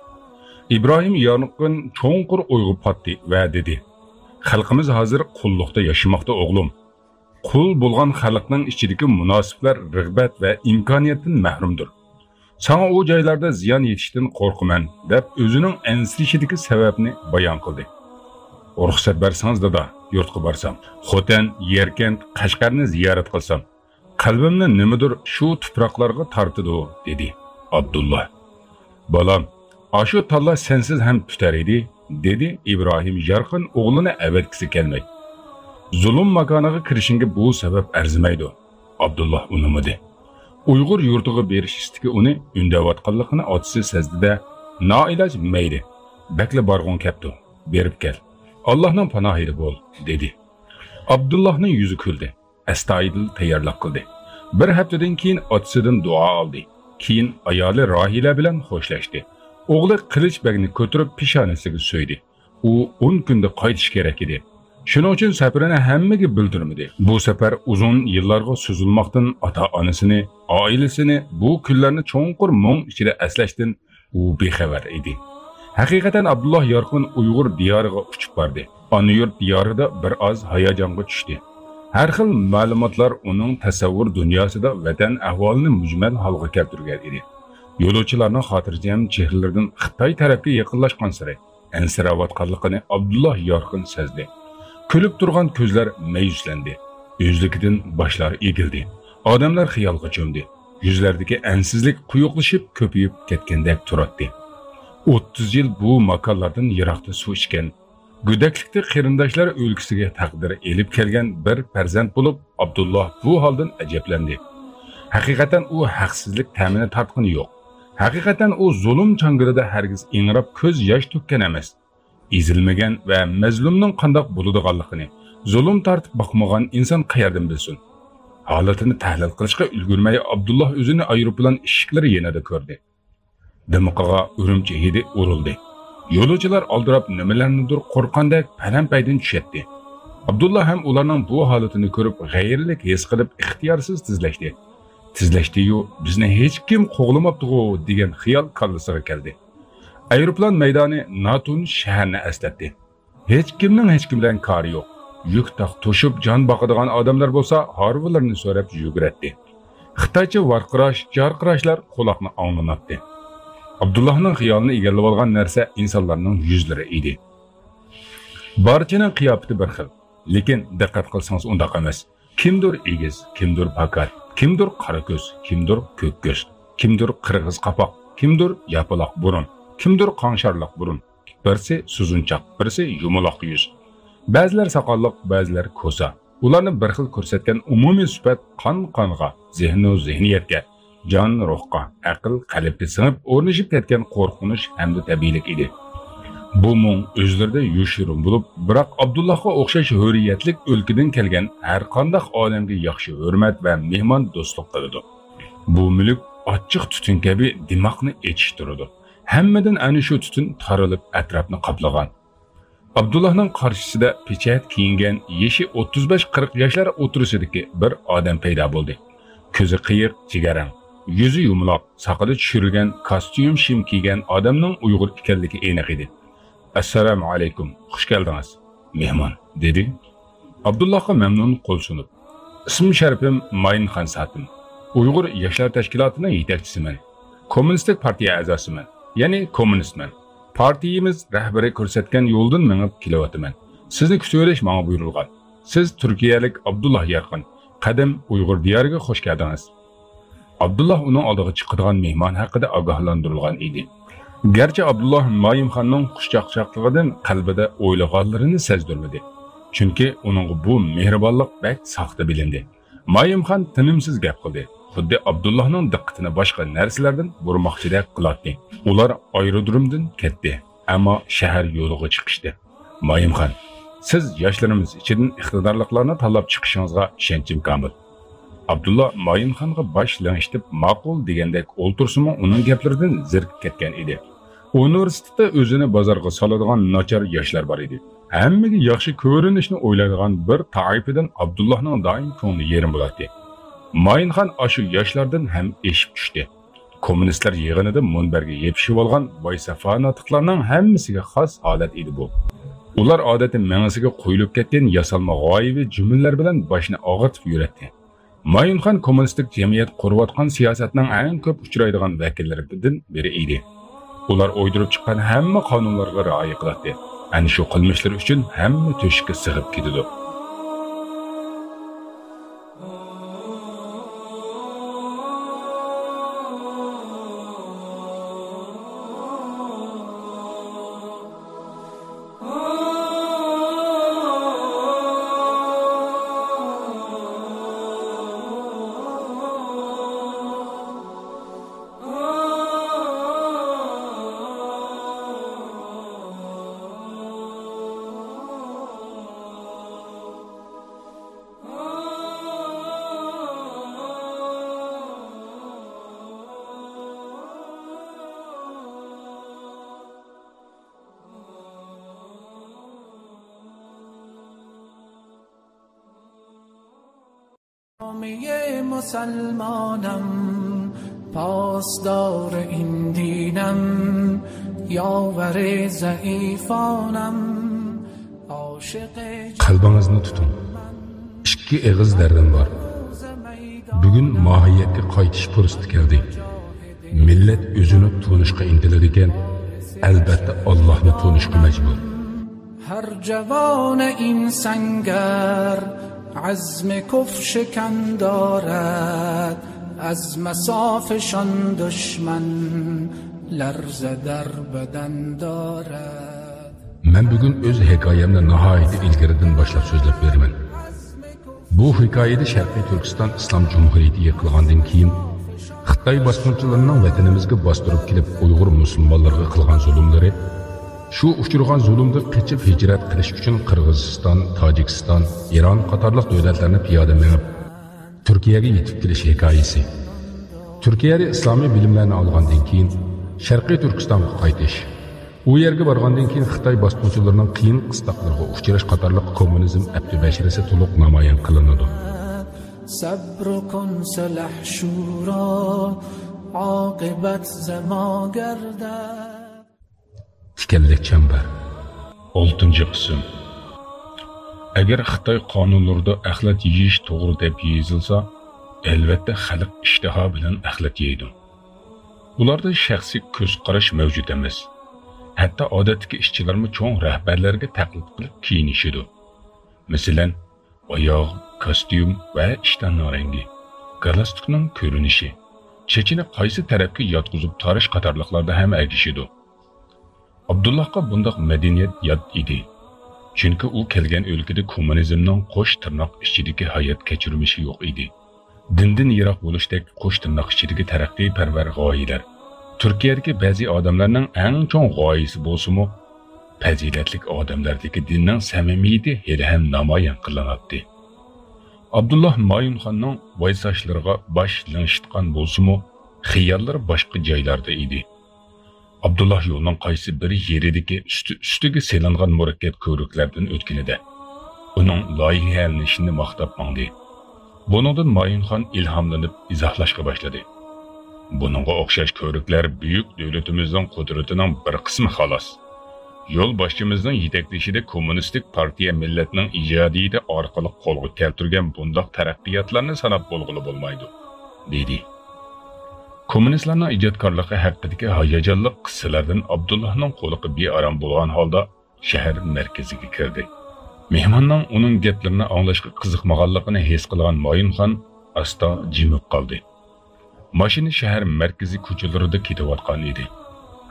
ئىبراھىم يارقىن چوڭقۇر ئويغا پاتتى ۋە دېدى: «خەلقىمىز ھازىر قۇللۇقتا ياشىماقتا، ئوغلۇم. قۇل بولغان خەلقنىڭ ئىچىدىكى مۇناسىپلار رىغبەت ۋە ئىمكانىيەتتىن مەھرۇمدۇر. ساڭا ئۇ جايلاردا زىيان يېتىشتىن قورقىمەن» دەپ، ئۆزىنىڭ ئەنسىرىشىدىكى سەۋەبنى بايان قىلدى. «رۇخسەت بەرسىڭىز، دادا، يۇرتقا بارسام. خوتەن، يەركەنت، قەشقەرنى زىيارەت قىلسام، قەلبىمنى نېمىدۇر شۇ تۇپراقلارغا تارتىدۇ»، دېدى. ئابدۇللا: «بالام، ئاشۇ تاللا سەنسىز ھەم پۈتەر ئىدى»، دېدى ئىبراھىم يارقىن ئوغلىنى ئەۋەتكۈسى كەلمەي. «زۇلۇم ماكانىغا كىرىشىڭگە بۇ سەۋەب ئەرزىمەيدۇ.» ئابدۇللا ئۇنىمىدى. «ئۇيغۇر يۇرتىغا بېرىش ئىستىكى ئۇنى ئۈندەۋاتقانلىقىنى ئاتىسى سەزدى-دە، نائىلاج: مەيلى، بەكلا بارغۇڭ كەپتۇ، بېرىپ كەل. ئاللاھنىڭ پاناھىدا بول»، دېدى. ئابدۇللاھنىڭ يۈزى كۈلدى. ئەستايىدىل تەييارلىق قىلدى. بىر ھەپتىدىن كېيىن ئاتىسىدىن دۇئا ئالدى. كېيىن ئايالى راھىلە بىلەن خوشلاشتى. ئوغلى قىلىچ بەگنى كۆتۈرۈپ پېشانىسىگە سۆيدى. ئۇ ئون كۈندە قايتىشى كېرەك ئىدى. شۇنىڭ ئۈچۈن سەپىرىنى ھەممىگە بىلدۈرمىدى. بۇ سەپەر ئۇزۇن يىللارغا سوزۇلماقتىن ئاتا-ئانىسىنى، ئائىلىسىنى، بۇ كۈنلەرنى چوڭقۇر مۇڭ ئىچىدە ئەسلەشتىن ئۇ بىخەۋەر ئىدى. ھەقىقەتەن ئابدۇللا يارقىن ئۇيغۇر دىيارىغا ئۇچۇپ باردى. ئانا يۇرت دىيارىدا بىر ئاز ھاياجانغا چۈشتى. ھەر خىل مەلۇماتلار ئۇنىڭ تەسەۋۋۇر دۇنياسىدا ۋەتەن ئەھۋالىنى مۈجمەل ھالغا كەلتۈرگەن ئىدى. يولۇچىلارنىڭ خاتىرجەم چېھرىلىرىدىن خىتاي تەرەپكە يېقىنلاشقانسېرى ئەنسىرەۋاتقانلىقىنى ئابدۇللا يارقىن سەزدى. كۈلۈپ تۇرغان كۆزلەر مەيۈسلەندى. ئۆزلۈكىدىن باشلار ئېگىلدى. ئادەملەر خىيالغا چۆمدى. يۈزلەردىكى ئەنسىزلىك قويۇقلىشىپ، كۆپىيىپ كەتكەندەك تۇراتتى. ئوتتۇز يىل بۇ ماكانلاردىن يىراقتا سۇ ئىچكەن، گۆدەكلىكتە قېرىنداشلار ئۆلكىسىگە تەقدىر ئېلىپ كەلگەن بىر پەرزەنت بولۇپ، ئابدۇللا بۇ ھالدىن ئەجەبلەندى. ھەقىقەتەن ئۇ ھەقسىزلىك تەمىنى تارتقىنى يوق. ھەقىقەتەن ئۇ زۇلۇم چاڭگىلىدا ھەرگىز ئىڭراپ كۆز ياش تۆككەن ئەمەس. ئېزىلمىگەن ۋە مەزلۇمنىڭ قانداق بولىدىغانلىقىنى، زۇلۇم تارتىپ باقمىغان ئىنسان قەيەردىن بىلسۇن؟ ھالىتىنى تەھلىل قىلىشقا ئۈلگۈرمەي، ئابدۇللا ئۆزىنى ئايروپىلان ئىشىكلىرى يېنىدا كۆردى. دىمىقىغا ئۈرۈمچى ھىدى ئۇرۇلدى. يولۇچىلار ئالدىراپ نېمىلەرنىدۇر قورققاندەك پەلەمپەيدىن چۈشەتتى. ئابدۇللا ھەم ئۇلارنىڭ بۇ ھالىتىنى كۆرۈپ غەيرىيلىك ھېس قىلىپ ئىختىيارسىز تېزلەشتى. تېزلەشتى-يۇ، بىزنى ھېچكىم قوغلىماپتىغۇ دېگەن خىيال كاللىسىغا كەلدى. ئايروپىلان مەيدانى ناتونۇش شەھەرنى ئەسلەتتى. ھېچكىمنىڭ ھېچكىم بىلەن كارى يوق. يۈك تاق توشۇپ جان باقىدىغان ئادەملەر بولسا ھارۋىلىرىنى سۆرەپ يۈگۈرەتتى. خىتايچە ۋارقىراش، جارقىراشلار قۇلاقنى ئاڭلىناتتى. ئابدۇللاھنىڭ خىيالىنى ئىگىلىۋالغان نەرسە ئىنسانلارنىڭ يۈزلىرى ئىدى. بارچىنىڭ قىياپىتى بىر خىل، لېكىن دىققەت قىلسىڭىز ئۇنداق ئەمەس. كىمدۇر ئېگىز، كىمدۇر پاكار، كىمدۇر قارا كۆز، كىمدۇر كۆك كۆز، كىمدۇر قىرغىز قاپاق، كىمدۇر ياپىلاق بۇرۇن، كىمدۇر قاڭشارلىق بۇرۇن. بىرسى سۇزۇنچاق، بىرسى يۇمىلاق يۈز. بەزىلەر ساقاللىق، بەزىلەر كوسا. ئۇلارنى بىر خىل كۆرسەتكەن ئومۇمىي سۈپەت قان-قانغا، زېھنىي زېھنىيەتكە، جان-روھقا، ئەقىل-قەلبكە سىڭىپ ئورنىشىپ كەتكەن قورقۇنچ ھەمدە تەبىئىيلىك ئىدى. بۇ مۇڭ ئۆزلىرىدە يوشۇرۇن بولۇپ، بىراق ئابدۇللاھقا ئوخشاش ھۆرىيەتلىك ئۆلكىدىن كەلگەن ھەرقانداق ئادەمگە ياخشى ھۆرمەت ۋە مېھمان دوستلۇق قىلىدۇ. بۇ مۈلۈك ئاچچىق تۈتۈن كەبى دىماقنى ئېچىشتۇرىدۇ. ھەممىدىن ئەنە شۇ تۈتۈن تارىلىپ ئەتراپنى قاپلىغان. ئابدۇللاھنىڭ قارشىسىدا پېچەت كىيىنگەن، يېشى ئوتتۇز بەش قىرىق ياشلار ئوتتۇرىسىدىكى بىر ئادەم پەيدا بولدى. كۆزى قىيىق، جىگەرەڭ، يۈزى يۇمىلاق، ساقىلى چۈشۈرۈلگەن، كاستيۇم شىم كىيگەن ئادەمنىڭ ئۇيغۇر ئىكەنلىكى ئېنىق ئىدى. «ئەسسالامۇئەلەيكۇم، خۇش كەلدىڭىز، مېھمان»، دېدى. ئابدۇللاھقا مەمنۇن قول سۇنۇپ، «ئىسمىم شەرىپىم مايىنخان ساتىم. ئۇيغۇر ياشلار تەشكىلاتىنىڭ يېتەكچىسىمەن. كوممۇنىستىك پارتىيە ئەزاسىمەن. يەنى كوممۇنىستمەن. پارتىيىمىز رەھبىرى كۆرسەتكەن يولدىن مېڭىپ كېلىۋاتىمەن. سىزنى كۈتۈۋېلىش ماڭا بۇيرۇلغان. سىز تۈركىيەلىك ئابدۇللا يارقىن. قەدىم ئۇيغۇر دىيارىغا خوش كەلدىڭىز. ئابدۇللا ئۇنىڭ ئالدىغا چىقىدىغان مېھمان ھەققىدە ئاگاھلاندۇرۇلغان ئىدى. گەرچە ئابدۇللا مايىمخاننىڭ خۇشچاقچاقلىقىدىن قەلبىدە ئويلىغانلىرىنى سەزدۈرمىدى. چۈنكى ئۇنىڭغا بۇ مېھرىبانلىق بەك ساختا بىلىندى. مايىمخان تىنىمسىز گەپ قىلدى. خۇددى ئابدۇللانىڭ دىققىتىنى باشقا نەرسىلەردىن بۇرىماقچىدەك قىلاتتى. ئۇلار ئايرودرومدىن كەتتى، ئەمما شەھەر يولىغا چىقىشتى. مايىمخان، سىز ياشلىرىمىز ئىچىدىن ئىقتىدارلىقلارنى تاللاپ چىقىشىڭىزغا ئىشەنچىم كامىل. ئابدۇللا مايىمخانغا باش لىڭشىتىپ ماقۇل دېگەندەك ئولتۇرسىمۇ، ئۇنىڭ گەپلىرىدىن زېرىكىپ كەتكەن ئىدى. ئۇنىۋېرسىتېتتا ئۆزىنى بازارغا سالىدىغان ناچار ياشلار بار ئىدى. ھەممىگە ياخشى كۆرۈنۈشنى ئويلايدىغان بىر تائىپىدىن ئابدۇللانىڭ دائىم كۆڭلى يېرىم بولاتتى. مايىنخان ئاشۇ ياشلاردىن ھەم ئېشىپ چۈشتى. كوممۇنىستلار يىغىنىدا مۇنبەرگە يېپىشىۋالغان ۋايسافا ناتىقلارنىڭ ھەممىسىگە خاس ھالەت ئىدى بۇ. ئۇلار ئادەتتە مېڭىسىگە قويۇلۇپ كەتكەن ياسالما غايىۋى جۈملىلەر بىلەن باشنى ئاغرىتىپ يۈرەتتى. مايۇنخان كوممۇنىستىك جەمئىيەت قۇرۇۋاتقان سىياسەتنىڭ ئەڭ كۆپ ئۇچرايدىغان ۋەكىللىرىدىن بىرى ئىدى. ئۇلار ئويدۇرۇپ چىققان ھەممە قانۇنلارغا رىئايە قىلاتتى. ئەنە شۇ قىلمىشلىرى ئۈچۈن ھەممە تۆشۈككە سىغىپ كېتىدۇ. جامعهٔ مسلمانم، پاسدار این دینم، یاور ضعیفانم، عاشق قەلبىڭىزنى تۇتۇڭ. ئىككى ئېغىز دەردىم بار. بۈگۈن ماھىيەتكە قايتىش پۇرسىتى كەلدى. مىللەت ئۆزىنى تونۇشقا ئىنتىلىدىكەن، ئەلبەتتە ئاللاھنى تونۇشقا مەجبۇر. هر جوان این سنگر عزم کفر شکن دارد، از مصافشان دشمن لرزه در بدن دارد. مەن بۈگۈن ئۆز ھېكايەمنى ناھايىتى ئىلگىرىدىن باشلاپ سۆزلەپ بېرىمەن. بۇ ھېكايىدە شەرقىي تۈركىستان ئىسلام جۇمھۇرىيىتى يىقىلغاندىن كېيىن، خىتاي باسقۇنچىلىرىنىڭ ۋەتىنىمىزگە باستۇرۇپ كېلىپ ئۇيغۇر مۇسۇلمانلىرىغا قىلغان زۇلۇملىرى، شۇ ئۇچرىغان زۇلۇمدىن قېچىپ ھىجرەت قىلىش ئۈچۈن قىرغىزىستان، تاجىكىستان، ئىران قاتارلىق دۆلەتلەرنى پىيادە مېڭىپ، تۈركىيەگە يېتىپ كېلىش ھېكايىسى. تۈركىيەدە ئىسلامىي بىلىملەرنى ئالغاندىن كېيىن، شەرقىي تۈركىستانغا قايتىش. ئۇ يەرگە بارغاندىن كېيىن، خىتاي باسقۇنچىلىرىنىڭ قىيىن قىستاقلىرىغا ئۇچراش قاتارلىق كوممۇنىزم ئەپتى بەشىرىسى تولۇق نامايان قىلىنىدۇ. صبر کن سلحشورا، عاقبت ز ما گردد. تىكەنلىك چەمبەر. ئالتىنچى قىسىم. ئەگەر خىتاي قانۇنلىرىدا ئەخلەت يېيىش توغرا دەپ يېزىلسا، ئەلۋەتتە خەلق ئىشتىها بىلەن ئەخلەت يەيدۇ. ئۇلاردا شەخسىي كۆز قاراش مەۋجۇت ئەمەس. ھەتتا ئادەتتىكى ئىشچىلارمۇ چوڭ رەھبەرلەرگە تەقلىد قىلىپ كىيىنىشىدۇ. مەسىلەن، ئاياغ، كاستيۇم ۋە ئىشتاننىڭ رەڭگى، گالستۇكنىڭ كۆرۈنۈشى، چېچىنى قايسى تەرەپكە ياتقۇزۇپ تاراش قاتارلىقلاردا ھەم ئەگىشىدۇ. ئابدۇللاھقا بۇنداق مەدەنىيەت يات ئىدى. چۈنكى ئۇ كەلگەن ئۆلكىدە كوممۇنىزمنىڭ قوش تىرناق ئىچىدىكى ھايات كەچۈرمىشى يوق ئىدى. دىندىن يىراق بولۇشتەك قوش تىرناق ئىچىدىكى تەرەققىيپەرۋەر غايىلەر تۈركىيەدىكى بەزى ئادەملەرنىڭ ئەڭ چوڭ غايىسى بولسىمۇ، پەزىلەتلىك ئادەملەردىكى دىننىڭ سەمىمىيىتى ھېلىھەم نامايان قىلىناتتى. ئابدۇللا مايۇنخاننىڭ ۋايساشلىرىغا باش لىڭشىتقان بولسىمۇ، خىياللىرى باشقا جايلاردا ئىدى. ئابدۇللا يولنىڭ قايسى بىر يېرىدىكى ئۈستى-ئۈستىگە سېلىنغان مۇرەككەپ كۆۋرۈكلەردىن ئۆتكىنىدە، ئۇنىڭ لايىھەلىنىشىنى ماختاپ ماڭدى. بۇنىڭدىن مايۇنخان ئىلھاملىنىپ ئىزاھلاشقا باشلىدى. بۇنىڭغا ئوخشاش كۆۋرۈكلەر بۈيۈك دۆلىتىمىزنىڭ قۇدرىتىنىڭ بىر قىسمى خالاس. يولباشچىمىزنىڭ يېتەكلىشىدە كوممۇنىستىك پارتىيە مىللەتنىڭ ئىجادىيىتى ئارقىلىق قولغا كەلتۈرگەن بۇنداق تەرەققىياتلارنى ساناپ بولغىلى بولمايدۇ، دېدى. كوممۇنىستلارنىڭ ئىجادكارلىقى ھەققىدىكى ھاياجانلىق قىسسىلەردىن ئابدۇللاھنىڭ قۇلىقى بىئارام بولغان ھالدا شەھەر مەركىزىگە كىردى. مېھماننىڭ ئۇنىڭ گەپلىرىنى ئاڭلاشقا قىزىقمىغانلىقىنى ھېس قىلغان مايۇنخان ئاستا جىمىپ قالدى. ماشىنا شەھەر مەركىزى كوچىلىرىدا كېتىۋاتقان ئىدى.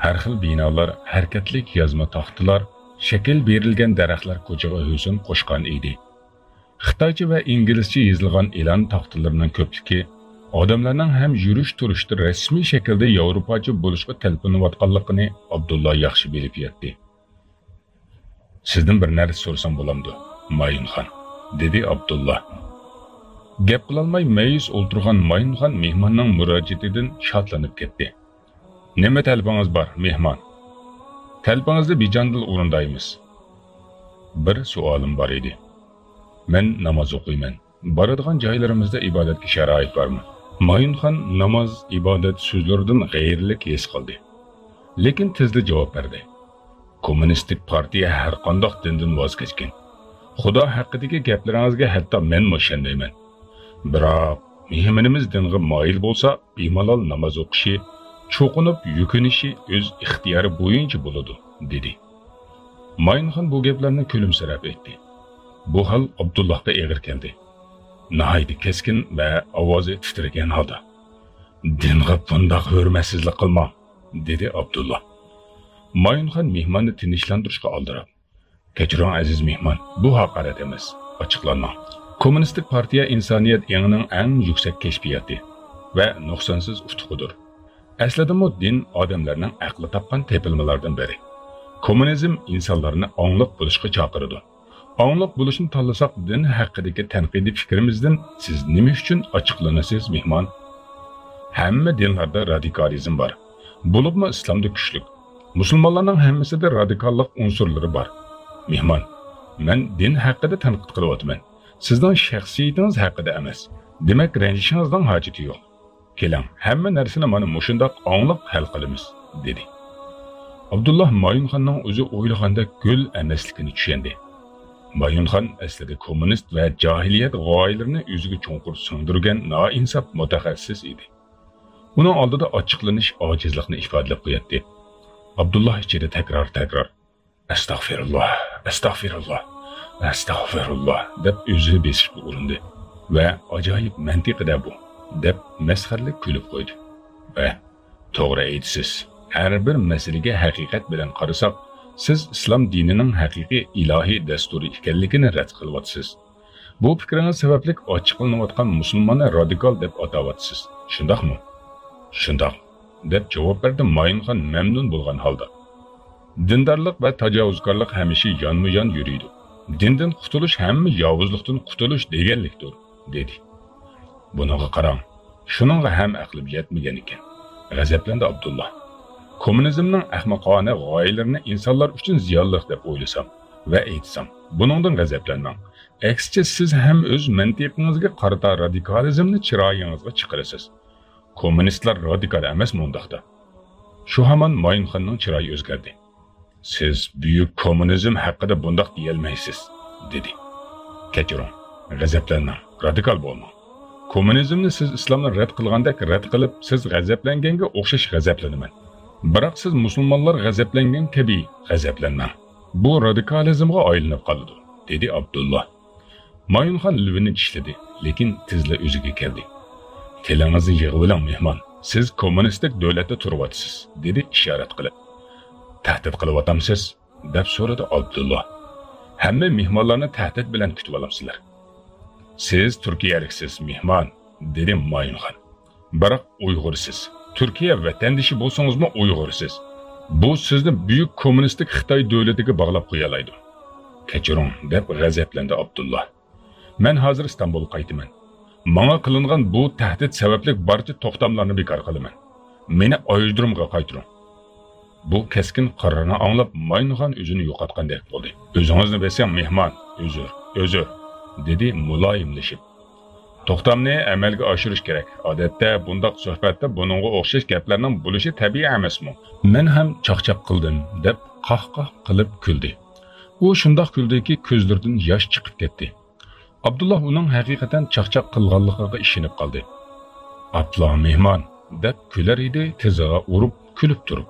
ھەر خىل بىنالار، ھەرىكەتلىك يازما تاختىلار، شەكىل بېرىلگەن دەرەخلەر كوچىغا ھۆسن قوشقان ئىدى. خىتايچە ۋە ئىنگلىزچە يېزىلغان ئېلان تاختىلىرىنىڭ كۆپلۈكى ئادەملەرنىڭ ھەم يۈرۈش-تۇرۇشتا رەسمىي شەكىلدە ياۋروپاچە بولۇشقا تەلپۈنۈۋاتقانلىقىنى ئابدۇللا ياخشى بىلىپ يەتتى. «سىزدىن بىر نەرسە سورىسام بولامدۇ، مايۇنخان؟» دېدى ئابدۇللا. گەپ قىلالماي مەيۈس ئولتۇرغان مايۇنخان مېھماننىڭ مۇراجىئىتىدىن شادلىنىپ كەتتى. «نېمە تەلىپىڭىز بار، مېھمان؟ تەلىپىڭىزنى بىجانىدىل ئورۇندايمىز.» «بىر سوئالىم بار ئىدى. مەن ناماز ئوقۇيمەن. بارىدىغان جايلىرىمىزدا ئىبادەتكە شارائىت بارمۇ؟» مايۇنخان ناماز، ئىبادەت سۆزلىرىدىن غەيرىيلىك ھېس قىلدى. لېكىن تېزلا جاۋاب بەردى. «كوممۇنىستىك پارتىيە ھەرقانداق دىندىن ۋاز كەچكەن. خۇدا ھەققىدىكى گەپلىرىڭىزگە ھەتتا مەنمۇ ئىشەنمەيمەن. بىراق، مېھمىنىمىز دىنغا مايىل بولسا، بىمالال ناماز ئوقۇشى، چوقۇنۇپ يۈكۈنۈشى ئۆز ئىختىيارى بويىچە بولىدۇ»، دېدى. مايىنخان بۇ گەپلەرنى كۈلۈمسىرەپ ئېيتتى. بۇ ھال ئابدۇللاھقا ئېغىر كەلدى. ناھايىتى كەسكىن ۋە ئاۋازى تىترىگەن ھالدا، «دىنغا بۇنداق ھۆرمەتسىزلىك قىلماڭ»، دېدى ئابدۇللا. مايۇنخان مېھماننى تىنچلاندۇرۇشقا ئالدىراپ، «كەچۈرۈڭ، ئەزىز مېھمان، بۇ ھاقارەت ئەمەس، ئاچچىقلانماڭ. كوممۇنىستىك پارتىيە ئىنسانىيەت ئېڭىنىڭ ئەڭ يۈكسەك كەشپىياتى ۋە نۇقسانسىز ئۇتۇقىدۇر. ئەسلىدىمۇ دىن ئادەملەرنىڭ ئەقلى تاپقان تېپىلمىلاردىن بىرى. كوممۇنىزم ئىنسانلارنى ئاڭلىق بولۇشقا چاقىرىدۇ. ئاڭلىق بولۇشنى تاللىساق، دىن ھەققىدىكى تەنقىدىي پىكرىمىزدىن سىز نېمە ئۈچۈن ئاچچىقلىنىسىز، مېھمان؟ ھەممە دىنلاردا رادىكالىزم بار. بولۇپمۇ ئىسلامدا كۈچلۈك. مۇسۇلمانلارنىڭ ھەممىسىدە رادىكاللىق ئۇنسۇرلىرى بار. مېھمان، مەن دىن ھەققىدە تەنقىد قىلىۋاتىمەن. سىزنىڭ شەخسىيىتىڭىز ھەققىدە ئەمەس. دېمەك، رەنجىشىڭىزنىڭ ھاجىتى يوق. كېلىڭ، ھەممە نەرسىنى مانا مۇشۇنداق ئاڭلىق ھەل قىلىمىز»، دېدى. ئابدۇللا مايۇنخاننىڭ ئۆزى ئويلىغاندەك گۆل ئەمەسلىكىنى چۈشەندى. مايۇنخان ئەسلىدە كوممۇنىست ۋە جاھىلىيەت غايىلىرىنى ئۆزىگە چوڭقۇر سىڭدۈرگەن نائىنساپ مۇتەخەسسىس ئىدى. ئۇنىڭ ئالدىدا ئاچچىقلىنىش ئاجىزلىقنى ئىپادىلەپ قوياتتى. ئابدۇللا ئىچىدە تەكرار-تەكرار، «ئەستەغفىرۇللا، ئەستەغفىرۇللا، ئەستەغفىرۇللا» دەپ ئۆزىنى بېسىشقا ئۇرۇندى ۋە «ئاجايىپ مەنتىقىدە بۇ» دەپ مەسخىرىلىك كۈلۈپ قويدى ۋە «توغرا ئېيتىسىز. ھەر بىر مەسىلىگە ھەقىقەت بىلەن قارىساق، سىز ئىسلام دىنىنىڭ ھەقىقىي ئىلاھىي دەستۇرى ئىكەنلىكىنى رەت قىلىۋاتىسىز. بۇ پىكرىڭىز سەۋەبلىك ئاچچىقلىنىۋاتقان مۇسۇلماننى رادىكال دەپ ئاتاۋاتىسىز. شۇنداقمۇ؟» «شۇنداق» دەپ جاۋاب بەردى مايىنخان مەمنۇن بولغان ھالدا. «دىندارلىق ۋە تاجاۋۇزكارلىق ھەمىشە يانمۇ يان يۈرىدۇ. دىندىن قۇتۇلۇش ھەممە ياۋۇزلۇقتىن قۇتۇلۇش دېگەنلىكتۇر» دېدى. «بۇنىڭغا قاراڭ، شۇنىڭغا ھەم ئەقلىم يەتمىگەن ئىكەن»، غەزەپلەندى ئابدۇللا. «كوممۇنىزمنىڭ ئەخمىقانە غايىلىرىنى ئىنسانلار ئۈچۈن زىيانلىق دەپ ئويلىسام ۋە ئېيتسام، بۇنىڭدىن غەزەپلەنمەڭ. ئەكسىچە، سىز ھەم ئۆز مەنتىقىڭىزگە قارىتا رادىكالىزمنى چىرايىڭىزغا چىقىرىسىز. كوممۇنىستلار رادىكال ئەمەس مۇنداقتا.» شۇ ھامان مايىنخاننىڭ چىرايى ئۆزگەردى. «سىز بۈيۈك كوممۇنىزم ھەققىدە بۇنداق دېيەلمەيسىز» دېدى. «كەچۈرۈڭ، غەزەپلەنمەڭ، رادىكال بولماڭ. كوممۇنىزمنى سىز ئىسلامنى رەت قىلغاندەك رەت قىلىپ، سىز غەزەپلەنگەنگە ئوخشاش غەزەپلىنىمەن. بىراق سىز مۇسۇلمانلار غەزەپلەنگەن كەبى غەزەپلەنمەڭ. بۇ رادىكالىزمغا ئايلىنىپ قالىدۇ» دېدى ئابدۇللا. مايۇنخان لېۋىنى چىشلىدى، لېكىن تېزلا ئۆزىگە كەلدى. «تىلىڭىزنى يىغىۋېلىڭ، مېھمان. سىز كوممۇنىستىك دۆلەتتە تۇرۇۋاتىسىز» دېدى ئىشارەت قىلىپ. «تەھدىت قىلىۋاتامسىز؟» دەپ سورىدى ئابدۇللا. «ھەممە مېھمانلارنى تەھدىت بىلەن كۈتۈۋالامسىلەر؟ سىز تۈركىيەلىكسىز، مېھمان» دېدى مايۇنخان. «بىراق ئۇيغۇرسىز. تۈركىيە ۋەتەندىشى بولسىڭىزمۇ ئۇيغۇرسىز. بۇ سىزنى بۈيۈك كوممۇنىستىك خىتاي دۆلىتىگە باغلاپ قويالايدۇ.» «كەچۈرۈڭ» دەپ غەزەپلەندى ئابدۇللا. «مەن ھازىر ئىستانبۇلغا قايتىمەن. ماڭا قىلىنغان بۇ تەھدىت سەۋەبلىك بارچە توختاملارنى بىكار قىلىمەن. مېنى ئايرودرومغا قايتۇرۇڭ.» بۇ كەسكىن قارارنى ئاڭلاپ، ماينخان ئۆزىنى يوقاتقاندەك بولدى. «ئۆزىڭىزنى بېسىڭ، مېھمان، ئۆزۈر، ئۆزۈر» دېدى مۇلايىملىشىپ. «توختامنى ئەمەلگە ئاشۇرۇش كېرەك. ئادەتتە بۇنداق سۆھبەتتە بۇنىڭغا ئوخشاش گەپلەرنىڭ بولۇشى تەبىئىي ئەمەسمۇ؟» «مەن ھەم چاقچاق قىلدىم» دەپ قاھقاھ قىلىپ كۈلدى. ئۇ شۇنداق كۈلدىكى، كۆزلىرىدىن ياش چىقىپ كەتتى. ئابدۇللا ئۇنىڭ ھەقىقەتەن چاقچاق قىلغانلىقىغا ئىشىنىپ قالدى. «ئاپلا، مېھمان، دەپ كۈلەر ئىدى تىزىغا ئۇرۇپ، كۈلۈپ تۇرۇپ.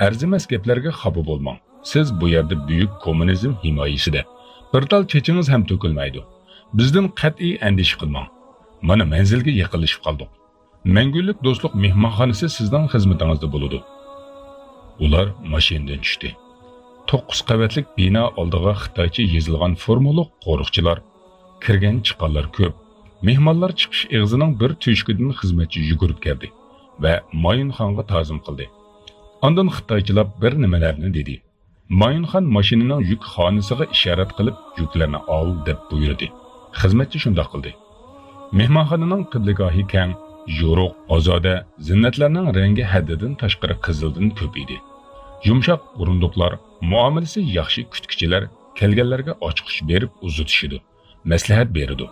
ئەرزىمەس گەپلەرگە خاپا بولماڭ. سىز بۇ يەردە بۈيۈك كوممۇنىزم ھىمايىسىدە. بىر تال چېچىڭىز ھەم تۆكۈلمەيدۇ. بىزدىن قەتئىي ئەندىشە قىلماڭ. مانا مەنزىلگە يېقىنلىشىپ قالدۇق. مەڭگۈلۈك دوستلۇق مېھمانخانىسى سىزنىڭ خىزمىتىڭىزدە بولىدۇ. ئۇلار ماشىنىدىن چۈشتى. توققۇز قەۋەتلىك بىنا ئالدىغا خىتايچە يېزىلغان فورمىلىق قورۇقچىلار، كىرگەن چىققانلار كۆپ. مېھمانلار چىقىش ئېغىزىنىڭ بىر تۆشۈكىدىن خىزمەتچى يۈگۈرۈپ كەلدى ۋە مايۇنخانغا تازىم قىلدى. ئاندىن خىتايچىلاپ بىر نېمىلەرنى دېدى. مايۇنخان ماشىنىنىڭ يۈك خانىسىغا ئىشارەت قىلىپ، يۈكلەرنى ئال دەپ بۇيرۇدى. خىزمەتچى شۇنداق قىلدى. مېھمانخانىنىڭ قىبلىگاھى كەڭ، يورۇق، ئازادە، زىننەتلەرنىڭ رەڭگى ھەددىدىن تاشقىرى قىزىلدىن كۆپ ئىدى. يۇمشاق ئورۇندۇقلار، مۇئامىلىسى ياخشى كۈتكۈچىلەر كەلگەنلەرگە ئاچقۇچ بېرىپ ئۇزىتىشىدۇ، مەسلىھەت بېرىدۇ.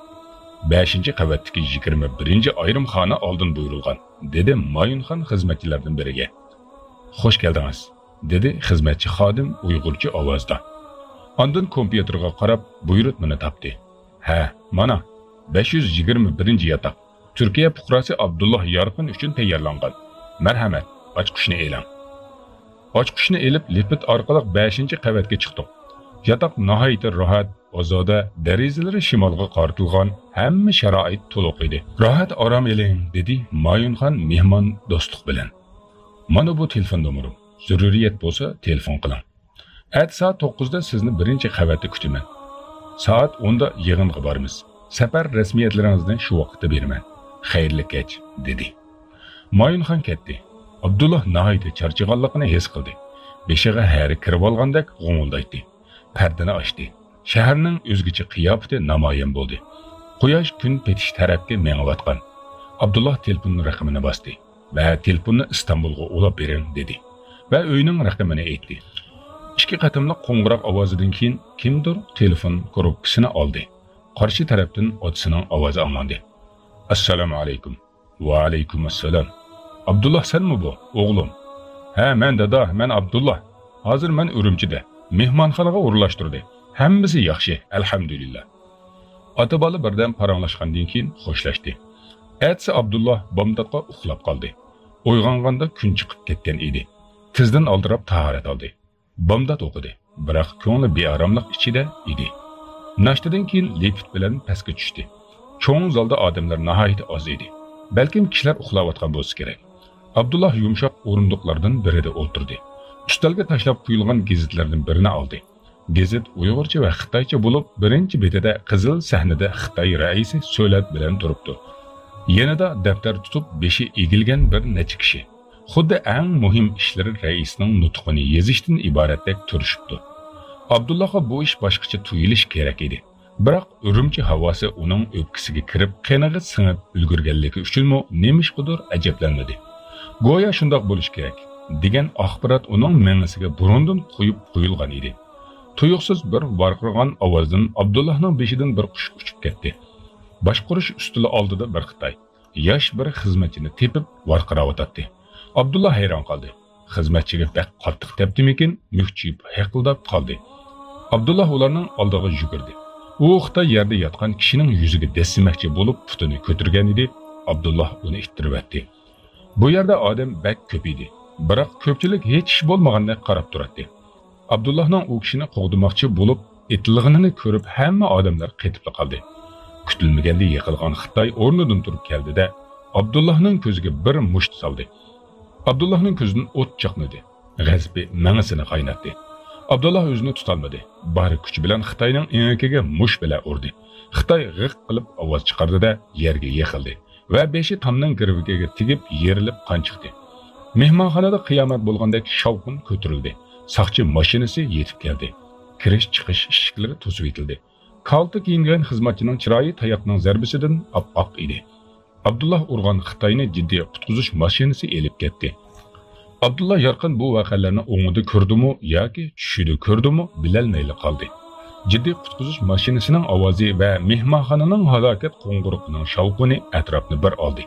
بەشىنچى قەۋەتتىكى يىگىرمە بىرىنچى ئايرىم خانا ئالدىن بۇيرۇلغان، دېدى مايۇنخان خىزمەتچىلەردىن بىرىگە. خوش كەلدىڭىز، دېدى خىزمەتچى خادىم ئۇيغۇرچە ئاۋازدا. ئاندىن كومپيۇتېرغا قاراپ بۇيرۇتمىنى تاپتى. ھە، مانا، بەش يۈز يىگىرمە بىرىنچى ياتاق. تۈركىيە پۇقراسى ئابدۇللا يارقىن ئۈچۈن تەييارلانغان. مەرھەمەت، ئاچقۇچنى ئېلىڭ. ئاچقۇچنى ئېلىپ، لىفت ئارقىلىق بەشىنچى قەۋەتكە چىقتۇق. ياتاق ناھايىتى راھەت، ئازادە، دېرىزىلىرى شىمالغا قارىتىلغان، ھەممە شارائىت تولۇق ئىدى. راھەت ئارام ئېلىڭ، دېدى مايۇنخان مېھمان دوستلۇق بىلەن. مانا بۇ تېلېفون نومۇرۇم. زۆرۈرىيەت بولسا تېلېفون قىلىڭ. ئەتە سائەت توققۇزدا سىزنى بىرىنچى قەۋەتتە كۈتىمەن. سائەت ئوندا يىغىنغا بارىمىز. سەپەر رەسمىيەتلىرىڭىزنى شۇ ۋاقىتتا بېرىمەن. خەيرلىك كەچ، دېدى. مايۇنخان كەتتى. ئابدۇللا ناھايىتى چارچىغانلىقىنى ھېس قىلدى. بېشىغا ھەرە كىرىۋالغاندەك غۇڭۇلدايتتى. پەردىنى ئاچتى. شەھەرنىڭ ئۆزگىچە قىياپىتى نامايان بولدى. قۇياش كۈن پېتىش تەرەپكە مېڭىۋاتقان. ئابدۇللا تېلېفون رەقىمىنى باستى ۋە تېلېفوننى ئىستانبۇلغا ئۇلاپ بېرىڭ، دېدى ۋە ئۆينىڭ رەقىمىنى ئېيتتى. ئىككى قېتىملىق قوڭغۇراق ئاۋازىدىن كېيىن كىمدۇر تېلېفون كۇرۇپكىسىنى ئالدى. قارشى تەرەپتىن ئاتىسىنىڭ ئاۋازى ئاڭلاندى. ئەسسالامۇ ئەلەيكۇم. ۋەئەلەيكۇم ئەسسالام. ئابدۇللا سەنمۇ بۇ، ئوغلۇم؟ ھە، مەن دادا، مەن ئابدۇللا. ھازىر مەن ئۈرۈمچىدە. مېھمانخانىغا ئورۇنلاشتۇردى. ھەممىسى ياخشى، ئەلھەمدۇلىللا. ئاتا-بالا بىردەم پاراڭلاشقاندىن كېيىن خوشلاشتى. ئەتىسى ئابدۇللا بامداتقا ئۇخلاپ قالدى. ئويغانغاندا كۈن چىقىپ كەتكەن ئىدى. تېزدىن ئالدىراپ تاھارەت ئالدى. بامدات ئوقۇدى، بىراق كۆڭلى بىئاراملىق ئىچىدە ئىدى. ناشتىدىن كېيىن لىفت بىلەن پەسكە چۈشتى. چوڭ زالدا ئادەملەر ناھايىتى ئاز ئىدى. بەلكىم كىشىلەر ئۇخلاۋاتقان بولسا كېرەك. ئابدۇللا يۇمشاق ئورۇندۇقلاردىن بىرىدە ئولتۇردى. ئۈستەلگە تاشلاپ قويۇلغان گېزىتلەردىن بىرىنى ئالدى. گېزىت ئۇيغۇرچە ۋە خىتايچە بولۇپ، بىرىنچى بېتىدە قىزىل سەھنىدە خىتاي رەئىسى سۆلەت بىلەن تۇرۇپتۇ. يېنىدا دەپتەر تۇتۇپ، بېشى ئېگىلگەن بىر نەچچە كىشى. خۇددى ئەڭ مۇھىم ئىشلىرى رەئىسنىڭ نۇتقىنى يېزىشتىن ئىبارەتتەك تۇرۇشۇپتۇ. ئابدۇللاغا بۇ ئىش باشقىچە تۇيۇلۇشى كېرەك ئىدى. بىراق ئۈرۈمچى ھاۋاسى ئۇنىڭ ئۆپكىسىگە كىرىپ، قېنىغا سىڭىپ ئۈلگۈرگەنلىكى ئۈچۈنمۇ نېمىشقىدۇر ئەجەبلەنمىدى. گويا شۇنداق بولۇشى كېرەك، دېگەن ئاخبارات ئۇنىڭ مېڭىسىگە بۇرۇندىن قويۇپ قويۇلغان ئىدى. تۇيۇقسىز بىر ۋارقىرىغان ئاۋازدىن ئابدۇللاھنىڭ بېشىدىن بىر قۇش ئۇچۇپ كەتتى. باشقۇرۇش ئۈستىلى ئالدىدا بىر خىتاي ياش بىر خىزمەتچىنى تېپىپ ۋارقىراۋاتاتتى. ئابدۇللا ھەيران قالدى. خىزمەتچىگە بەك قاتتىق تەپتىمىكىن، مۈكچىيىپ ھىقىلداپ قالدى. ئابدۇللا ئۇلارنىڭ ئالدىغا يۈگۈردى. ئۇ خىتاي يەردە ياتقان كىشىنىڭ يۈزىگە دەسسىمەكچى بولۇپ پۇتىنى كۆتۈرگەنىدى، ئابدۇللا ئۇنى ئىتتىرىۋەتتى. بۇ يەردە ئادەم بەك كۆپ ئىدى، بىراق كۆپچىلىك ھېچ ئىش بولمىغاندەك قاراپ تۇراتتى. ئابدۇللاھنىڭ ئۇ كىشىنى قوغدىماقچى بولۇپ ئېتىلغىنىنى كۆرۈپ ھەممە ئادەملەر قېتىپلا قالدى. كۈتۈلمىگەندە يىقىلغان خىتاي ئورنىدىن تۇرۇپ كەلدى-دە، ئابدۇللاھنىڭ كۆزىگە بىر مۇشت سالدى. ئابدۇللاھنىڭ كۆزىدىن ئوت چاقنىدى. غەزىپى مېڭىسىنى قايناتتى. ئابدۇللا ئۆزىنى تۇتالمىدى. بار كۈچى بىلەن خىتاينىڭ ئېڭىكىگە مۇشت بىلەن ئۇردى. خىتاي غىق قىلىپ ئاۋاز چىقاردى-دە، يەرگە يىقىلدى ۋە بېشى تامنىڭ گىرۋىكىگە تېگىپ يېرىلىپ قان چىقتى. مېھمانخانىدا قىيامەت بولغاندەك شاۋقۇن كۆتۈرۈلدى. ساقچى ماشىنىسى يېتىپ كەلدى. كىرىش-چىقىش ئىشىكلىرى توسۇۋېتىلدى. كالتە كىيىنگەن خىزمەتچىنىڭ چىرايى تاياقنىڭ زەربىسىدىن ئاپئاق ئىدى. ئابدۇللا ئۇرغان خىتاينى جىددىي قۇتقۇزۇش ماشىنىسى ئېلىپ كەتتى. ئابدۇللا يارقىن بۇ ۋەقەلەرنى ئوڭىدا كۆردىمۇ ياكى چۈشىدە كۆردىمۇ بىلەلمەيلا قالدى. جىددىي قۇتقۇزۇش ماشىنىسىنىڭ ئاۋازى ۋە مېھمانخانىنىڭ ھالاكەت قوڭغۇرىقىنىڭ شاۋقۇنى ئەتراپنى بىر ئالدى.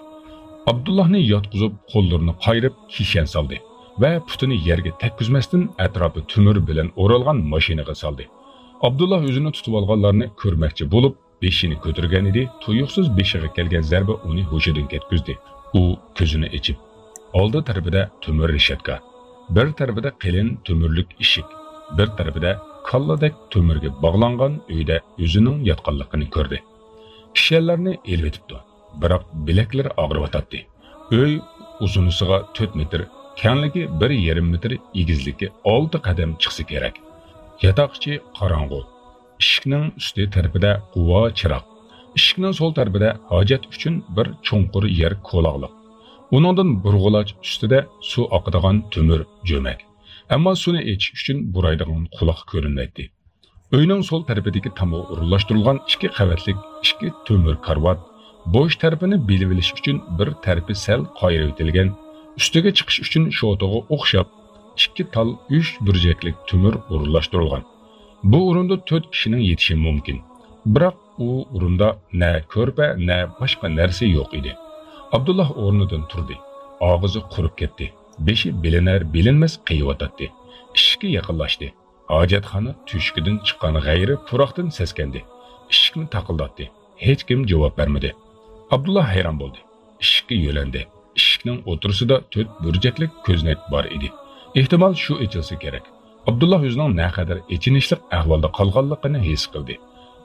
ئابدۇللانى ياتقۇزۇپ، قوللىرىنى قايرىپ كىشەن سالدى ۋە پۇتىنى يەرگە تەگكۈزمەستىن ئەتراپى تۆمۈر بىلەن ئورالغان ماشىنىغا سالدى. ئابدۇللا ئۆزىنى تۇتۇۋالغانلارنى كۆرمەكچى بولۇپ، بېشىنى كۆتۈرگەنىدى، تۇيۇقسىز بېشىغا كەلگەن زەربە ئۇنى ھوشىدىن كەتكۈزدى. ئۇ كۆزىنى ئېچىپ، ئالدى تەرىپىدە تۆمۈر رېشاتكا، بىر تەرىپىدە قېلىن تۆمۈرلۈك ئىشىك، بىر تەرىپىدە كاللىدەك تۆمۈرگە باغلانغان ئۆيدە ئۆزىنىڭ ياتقانلىقىنى كۆردى. كىشەنلەرنى ئېلىۋېتىپتۇ، بىراق بىلەكلىرى ئاغرىۋاتاتتى. ئۆي ئۇزۇنىسىغا تۆت مېتىر، كەڭلىكى بىر يېرىم مېتىر، ئېگىزلىكى ئالتە قەدەم چىقسا كېرەك. ياتاق ئىچى قاراڭغۇ. ئىشىكنىڭ ئۈستى تەرىپىدە غۇۋا چىراغ. ئىشىكنىڭ سول تەرىپىدە ھاجەت ئۈچۈن بىر چوڭقۇر يەر كولاغلىق. ئۇنىڭدىن بۇرغۇلاچ ئۈستىدە سۇ ئاقىدىغان تۆمۈر جۆمەك. ئەمما سۇنى ئېچىش ئۈچۈن بۇرايدىغان قۇلاق كۆرۈنمەيتتى. ئۆينىڭ سول تەرىپىدىكى تامغا ئورۇنلاشتۇرۇلغان ئىككى قەۋەتلىك ئىككى تۆمۈر كارىۋات، بوش تەرىپىنى بېلىۋېلىش ئۈچۈن بىر تەرىپى سەل قايرىۋېتىلگەن، ئۈستىگە چىقىش ئۈچۈن شوتىغا ئوخشاپ ئىككى تال ئۈچ بۇرجەكلىك تۆمۈر ئورۇنلاشتۇرۇلغان. بۇ ئورۇندا تۆت كىشىنىڭ يېتىشى مۇمكىن. بىراق ئۇ ئورۇندا نە كۆرپە، نە باشقا نەرسە يوق ئىدى. ئابدۇللا ئورنىدىن تۇردى. ئاغزى قۇرۇپ كەتتى. بېشى بىلىنەر-بىلىنمەس قېيىۋاتاتتى. ئىشىككە يېقىنلاشتى. ھاجەتخانا تۆشۈكىدىن چىققان غەيرىي پۇراقتىن سەسكەندى. ئىشىكنى تاقىلداتتى. ھېچكىم جاۋاب بەرمىدى. ئابدۇللا ھەيران بولدى. ئىشىككە يۆلەندى. ئىشىكنىڭ ئوتتۇرىسىدا تۆت بۇرجەكلىك كۆزنەك بار ئىدى. ئېھتىمال، شۇ ئېچىلسا كېرەك. ئابدۇللا ئۆزىنىڭ نەقەدەر ئېچىنىشلىق ئەھۋالدا قالغانلىقىنى ھېس قىلدى.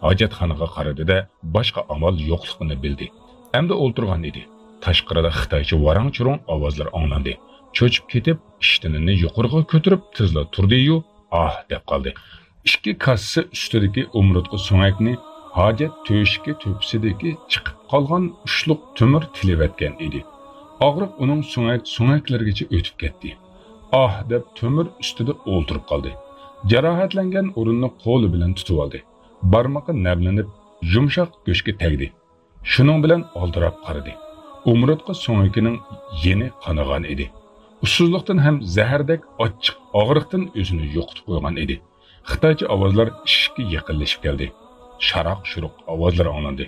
ھاجەتخانىغا قارىدى-دە، باشقا ئامال يوقلۇقىنى بىلدى. ئەمدى ئولتۇرغان ئىدى. تاشقىرىدا خىتايچە ۋاراڭ-چۇرۇڭ ئاۋازلىرى ئاڭلاندى. چۆچۈپ كېتىپ، ئىشتىنىنى يۇقىرىغا كۆتۈرۈپ، تېزلا تۇردى-يۇ، ئاھ دەپ قالدى. ئىككى كاسسىسى ئۈستىدىكى ئومۇرتقا سۆڭەكنى ھاجەت تۆشۈكى تۆپىسىدىكى چىقىپ قالغان ئۇچلۇق تۆمۈر تىلىۋەتكەن ئىدى. ئاغرىق ئۇنىڭ سۆڭەك-سۆڭەكلىرىگىچە ئۆتۈپ كەتتى. ئاھ دەپ تۆمۈر ئۈستىدە ئولتۇرۇپ قالدى. جاراھەتلەنگەن ئورۇننى قولى بىلەن تۇتۇۋالدى. بارمىقى نەملىنىپ، يۇمشاق گۆشكە تەگدى. شۇنىڭ بىلەن ئالدىراپ قارىدى. ئومۇرتقا سۆڭىكىنىڭ يېنى قانىغان ئىدى. ئۇسسۇزلۇقتىن ھەم زەھەردەك ئاچچىق ئاغرىقتىن ئۆزىنى يوقىتىپ قويغان ئىدى. خىتايچە ئاۋازلار ئىشىككە يېقىنلىشىپ كەلدى. شاراق-شۇرۇق ئاۋازلار ئاڭلاندى.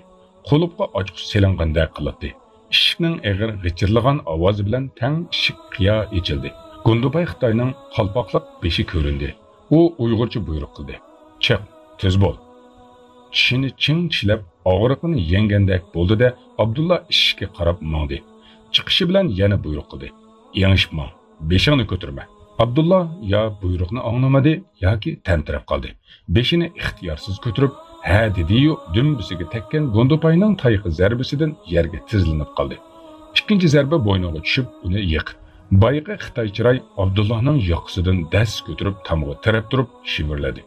قۇلۇپقا ئاچقۇچ سېلىنغاندەك قىلاتتى. ئىشىكنىڭ ئېغىر غىچىرلىغان ئاۋازى بىلەن تەڭ ئىشىك قىيا ئېچىلدى. گۇندىپاي خىتاينىڭ قالپاقلىق بېشى كۆرۈندى. ئۇ ئۇيغۇرچە بۇيرۇق قىلدى. «چىق، تېز بول!» چىشىنى چىڭ چىشلەپ، ئاغرىقىنى يەڭگەندەك بولدى-دە، ئابدۇللا ئىشىككە قاراپ ماڭدى. چىقىشى بىلەن يەنە بۇيرۇق قىلدى. «ئېڭىشىپ ماڭ، بېشىڭنى كۆتۈرمە!» ئابدۇللا يا بۇيرۇقنى ئاڭلىمىدى، ياكى تەمتىرەپ قالدى. بېشىنى ئىختىيارسىز كۆتۈرۈپ، «ھە» دېدى-يۇ، دۈمبىسىگە تەگكەن گۇندىپاينىڭ تايىقى زەربىسىدىن يەرگە تىزلىنىپ قالدى. ئىككىنچى زەربە بوينىغا چۈشۈپ، ئۇنى يىقىتتى. بايىقى خىتاي چىراي ئابدۇللانىڭ ياقىسىدىن دەس كۆتۈرۈپ، تامغا تىرەپ تۇرۇپ شىۋىرلىدى.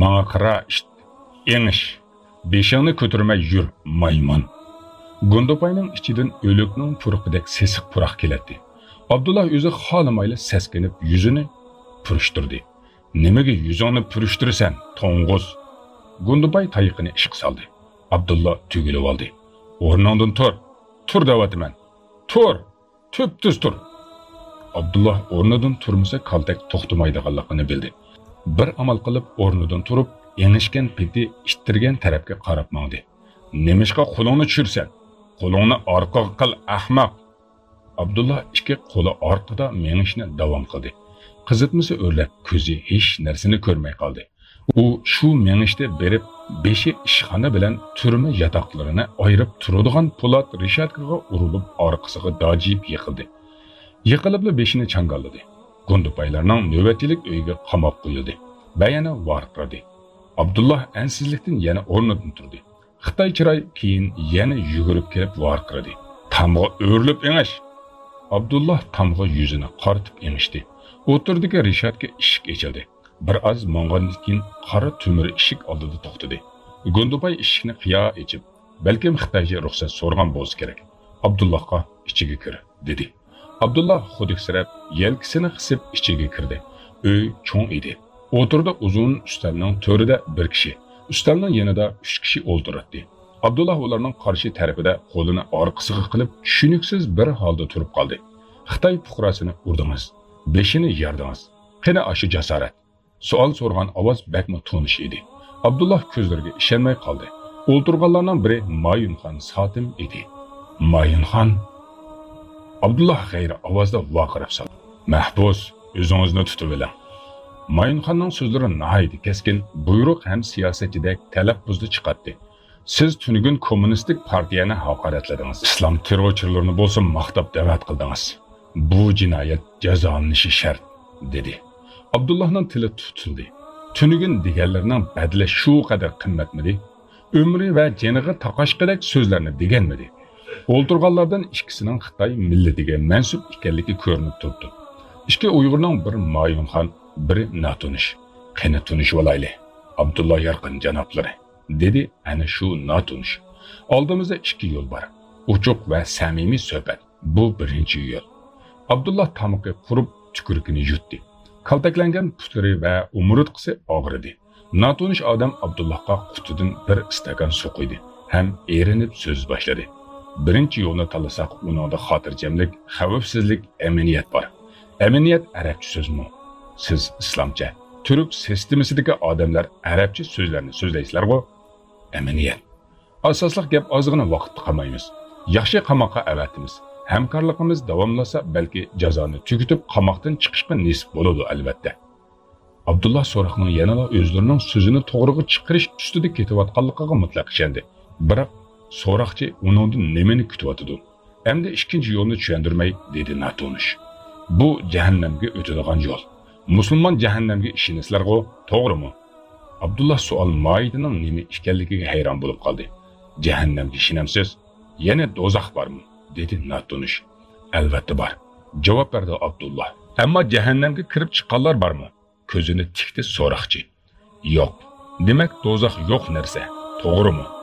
«ماڭا قارا، ئىت! ئېڭىش! بېشىڭنى كۆتۈرمەي يۈر، مايمۇن!» گۇندىپاينىڭ ئىچىدىن ئۆلۈكنىڭ پۇرىقىدەك سېسىق پۇراق كېلەتتى. ئابدۇللا ئۆزى خالىمايلا سەسكىنىپ، يۈزىنى پۈرۈشتۈردى. «نېمىگە يۈزۈڭنى پۈرۈشتۈرىسەن، توڭگۇز؟» گۇندىپاي تايىقىنى ئىشقا سالدى. ئابدۇللا تۈگۈلۈۋالدى. «ئورنۇڭدىن تۇر! تۇر دەۋاتىمەن! تۇر! تۈپتۈز تۇر!» ئابدۇللا ئورنىدىن تۇرمىسا، كالتەك توختىمايدىغانلىقىنى بىلدى. بىر ئامال قىلىپ ئورنىدىن تۇرۇپ، ئېڭىشكەن پېتى ئىتتىرگەن تەرەپكە قاراپ ماڭدى. «نېمىشقا قولۇڭنى چۈشۈرىسەن؟ قولۇڭنى ئارقىغا قىل، ئەخمەق!» ئابدۇللا ئىككى قولى ئارقىدا مېڭىشنى داۋام قىلدى. قىزىتمىسى ئۆرلەپ، كۆزى ھېچ نەرسىنى كۆرمەي قالدى. ئۇ شۇ مېڭىشتە بېرىپ، بېشى ئىشخانا بىلەن تۈرمە ياتاقلىرىنى ئايرىپ تۇرىدىغان پولات رېشاتكىغا ئۇرۇلۇپ، ئارقىسىغا داجىيىپ يىقىلدى. يىقىلىپلا بېشىنى چاڭگاللىدى. گۇندىپايلارنىڭ نۆۋەتچىلىك ئۆيىگە قاماپ قويۇلدى ۋە يەنە ۋارقىرىدى. ئابدۇللا ئەنسىزلىكتىن يەنە ئورنىدىن تۇردى. خىتاي چىراي كېيىن يەنە يۈگۈرۈپ كېلىپ ۋارقىرىدى. «تامغا ئۆرۈلۈپ ئېڭىش!» ئابدۇللا تامغا يۈزىنى قارىتىپ ئېڭىشتى. ئوتتۇرىدىكى رېشاتكا ئىشىك ئېچىلدى. بىر ئاز ماڭغاندىن كېيىن قارا تۆمۈر ئىشىك ئالدىدا توختىدى. گۇندىپاي ئىشىكنى قىيا ئېچىپ، «بەلكىم خىتايچە رۇخسەت سورىغان بولسا كېرەك. ئابدۇللاغا ئىچىگە كىر» دېدى. ئابدۇللا خۇدۈكسىرەپ، يەلكىسىنى قىسىپ ئىچىگە كىردى. ئۆي چوڭ ئىدى. ئوتتۇرىدا ئۇزۇن ئۈستەلنىڭ تۆرىدە بىر كىشى، ئۈستەلنىڭ يېنىدا ئۈچ كىشى ئولتۇراتتى. ئابدۇللا ئۇلارنىڭ قارشى تەرىپىدە قولىنى ئارقىسىغا قىلىپ، چۈشىنىكسىز بىر ھالدا تۇرۇپ قالدى. «خىتاي پۇقراسىنى ئۇردىڭىز، بېشىنى ياردىڭىز. قېنى ئاشۇ جاسارەت؟» سوئال سورىغان ئاۋاز بەكمۇ تونۇش ئىدى. ئابدۇللا كۆزلىرىگە ئىشەنمەي قالدى. ئولتۇرغانلارنىڭ بىرى مايۇنخان ساتىم ئىدى. «مايۇنخان؟» ئابدۇللا غەيرىي ئاۋازدا ۋارقىراپ سالدى. «مەھبۇس، ئۆزىڭىزنى تۇتۇۋېلىڭ!» مايۇنخاننىڭ سۆزلىرى ناھايىتى كەسكىن، بۇيرۇق ھەم سىياسەتچىدەك تەلەپپۇزدا چىقاتتى. سىز تۈنۈگۈن كوممۇنىستىك پارتىيەنى ھاقارەتلىدىڭىز، ئىسلام تېررورچىلىرىنى بولسا ماختاپ دەۋەت قىلدىڭىز. بۇ جىنايەت جازالىنىشى شەرت، دېدى. ئابدۇللانىڭ تىلى تۇتۇلدى. تۈنۈگۈن دېگەنلىرىنىڭ بەدىلى شۇ قەدەر قىممەتمىدى؟ ئۆمرى ۋە جېنىغا تاقاشقىدەك سۆزلەرنى دېگەنمىدى؟ ئولتۇرغانلاردىن ئىككىسىنىڭ خىتاي مىللىتىگە مەنسۇپ ئىكەنلىكى كۆرۈنۈپ تۇرۇپتۇ. ئىككى ئۇيغۇرنىڭ بىرى مايۇنخان، بىرى ناتونۇش. قېنى تونۇشۇۋالايلى، ئابدۇللا يارقىن جانابلىرى، دېدى ئەنە شۇ ناتونۇش. ئالدىمىزدا ئىككى يول بار. ئوچۇق ۋە سەمىمىي سۆھبەت. بۇ بىرىنچى يول. ئابدۇللا تامىقى قۇرۇپ، تۈكۈرۈكىنى يۇتتى. كالتەكلەنگەن پۇتلىرى ۋە ئومۇرتقىسى ئاغرىدى. ناتونۇش ئادەم ئابدۇللاغا قۇتىدىن بىر ئىستاكان سۇ قۇيدى ھەم ئېرىنىپ سۆز باشلىدى. بىرىنچى يولنى تاللىساق، ئۇنىڭدا خاتىرجەملىك، خەۋپسىزلىك، ئەمىنىيەت بار. ئەمىنىيەت ئەرەبچە سۆزمۇ؟ سىز ئىسلامچە، تۈرك سىستېمىسىدىكى ئادەملەر ئەرەبچە سۆزلەرنى سۆزلەيسىلەرغۇ؟ ئەمىنىيەت. ئاساسلىق گەپ ئازغىنە ۋاقىتتا قامايمىز. ياخشى قاماققا ئەۋەتىمىز. ھەمكارلىقىمىز داۋاملاشسا، بەلكى جازانى تۈگىتىپ، قاماقتىن چىقىشقا نېسىپ بولىدۇ، ئەلۋەتتە. ئابدۇللا سوراقنىڭ يەنىلا ئۆزلىرىنىڭ سۆزىنى توغرىغا چىقىرىش ئۈستىدە كېتىۋاتقانلىقىغا مۇتلەق ئىشەندى. بىراق، سوراقچى ئۇنىڭدىن نېمىنى كۈتۈۋاتىدۇ؟ ئەمدى ئىككىنچى يولنى چۈشەندۈرمەي، دېدى ناتونۇش. بۇ جەھەننەمگە ئۆتىدىغان يول. مۇسۇلمان جەھەننەمگە ئىشىنىسىلەرغۇ، توغرىمۇ؟ ئابدۇللا سوئال ماھىيىتىنىڭ نېمە ئىكەنلىكىگە ھەيران بولۇپ قالدى. جەھەننەمگە ئىشىنەمسىز؟ يەنە دوزاخ بارمۇ؟ دېدى ناتونۇش. ئەلۋەتتە بار، جاۋاب بەردى ئابدۇللا. ئەمما جەھەننەمگە كىرىپ چىققانلار بارمۇ؟ كۆزىنى تىكتى سوراقچى. يوق. دېمەك، دوزاخ يوق نەرسە، توغرىمۇ؟